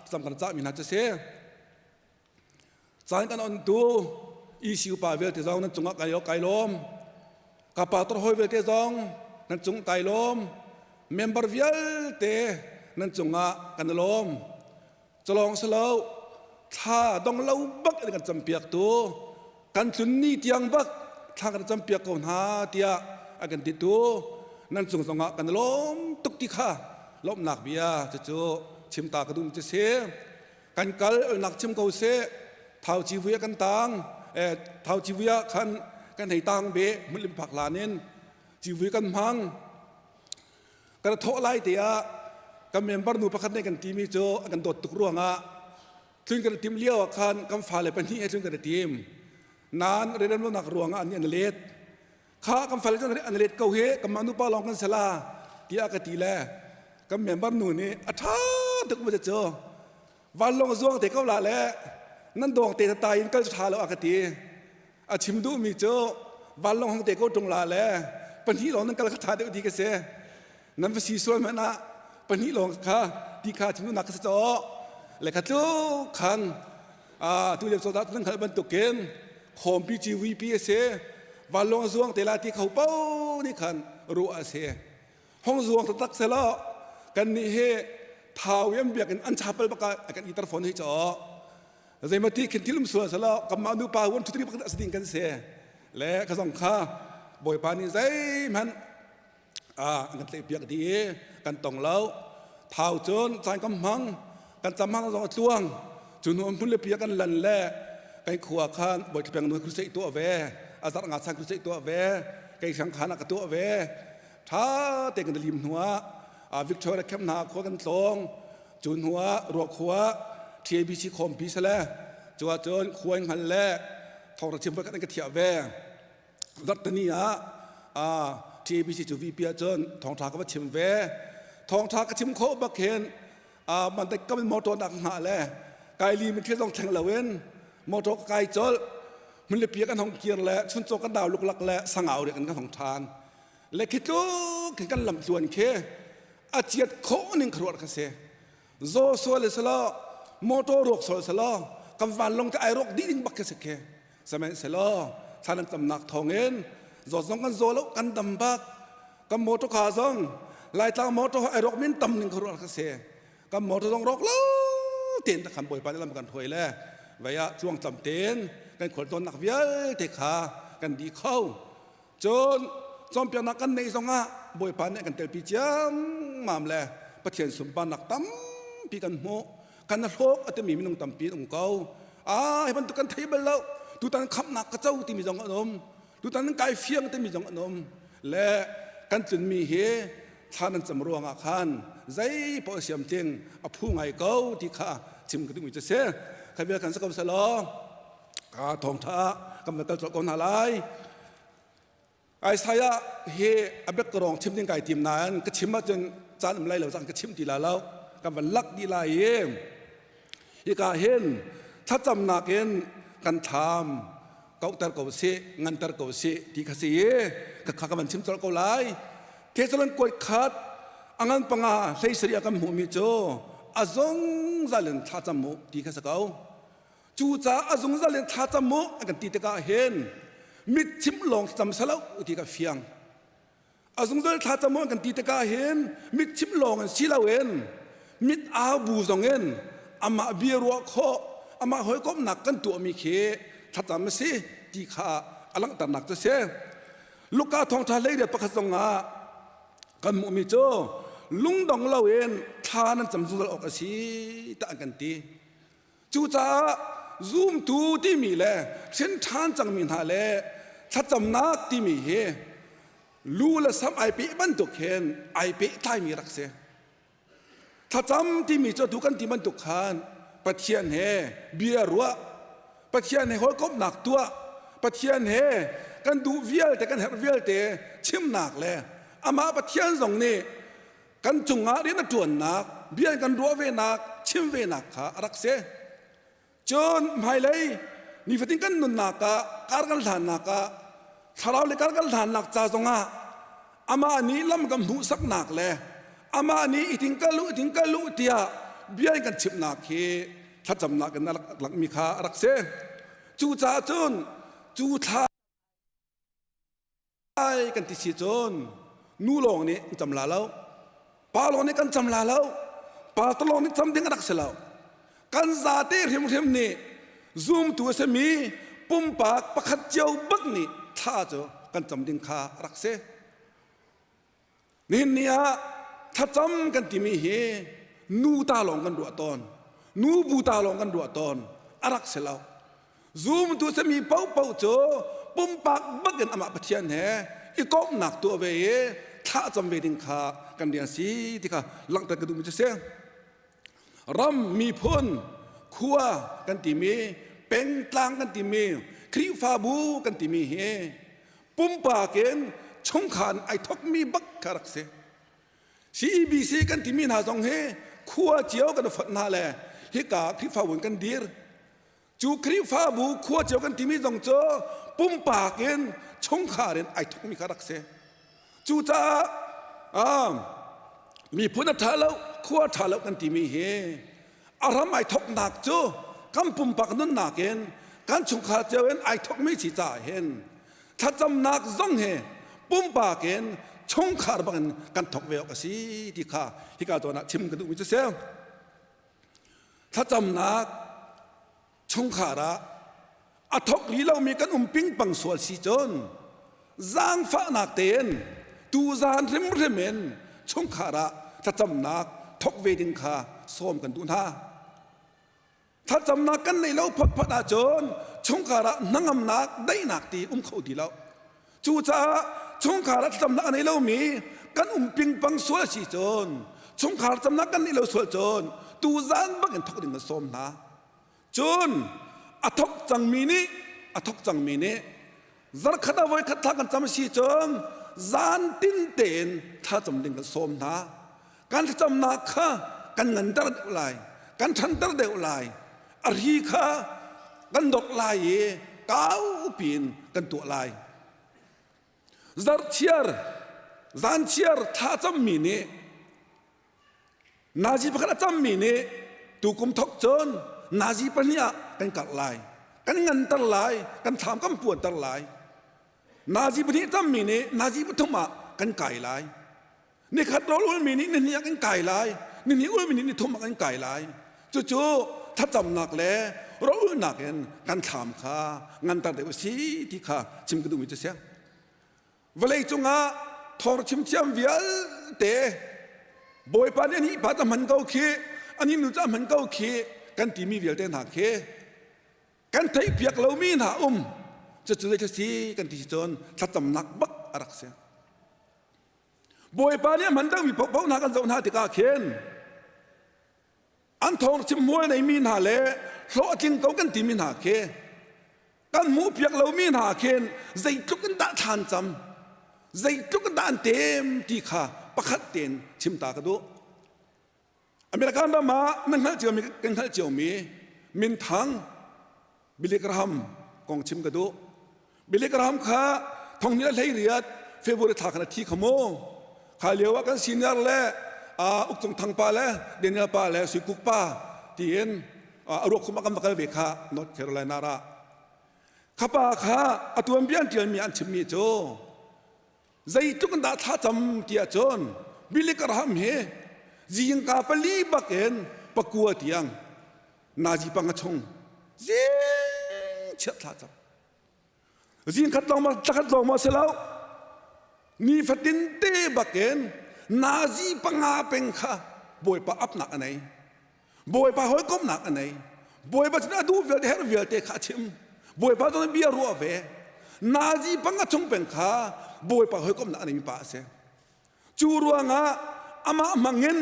thlacam kan cahmi hna cu si. Caan kan ontu ECU pa vialte zong nan cungah kai kai lawm. Ka pastor hawi vialte zong nan cung kai lawm. Member vialte nan cungah kan i lawm. Calawng si lo thla dong lo bak in kan campiak tu kan tlun ni tiang bak thla kan campiak ko hna tiah a kan ti tu nan cung zongah kan lawm tuk ti kha lawmhnak bia cucu chim ta ka dum cu si kan kal nak chim ko seh thau civui kan tang eh thau civui ah khan kan hei tang be hmunlim phak lan in civui kan hmang Kan thawh lai te ah kan member nu pakhat nih kan timi cu an kan dawt tuk ruangah tlun kan tim lio ah khan kan fale pahnih he tlun kan i tim. Nain rianremlonak ruangah an nih an let. Kha kan fale cu an let ko hi kanmah nupa lawng kan si la tiah ka ti le kan member nu nih a ṭha tuk mu cu vanlawng zuang te ko la le nan dawng te ta in kal ṭha lo a ka ti. A chim duhmi cu vanlawng hong te ko ṭung la le pahnih lawng nan kal kha ṭha deuh ti ka si. Nan va si sual hmanh ah pahnih lawng kha ti kha chim duhnak ka si caw. Le kha tluk khan tu lio cozah nan hngalh bantukin khawmpi civuipi a si. Vanlawng zuang te la ti kho po nih khan ruah a si. Hong zuang taktak selaw kan nih hi thau i an biakinn an chapel bak ah kan iter fawn hi caw. Zeimati khin thil um sual selaw kanmah nupa 1 2 3 pakhat a si ding kan si. Le ka zong kha Bawipa nih zeihmanh an kan tlaihpiak dih i kan tong lo. Thau cun caan kan hmang, kan cam hmang zong a tluang. Cu hnu hmun le pia kan lan le kan khua khan Bawi Peng nu crusade tuah ve, a zarh nga chan crusade tuah ve, kei hrang khan ah ka tuah ve. Tha te kan lim hnu ah Victoria camp hna khua kan tlawng. Cu hnu ah Ruakhua TABC khawmpi sale cu ahcun khua in hngal le thawngtha chim kan ka thiah ve. Zarhteni ah TABC cu VP ahcun thawngtha ka va chim ve. Thawngtha ka chim khawh bak hin man kam motor nak hngah le Kai li mi thil zong thleng loin motor ka kai colh. Hmun le pia kan hong kir le chuncaw kan dau luklak le sangau riak in kan hong ṭhan. Le khi tluk khi kan lam tluan khi a chiat khawh ning khuaruah ka si. Zaw sual le selaw motor ruak sual selaw kan vanlawng te ai rawk dih ding bak khi si khi. Sihmanhsehlaw thla nan camnak thawngin zawt zong kan zaw lo kan dam bak. Kan motor kha zong Laitlang motor ai rawk min tam ning khuaruah ka si. Kan motor zong rawk lo tein ta khan Bawipa nih lam kan hruai le vei ah cuang cam tein kan khualtlawnnak vialte kha kan dih kho. Cun cawnpiaknak kan neih zongah Bawipa nih kan telpi ciammam le Pathian sunparnak tampi kan hmuh. Kan hlawk a timi minung tampi an um ko. Ah, hi bantuk kan thei bal lo. Tutan khamhnak ka co timi zong an um. Tutan kai fiang timi zong an um. Le kan tlunmi hi thla nan cam ruangah khan zei paoh siam ting a phu ngai ko ti kha chim ka duhmi cu si. Kha vial kan si ko selaw ka thawngtha kan va kal colh ko hna lai. Isaiah hi a bek rong chim ding kai tim nain ka chim ahcun caan um lai lo caan ka chim ti la lo kan van lak dih lai i hika hin thlacamnak in kan thlam kauhter ko sih nganter ko sih ti kha si i ka kha ka van chim colh ko lai Thessalon kuat khat a ngan panga hlei sarih ah kan hmuhmi cu a zungzal in thlacam mu ti kha si ko Cucaah a zungzal in thla cam mu an kan ti tikah hin mitchim lawng cam salo ti ka fiang. A zungzal thla cam mu an kan ti tikah hin mitchim lawng in si loin mit au bu zong in amah bia ruah khawh amah hawikomhnak kan tuahmi khi thlacam a si ti kha a langhternak cu si. Luka thawngṭha hlei pakhat zong ah kan hmuhmi cu lungdong loin thla nan cam zungzal awk a si tiah an kan ti. Cucaah zumtu timi le hrin ṭhan cangmi hna le thlacamnak timi hi lu le sam ai peh bantuk hin ai pehtlaimi rak si. Thlacam timi cu atu kan ti bantuk khan Pathian he bia ruah, Pathian he hawikomhnak tuah, Pathian he kan duh vialte kan herh vialte chimnak le amah Pathian zong nih kan cungah rian a ṭuannak bia kan ruah venak chim venak kha a rak si cun hmailei nifatin kan nunnak ah kar kan hlannak ah thlarau le kar kan hlannak ca zongah amah nih lam kan hmuhsaknak le amah nih iting kal u iting kal u tiah bia in kan chimhnak hi thlacamnak in a rak langmi kha a rak si cucaah cun cu thla Ai kan ti si cun nu lawng nih an cam la lo pa lawng nih kan cam la lo pa lawng nih cam ding a rak si lo kan zate hrimhrim nih zumtu a simi pumpak pakhat cio bak nih thla cu kan cam ding kha a rak si Nihin ni ah thlacam kan timi hi nu ta lawng kan ruah tawn. Nu bu ta lawng kan ruah tawn. A rak si lo. Zumtu sami paohpaoh cu pumpak bak in amah Pathian he i komhnak tuah ve i thlacam ve ding kha kan rian si ti kha langhter ka duhmi cu si. Ram miphun khua kan timi pengtlang kan timi Khrihfabu kan timi hi pumpak in chungkhar ai thokmi bak kha rak si CEBC kan timi hna zong hi khua cio kan fonh hna le hika Khrihfabu in kan dir cu Khrihfabu khua cio kan timi zong cu pumpak in chungkhar in ai thokmi kha rak si cucaah um, miphun a ṭha lo khua ṭha lo kan timi hi a ram ai thoknak cu kan pumpak nunnak in kan chungkhar cio in ai thokmi si caah hin thlacamnak zong hi pumpak in chungkhar bangin kan thok ve awk a si ti kha hika zawn ah chim ka duhmi cu si thlacamnak chungkhar ah a thok rih lomi kan um pingpang sual si cun zaangfahnak tein tuzaan hrimhrim in chungkhar ah thlacamnak thok ve ding kha sawm kan duh hna. Thlacamnak kan neih lo photphot ahcun chungkhar ah hnangamnak daihnak ti um kho ti lo. Cucaah chungkhar ah thlacamnak a nei lomi kan um pingpang sual si cun chungkhar camnak kan neih lo sual cun tuzaan bak in thok ding kan sawm hna. Cun a thok cangmi nih a thok cangmi nih zarkhat ah voikhat thla kan cam si cun zan tin tein thlacam ding kan sawm hna. Kan thlacamnak kha kan nganter deuh lai, kan ṭhanter deuh lai. A ri kha kan dok lai i kau piin kan tuah lai. Zarhchiar, zanchiar thlacammi nih nazi pakhat a cammi nih tukum thok cun nazi pahnih ah kan karh lai, kan nganter lai, kan thlam kan puanter lai. Nazi pahnih cammi nih nazi pathum ah kan kai lai. Nikhat rawl ulmi nih nihnih ah kan kai lai, nihnih ulmi nih nithum ah kan kai lai. Cucu thlacamnak le rawl ulnak in kan thlam kha nganter deuh a si ti kha chim ka duhmi cu si. Vawlei cungah thawng chim thiam vialte Bawipa nih anih pa ca hman ko khi, anih nu ca hman ko khi kan timi vialte hna khi kan theihpiak lomi hna um cucu zei si kan ti cun thlacamnak bak a rak si. Bawipa nih a hman dangmi paohpaoh hna kan zoh hna tikah khin an thawng chim hmual neimi hna le hlawhtling ko kan timi hna khi kan hmuhpiak lomi hna khin zeitluk in dah thlan cam zeitluk in dah an tem ti kha pakhat tein chim ta ka duh. American ram ah nan hngalh ciomi kan hngalh ciomi minthang Billy Graham kong chim ka duh. Billy Graham kha thonghnih le 18 February thla khan a thi kha mu. Kha lio ah kan senior le uh, Ukcung Thang pa le Daniel pa le Sui Kuk pa tiin uh, a ruak khum ah kan va kal ve kha North Carolina ah. Kha pa kha a tuanbia an ṭialmi an chimmi cu Zeitluk in dah thlacam ti ahcun Billy Graham hi zingka pali bak in pakua tiang nazi panga chung zing chiat thlacam. Zing khat lawng ma thlakhat lawng ma si lo. Nifatin te bak in nazi panga peng kha Bawipa apnak a nei. Bawipa hawikomhnak a nei. Bawipa cun a duh vialte herh vialte kha a chim. Bawipa cun bia ruah ve. Nazi panga chung peng kha Bawipa hawikomhnak a neimi pa a si. Cu ruangah amah hmangin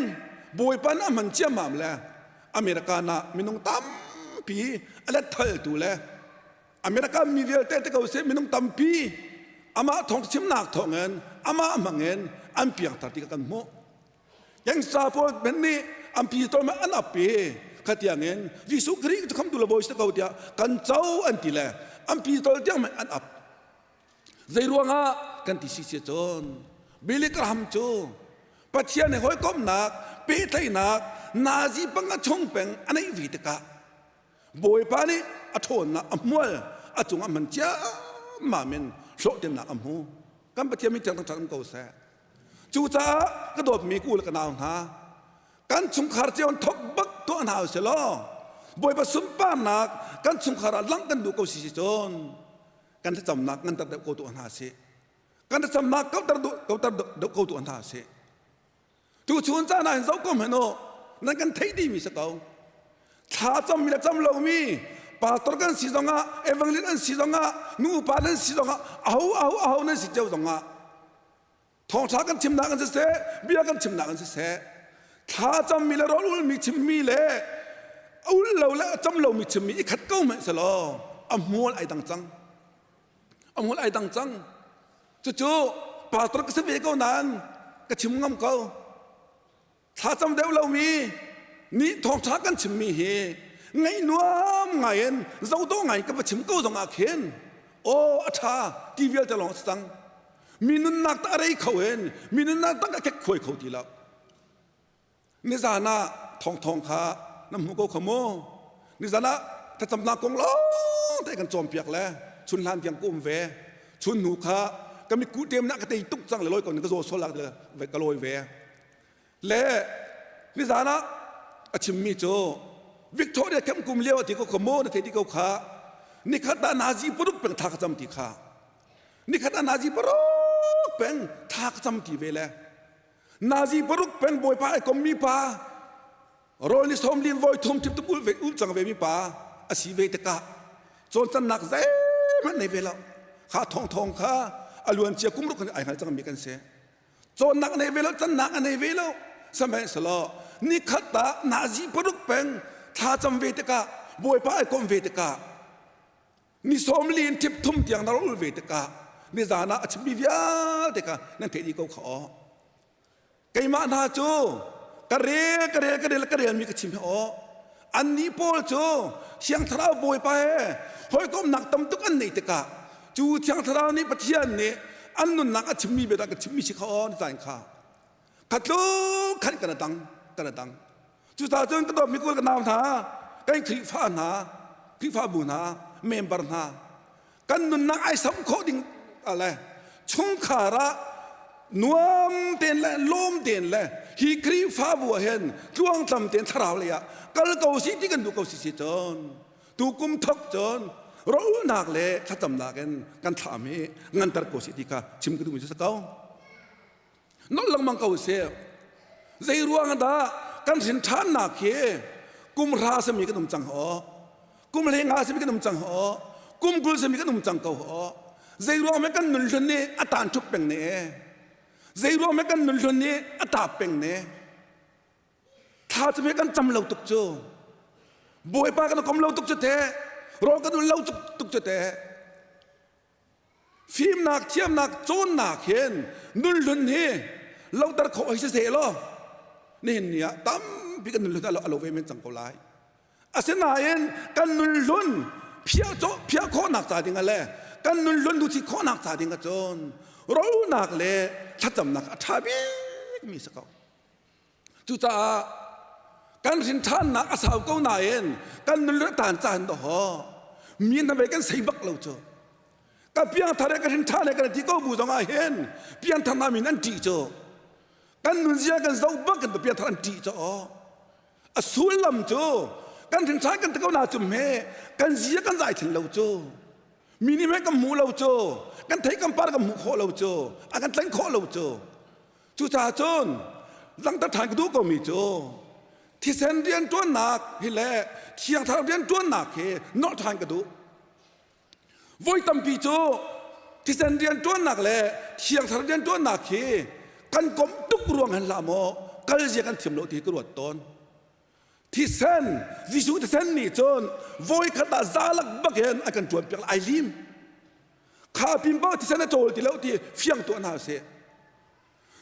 Bawipa nih a hman ciammam le America ah minung tampi a letthaltu le America mi vialte te ko seh minung tampi amah thawng chimnak thawngin amah hmangin an piangthar ti kha kan hmuh. Gangster pawl hmanh nih an pi tawn an ap i khatiang in Jesuh Khrih cu khamtu le bawi si ko tiah kan co an ti le an pi tol tiang an ap. Zei ruangah kan ti si si cun Billy Graham cu Pathian he hawikomhnak pehtlaihnak nazi panga chung peng a neih ve tikah Bawipa nih a ṭhawnnak a hmual a cungah hman ciammam in hlawhtlinnak a hmu. Kan Pathian min thiang thangṭhat um ko seh. Cucaah ka dawtmi ku le ka nau hna, kan chungkhar cio in thok bak tuah hna usih law Bawipa sunparnak kan chungkhar ah langh kan duh ko si si cun kan thlacamnak nganter deuh ko tuah hna sih. Kan thlacamnak kauter duh kauter deuh ko tuah hna sih. Tuchun caan ah hin zoh ko hmanh u, nan kan theih dihmi si ko. Thla cammi le cam lomi pastor kan si zongah, evangelist an si zongah, nu upa nan si zongah, aho aho aho nan si cio zongah thawngṭha kan chimnak in siseh bia kan chimnak in siseh thla cammi le rawl ulmi chimmi le a ul lo le a cam lomi chimmi i khat ko hmanh selaw a hmual ai dang cang a hmual ai dang cang cucu pastor ka si ve ko nain ka chim ngam ko Thlacam deuh lomi nih thawngṭha kan chimmi hi ngaih nuam ngaiin zohdawh ngai ka va chim ko zongah khin aw a ṭha ti vialte lawng a si cang. Mi nunnak tak a rei kho in mi nunnak tak a khekkhuai kho ti lo. Nizan ah thawngthawng kha na hmu ko kha mu. Nizan ah thlacamnak kong lawng te kan cawnpiak le chun hlan tiang ka um ve. Chun hnu kha ka mitkuh ṭem nak ka tei tuk cang le lawi ko ka zaw sual le ka lawi ve. Le nizan ah a chimmi cu Victoria camp kum lio a ti ko kha maw na thei ti ko kha nikhat ah nazi paruk peng tha ka cam ti kha nikhat ah nazi paruk peng tha ka cam ti ve le nazi paruk peng bawipa ai kommi pa rawl ni som lin voi thum thip ul ve ul cang ve mi pa a si ve tikah cawncannak zeihmanh nei ve lo kha thong thong kha a luan cia kum ruk ai hngal cang mi kan si Cawnnak a nei ve lo, cannak a nei ve lo. Sihmanhsehlaw nikhat ah nazi paruk peng thla cam ve tikah Bawipa ai kom ve tikah ni sawmli in ṭhip thum tiang na ul ve tikah nizan ah a chimmi vialte kha nan theih dih ko kha aw. Keimah hna cu ka rel ka rel ka rel ka relmi ka chim hi aw. Annih pawl cu Thiang Thlarau Bawipa he hawikomhnak tam tuk an neih tikah cu Thiang Thlarau nih Pathian nih an nunnak a chimmi bia dah ka chimmi si kha aw ni caan kha kha tluk khan kan dang kan dang. Cucaah cun ka dawtmi kul ka nau hna, kan Khrihfa hna, Khrihfabu hna, member hna, kan nunnak ai sam khawh ding le chungkhar ah nuam tein le lawm tein le hi Khrihfabu ah hin tluangtlam tein thlarau lei ah kal ko si ti kan duh ko si si cun tukum thok cun rawlnak le thlacamnak in kan thlam hi nganter ko si ti kha chim ka duhmi cu si ko. Nolh lengmang ko sih. Zei ruang dah kan hrin ṭhannak hi kum hra sami kan um cang ho? Kum hleinga sami kan um cang ho? Kum 20 sami kan um cang ko ho? Zei ruang kan nun hlun nih a tan ṭhup peng ne? Zei ruang kan nun hlun nih a tap peng ne? Thla cu kan cam lo tuk cu. Bawipa kan kom lo tuk cu te. Rawl kan ul lo tuk cu te. Fimnak thiamnak cawnnak hin nunhlun hi loter khawh hei si seh law nihin ni ah tampi kan nunhlun a lo ve men cang ko lai. Asinain kan nunhlun phiah phiah khawhnak ca ding le kan nunhlun duhchih khawhnak ca ding ahcun ronak le thlacamnak a ṭha bikmi si ko. Cucaah kan hrin ṭhannak a sau ko nain kan nun le taan caan dawh mi hna ve kan sei bak lo cu. Ka piangthar ka hrin ṭhan kan ti ko bu zong ah hin piangthar hna min an ṭih cu. Kan nunzia kan zoh bak kan piangthar an ṭih cu. A sullam cu kan hrin ṭhan kan ti ko na cu hme kan zia kan zai thin lo cu. Mi nih kan hmu lo cu. Kan thei kan par kan hmuh khawh lo cu. A kan tleng khawh lo cu. Cucaah cun langhter ṭhan ka duh komi cu thisen rianṭuannak hi le thiang thlarau rianṭuannak hi nolh ṭhan ka duh. Voi tampi cu thisen rianṭuannak le thiang thlarau rianṭuannak hi kan komh tuk ruang hin hlah maw kal zia kan thiam lo ti hi ka ruat tawn. Thisen Jesuh thisen nih cun voikhat ah zalak bak in a kan ṭuanpiak ai lim. Kha pin paoh thisen a cawl ti lo ti fiang tuah hna sih.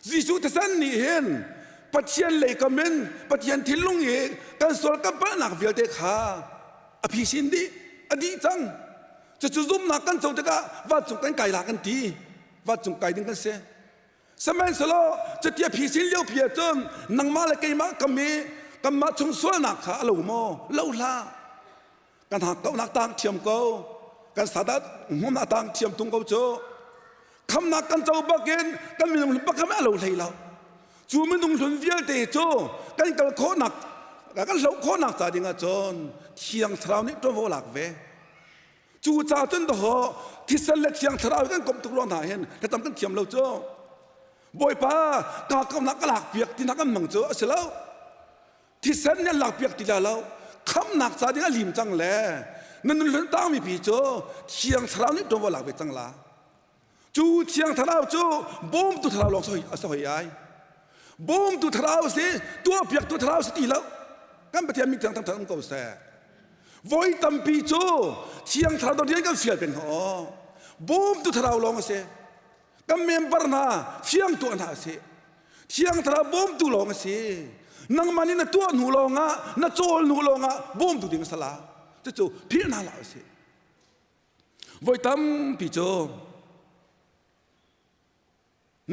Jesuh thisen nih hin Pathian lei kam in Pathian thinlung i kan sual kan palhnak vialte kha a phisin dih a dih cang. Cucu zumhnak kan co tikah vancung kan kai la kan ti. Vancung kai ding kan si. Sihmanhsehlaw cuti a phisin lio pi ahcun nangmah le keimah kam i kanmah chung sualnak kha a lo maw? Lo hlah. Kan hakkauhnak tang thiam ko kan sadat hmumnak tang thiam tung ko cu khamnak kan co bakin kan minung hlun bak a lo hlei lo cu minung hlun vialte cu kan kal khawhnak kan hloh khawhnak ca ding ahcun thiang thlarau nih ṭuanvo lak ve cu ca cun dahaw thisen le thiang thlarau kan komh tuk ruang hna hin thlacam kan thiam lo cu bawipa ka kaunak ka lak piak ti nak an mang cu a si lo Thisen nih an lakpiak ti la lo. Khamnak ca ding a lim cang le na nun hlun tangmi pi cu Thiang Thlarau nih ṭuanvo lak ve cang la. Cu Thiang Thlarau cu bawmtu Thlarau lawng a si hoi ai. Bawmtu Thlarau si, tuahpiaktu Thlarau si ti lo. Kan Pathian min thiang thangṭhat um ko seh. Voi tampi cu Thiang Thlarau rian kan fial peng hna. Bawmtu Thlarau lawng a si. Kan member hna fiang tuah hna sih. Thiang Thlarau bawmtu lawng a si. Nangmah nih na tuah hnu lawngah, na cawl hnu lawngah bawmtu ding a si la. Cucu philh hna hlah usih. Voi tampi cu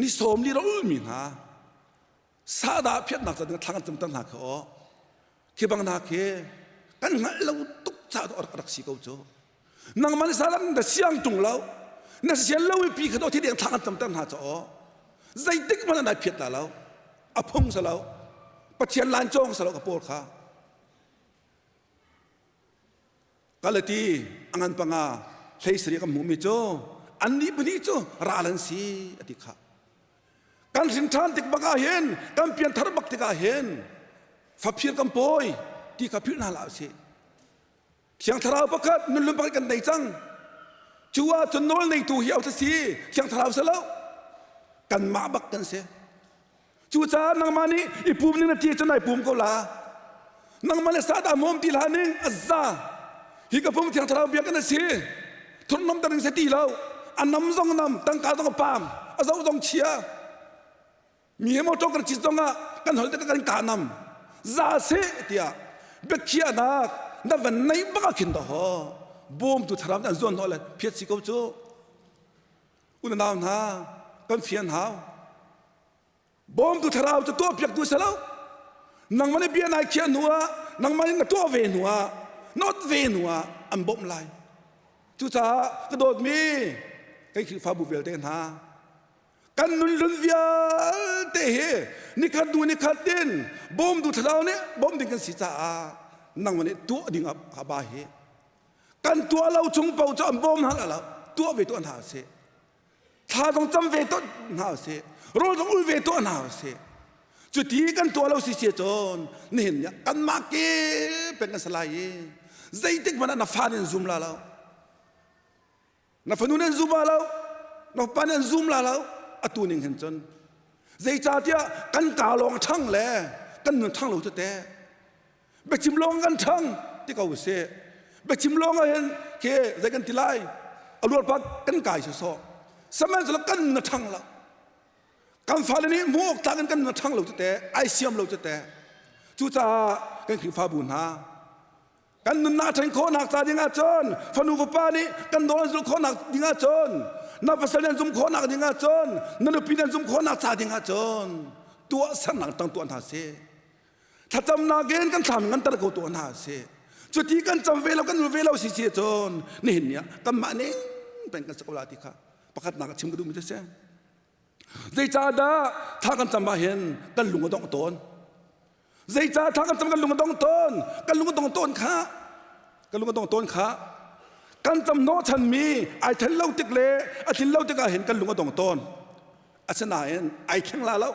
ni sawm li ro mi hna sahdah phiatnak ca ding thla kan cam ter hna kha aw khi bang hna khi kan hngalh lo tuk ca rak rak si ko cu nangmah nih salam na siang tung lo na sian lo i pi kha do thi deng thla kan cam ter hna ca aw zeitik hmanh an ai phiat la lo a phung sa lo pathian lan cawng sa lo ka pawl kha Galati angan panga hlei sari kan hmuhmi cu annih pahnih cu ral an si a ti kha kan hrin ṭhan tik bak ah hin kan pianthar bak tikah hin faphir kan pawi ti kha philh hna hlah usih Thiang Thlarau pakhat nunlun pakhat kan nei cang. Cu ahcun nawl neitu hi a si Thiang Thlarau si lo. Kanmah bak kan si. Cucaah nangmah nih i pum ning na ti cun ai pum ko la. Nangmah le sadah mawm ti hlah ning a za. Hi ka pum Thiang Thlarau biak in a si. Thurnom taring se ti lo. A nam zong nam, tangka zong a pam, a zoh zong chia. Mi he motor kan cit zongah kan hol tikah kan kah nam. Za seh tiah. Biakhiahnak na van nei bak ah khin dawh bawmtu thlarau nih an zuan hnawh le phiat si ko cu. Unau hna kan fian hau. Bawmtu thlarau cu tuahpiaktu si lo. Nangmah nih bia nai khiah hnu ah, nangmah nih na tuah ve hnu ah, not ve hnu ah an bawmh lai. Cucaah ka dawtmi kan Khrihfabu vialte hna, kan nunhlun vialte hi nikhat hnu nikhat in bawmtu thlarau nih bawmh ding kan si caah nangmah nih tuah ding ah ba hi kan tuah lo chung paoh cu an bawm hna lo tuah ve tuah hna sih thla zong cam ve tuah hna sih rawl zong ul ve tuah hna sih cuti kan tuah lo si si cun nihin ni kanmah ke peng kan si lai i zeitik hmanh ah na fa nih an zum la lo na fanu nih an zum la lo na fapa nih an zum la lo atu ning hin cun zeicahtiah kan ka lawng ṭhang le kan nun ṭhang lo tete biachim lawng kan ṭhang ti ko sih biachim lawng ah hin khi zei kan ti lai a luarpa kan kai sawsawh sihmanhsehlaw kan na ṭhang lo kan fale nih hmuh awk tlak in kan na ṭhang lo tete ai siam lo tete cucaah kan Khrihfabu hna kan nunnak ṭhen khawhnak ca ding ahcun fanu fapa nih kan nawl an zulh khawhnak ding ahcun na pasal nan zum khawhnak ding ahcun na nupi nan zum khawhnak ca ding ahcun tuahsernak tang tuah hna sih thlacamnak in kan thlam ngan ter ko tuah hna sih cuti kan cam ve lo kan nul ve lo si si cun nihin ni ah kanmah ning peng kan si ko la ti kha pakhatnak a chim ka duhmi cu si zeicahdah thla kan cam ah hin kan lung a dongh tawn zeicah thla kan cam kan lung a dong tawn kan lung a dong tawn kha kan lung a dong tawn kha kan cam hnawh chanmi ai then lo tik le a tlin lo tikah hin kan lung a dong tawn asinain ai thleng la lo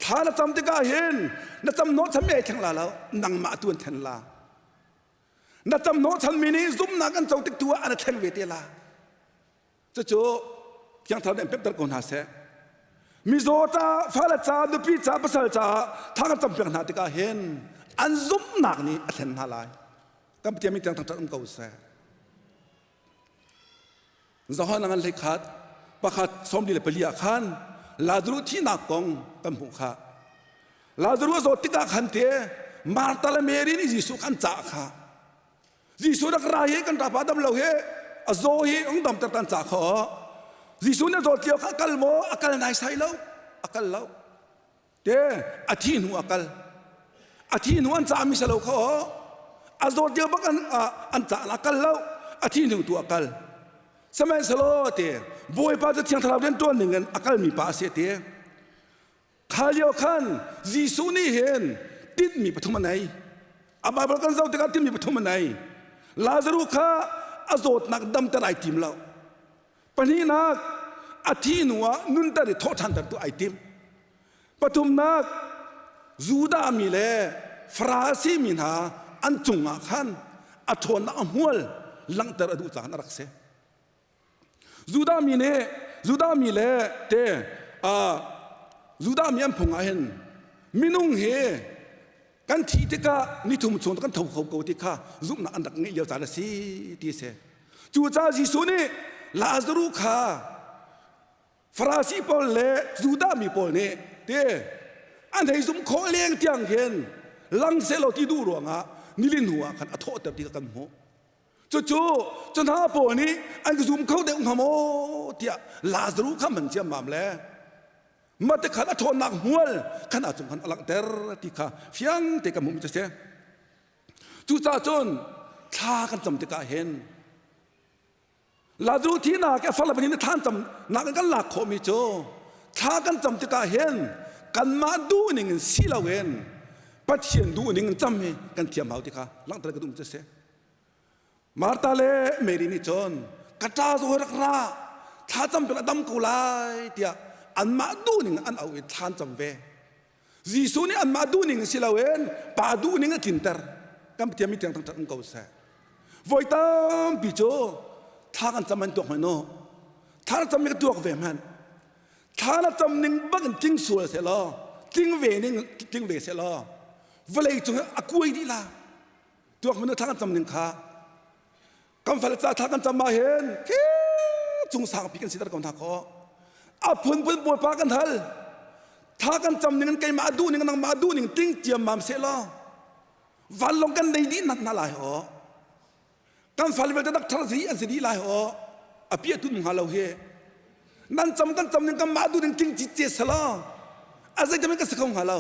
thla na cam tikah hin na cam hnawh chanmi ai thleng la lo nangmah tu an thlen la na cam hnawh chanmi nih zumhnak an co tik tu ah an thleng ve te la Cucu Thiang Thlarau nih an pemhter ko hna seh. Mizaw ca, fale ca, nupi ca, pasal ca tha kan campiak hna tikah hin an zumhnak nih a thlen hna lai. Kan Pathian min tiang thangṭhat um ko seh. Johan ngan hlei khat pakhat 44 ah khan Lazarus thihnak kong kan hmuh kha. Lazarus a zawt tikah khan te Martha le Mary nih Jesuh kha an cah kha. Jesuh rak ra hi kan ṭapa dam lo hi a zaw hi ung damter tan ca kho Jesuh nih a zawt lio kha a kal maw a kal naisai lo a kal lo te a thi hnu a kal a thi hnu an cahmi si lo kho a zawt lio bak an an cah a kal lo a thi hnu tu a kal sihmanhsehlaw te Bawipa cu Thiang Thlarau rian ṭuan ning in a kalmi pa a si te Kha lio khan Jesuh nih hin tinhmi pathum a nei. A Bible kan zoh tikah tinhmi pathum a nei. Lazaruh kha a zawtnak damter ai tim lo. Pahnihnak, a thih hnu ah nunter i thawhṭhanter tu ai tim. Pathumnak, Judah mi le Farasi mi hna an cungah khan a ṭhawnnak a hmual langhter a duh caah a rak si. Judah mi nih Judah mi le te uh, Judah mi an phung ah hin minung hi kan thih tikah nithum chung kan tho kho ko ti kha zumhnak an rak ngeih lio caan a si ti a si. Cucaah Jesuh nih Lazaruh kha Farasi pawl le Judah mi pawl nih te an hei zum khawh leng tiang khin lang seh law ti duh ruangah nilin hnu ah khan a thawhter ti kha kan hmuh. Cucu cu hna pawl nih an ka zum kho deuh hnga maw tiah Lazaruh kha man ciammam le mate khan a ṭhawnnak hmual khan ah cung khan a langhter ti kha fiang te kan hmuhmi cu a si. Cucaah cun thla kan cam tikah hin Lazaruh thihnak a far in thlan cam nak in kan lak khawhmi cu thla kan cam tikah hin kanmah duh ning in si loin Pathian duh ning in cam hi kan thiam hau ti kha langhter ka duh cu a si. Martha le Mary nih cun ka ṭa zaw rak ra thla cam a dam ko lai tiah anmah duh ning an auh i thla an cam ve. Jesuh nih anmah duh ning si loin pa duh ning a tlinter. Kan Pathian mi tiang thangṭhat um ko seh. Voi tampi cu thla kan cam an tuak hmanh u. Thla na cam mi ka tuak ve hmanh. Thla na cam ning bak in tling sual seh law, tling ve ning tling ve seh law, vawlei cung a kuai dih la. Tuak hmanh thla kan cam ning kha kan fale ca thla kan cam ah hin khi cung sangpi kan siter ko hna khaw a phunphun bawipa kan hal thla kan cam ning in keimah duh ning nangmah duh ning ting ciammam seh law. Vanlawng kan nei dih nat hna lai ho. Kan fale vialte doctor si an si dih lai ho. A piah tun hnga lo hi. Nan cam kan cam ning kan mah duh ning tling cit ce sala. A zeitam kan si kho hnga lo.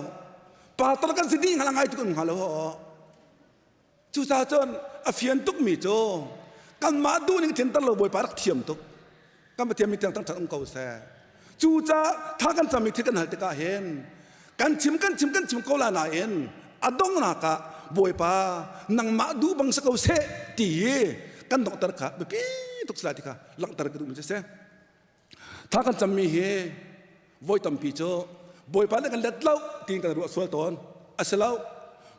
Pastor kan si dih hnga la ngai tu kan hnga lo ho. Cucaah cun a fian tukmi cu kanmah duhning tlinter lo Bawipa rak thiam tuk. Kan Pathian mi tiang ṭhat um ko seh. Cucaah tha kan cammi thil kan hal tikah hin kan chim kan chim kan chim ko la nain a donghnak ah Bawipa nangmah duh bang si ko seh ti hi kan donghter kha biapi tuk si lai ti kha langhter ka duhmi cu si. Tha kan cammi hi voi tampi cu Bawipa nih kan let lo tiin kan ruah sual tawn. A si lo.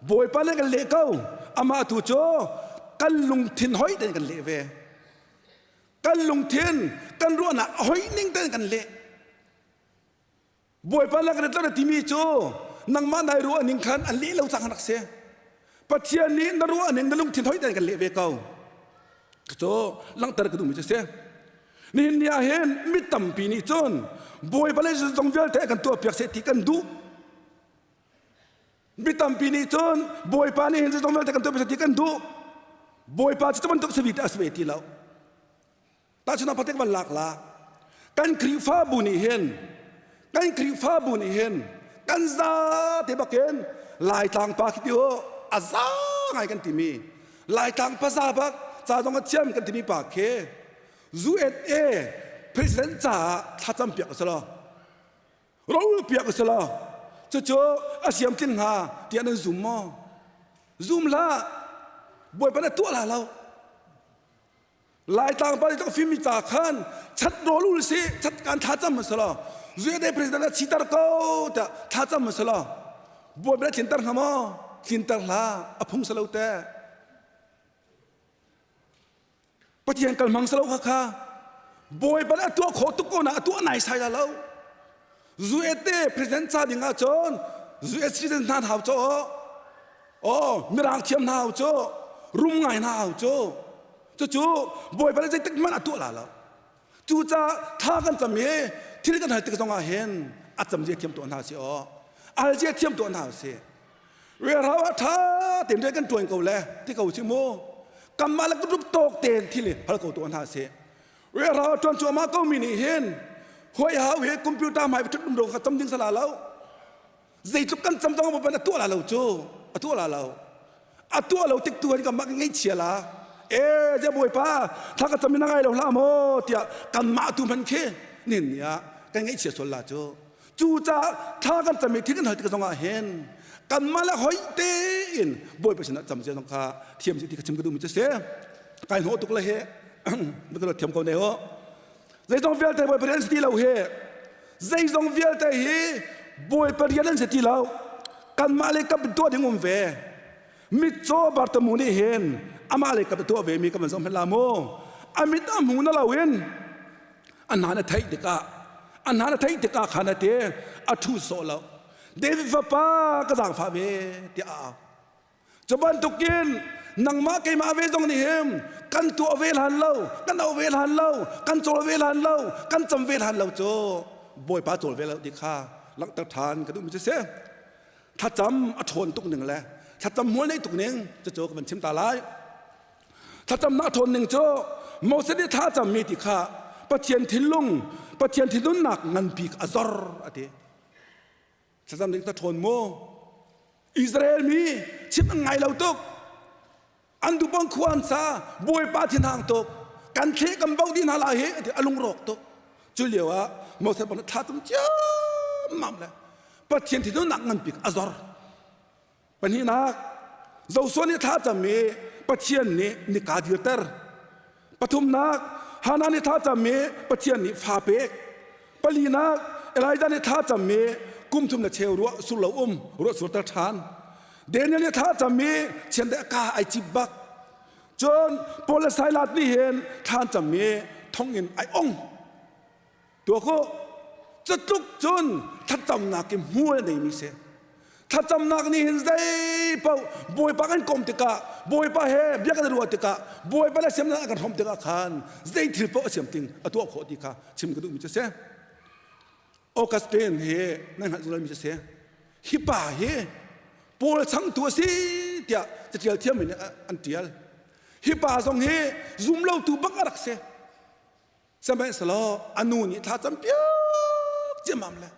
Bawipa nih kan leh ko. Amah tu cu kan lungthin hoih tein kan leh ve. Kan lungthin kan ruahnak a hoih ning tein kan leh. Bawipa le kan let timi cu nangmah nai ruah ning khan an leh lo cang rak si. Pathian nih na ruah ning na lungthin hoi tein kan leh ve ko. Cu langhter ka duhmi cu si. Nihin ni ah hin mi tampi nih cun Bawipa le zong vialte kan tuah piak seh ti kan duh. Mi tampi nih cun Bawipa nih hin zong vialte kan tuah piak seh ti kan duh. Bawipa cu bantuk si te a si ve ti lo. Tahchunhnak patek van lak la. Kan Khrihfabu nih hin kan Khrihfabu nih hin kan za te bakin Laitlang pa khi ti u a za ngai kan timi Laitlang pa za bak ca zong a thiam kan timi pa khi USA president caah thlacam piak a si lo ro piak a si lo cucu a siam tling hnga tiah nan zum maw zum hlah bawipa na tuah la lo Laitlang pa nih fimmi ca khan chat rawl ul si chat kan thla cam a si lo USA president a chitar ko tiah thla cam a si lo bawipa na tlinter hnga maw tlinter hlah a phung si lo te Pathian kal hmang si lo kha kha bawipa nih a tuah khawh tuk ko na a tuah nai sai la lo USA president ca ding ah cun US citizen hna hau cho oh mirang thiam hna hau cu rum ngai hna hau cu Cucu Bawipa nih zeitik hmanh a tuah la lo. Cucaah tha kan cam i thil kan hal tik zongah hin a cam zia thiam tuah hna si aw. Al zia thiam tuah hna si. Rerau ah tha tein rian kan tuan ko le ti ko si mu. Kanmah le rup tawk tein thil hal ko tuah hna si. Rerau ah tuan cuahmah ko mi nih hin hoi hau hi computer hmai thut dum kha cam ding sala lo. Zeitluk kan cam zong a tuah la lo cu a tuah la lo a tuah lo tik tu an kan mah ngaihchia la e je bawipa thla ka cam in ngai lo hlah maw tiah kanmah tu hman khi nin ni ah kan ngaihchia sual la cu cu caah thla kan cam i thil kan hal tik zong ah hin kanmah le hoi tein bawipa sinah cam zia zong kha thiam si ti ka chim ka duh mi cu si kai hnawh tuk le he ka thiam ko ne ho Zeizong vialte Bawipa rian an si ti lo hi. Zeizong vialte hi Bawipa rian an si ti lo. Kanmah le kap tuah ding um ve. Mitcaw Bartamu nih hin amah le kap tuah ve mi kan van zoh hmanh la mu. A mit a hmu na loin a hna na theih tikah a hna na theih tikah khan a ti a ṭhu sawh lo. David fapa ka zaangfah ve tiah a au. Cu bantukin nangmah keimah ve zong nih hin kan tuah ve hlan lo, kan auh ve hlan lo, kan cawl ve hlan lo, kan cam ve hlan lo cu Bawipa cawl ve lo ti kha langhter ṭhan ka duhmi cu si. Thlacam a ṭhawn tuk ning le thlacam hmual neih tuk ning cucu ka van chim ta lai. Thlacamnak a ṭhawn ning cu Moses nih thla cammi ti kha Pathian thinlung, Pathian thinlunnak nganpi a zor a ti. Thlacam ding ta ṭhawn mu. Israel mi chim an ngai lo tuk. An dupang khua an sa Bawipa thinhang tuk. Kan thle kan bo dih hna lai hi a lungrawk tuk. Cu lio ah Moses bang thla tum ciammam le Pathian thinhunnak ngan bik a zor. Pahnihnak Joshua nih thla cam i Pathian nih nika dirter. Pathumnak Hannah nih thla cam i Pathian nih fa pek. Palinak Elijah nih thla cam i kum thum le cheu ruah sur lo um ruah surter ṭhan. Daniel nih thla cam i chiandeih ka ai cip bak. Cun Paul le Silas nih hin thla cam i thonginn ai ong. Tuah khawh. Cutluk cun thlacamnak i hmual neimi si. Thlacamnak nih hin zei paoh Bawipa kan kom tikah, Bawipa he bia kan ruah tikah, Bawipa le siamnak kan hrawm tikah khan zei thil paoh a siam ting a tuah khawh ti kha chim ka duhmi cu si. Augustine hi nan hngalh zungzalmi cu si. Hi pa hi Paul changtu a si tiah. tiah catial thiam in an tial. Hi pa zong hi zumlotu bak a rak si. Sihmanhsehlaw a nu nih thla campiak ciammam le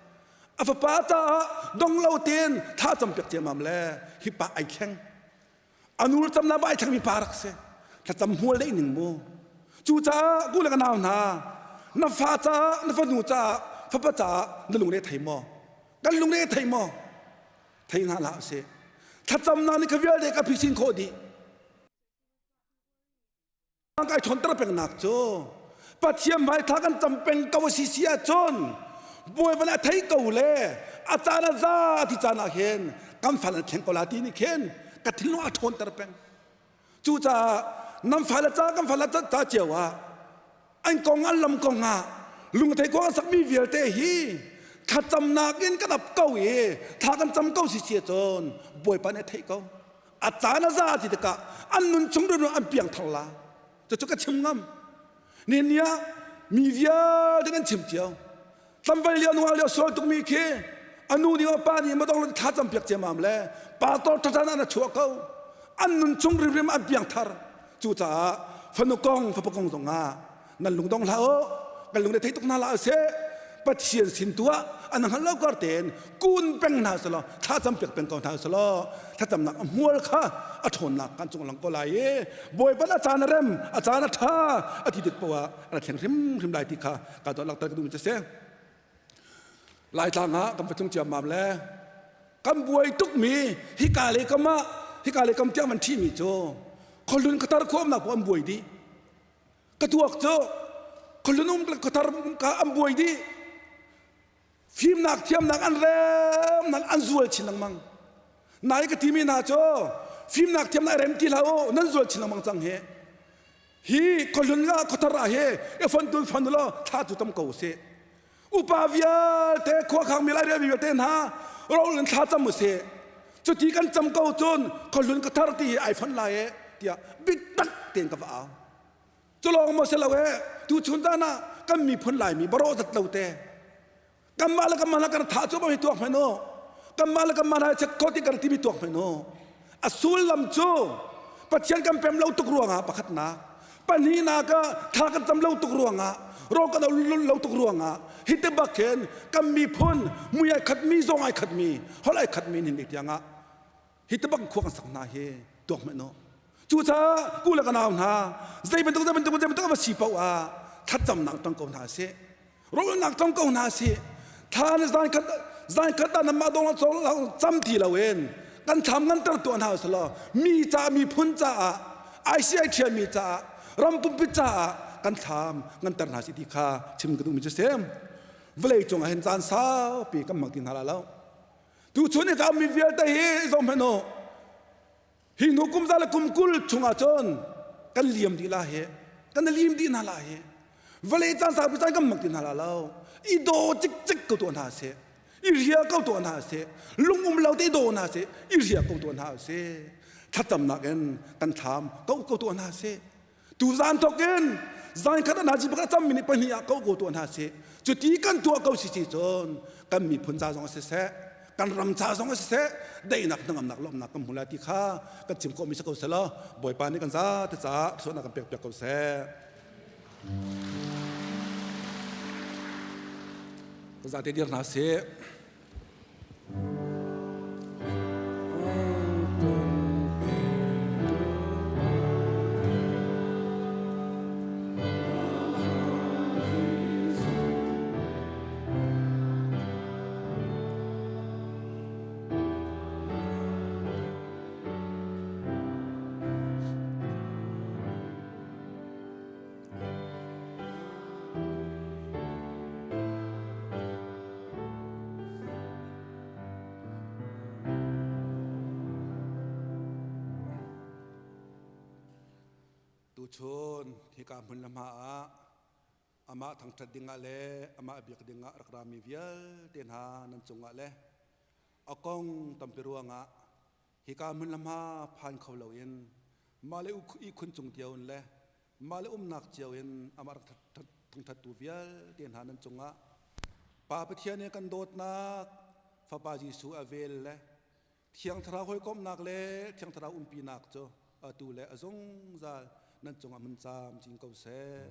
a fapa caah dong lo tein thla campiak ciammam le hi pa ai thleng. A nu camnak ba ai thlengmi pa rak si. Thlacam hmual dei ning mu. Cucaah ku le ka nau hna, na fa caah, na fanu caah, fapa caah na lungre thei maw? Kan lungre thei maw? Thei hna hlah usih. Thlacamnak nih kha vialte ka phisin khawh dih. Kai ṭhawnter pengnak cu Pathian hmai thla kan cam peng ko a si si ahcun Bawipa nih a thei ko le a caan a za ti caan ah khin kan fal an thleng ko la ti nih khin ka thinlung a ṭhawnter peng. Cucaah nan fale ca kan fale ca cio ah an kong an lam kong ah lungthei kuang sakmi vialte hi thlacamnak in kan ap ko i thla kan cam ko si si ahcun Bawipa nih a theih ko. A caan a za ti tikah an nun chung run an piang thar la. Cucu ka chim ngam. Ni ni ah mi vialte nan chim cio. Tlamval lio nungak lio sual tukmi khi a nu nih pa nih madong thla cam piak ciamam le pastor thatan an a chuah ko. An nun chung rimrim an piang thar. Cucaah fanu kong fapa kong zong ah nan lungdong hlah u kan lung thei tuk hna hlah seh Pathian sin tu ah an hngal lo kar tein kun peng hna selaw thla cam piak peng ko hna selaw thlacamnak a hmual kha a ṭhawnnak kan cung lang ko lai i Bawipa a caan a rem a caan a ṭha a ti tik poah a ra thleng hrimhrim lai ti kha ka dawt lakter ka duhmi cu si Laitlang ah kan patung ciammam le kan buai tukmi hika le kam ah hika le kam tiang man ṭhimi cu khualun khatar khuamnak an buai dih ka tuak cu khualun um khuathar ka an buai dih fimnak thiamnak an rem nan an zual chin lengmang nai ka timi hna cu fimnak thiamnak rem ti hlah u nan zual chin lengmang cang hi hi khualun la khuathar ah hi i fon tun fon law thla tu tam ko usih upa vialte khuakhang mi lai mi vialte hna rol in thla cam usih cuti kan cam ko cun khualun ka thar ti hi ai fon lai e tiah bitak tein ka va au Culawng maw si lo e tu chun tan ah kan miphun Laimi baro zat lo te kanmah le kanmah kan thah cu hi tuak hmanh u kanmah le kanmah na chet kho ti kan timi tuak hmanh u a sullam cu Pathian kan pem lo tuk ruangah pakhatnak pahnihnak ah thla kan cam lo tuk ruangah ro kan lo tuk ruangah hi te bak hin kan miphun mui ai khatmi zong ai khatmi holh ai khatmi hin tiangah hi te bang khua kan sak hna hi tuak hmanh u cucaah ku le ka nau hna zei bantuk zei bantuk zei bantuk va si paoh ah thlacamnak tong ko hna sih rawlnak tong ko hna sih thla le zan khat zan khat ah nanmah dong cam ti loin kan thlam nganter tuah hna usalaw mi ca miphun caah ICI thiami caah ram pumpi caah kan thlam nganter hna si ti kha chim ka duhmi cu si vawlei cung ah hin caan saupi kan hmang ti hna la lo Tuchun i ka mi vialte hi zoh hmanh u. Hi hnu kum za le kum 20 chungah cun kan liam dih la hi. Kan lim dih hna la hi. Vawlei caan saupi caan kan hmang ti hna la lo. I daw cikcek ko tuah hna sih. I ria ko tuah hna sih. Lung um lo te i daw hna sih. I ria ko tuah hna sih. Thlacamnak in kan thlam ko ko tuah hna sih. Tu zan thok in zan khat an haji pakhat cam minute pahnih ah ko ko tuah hna sih. Cuti kan tuah ko si si cun kan miphun ca zong siseh, kan ram ca zong siseh, daihnak hnangamnak lawmhnak kan hmu lai ti kha kan chim khawhmi si ko selaw Bawipa nih kan zate caah thluachuahnak kan pek piak ko seh. Kan zate dir hna sih. Tuchun hika hmun le hma ah amah thangṭhat dingah le amah biak dingah rak rami vialte hna nan cungah le a kong tampi ruangah hika hmun le hma phan kho loin mah le ihkhun cung cio in le mah le umnak cio in amah rak thangṭhattu vialte hna nan cungah Pa Pathian i kan dawtnak Fapa Jesuh a vel le. Thiang Thlarau hawikomhnak le Thiang Thlarau umpinak cu atu le a zungzal nan cungah mun camcin ko seh.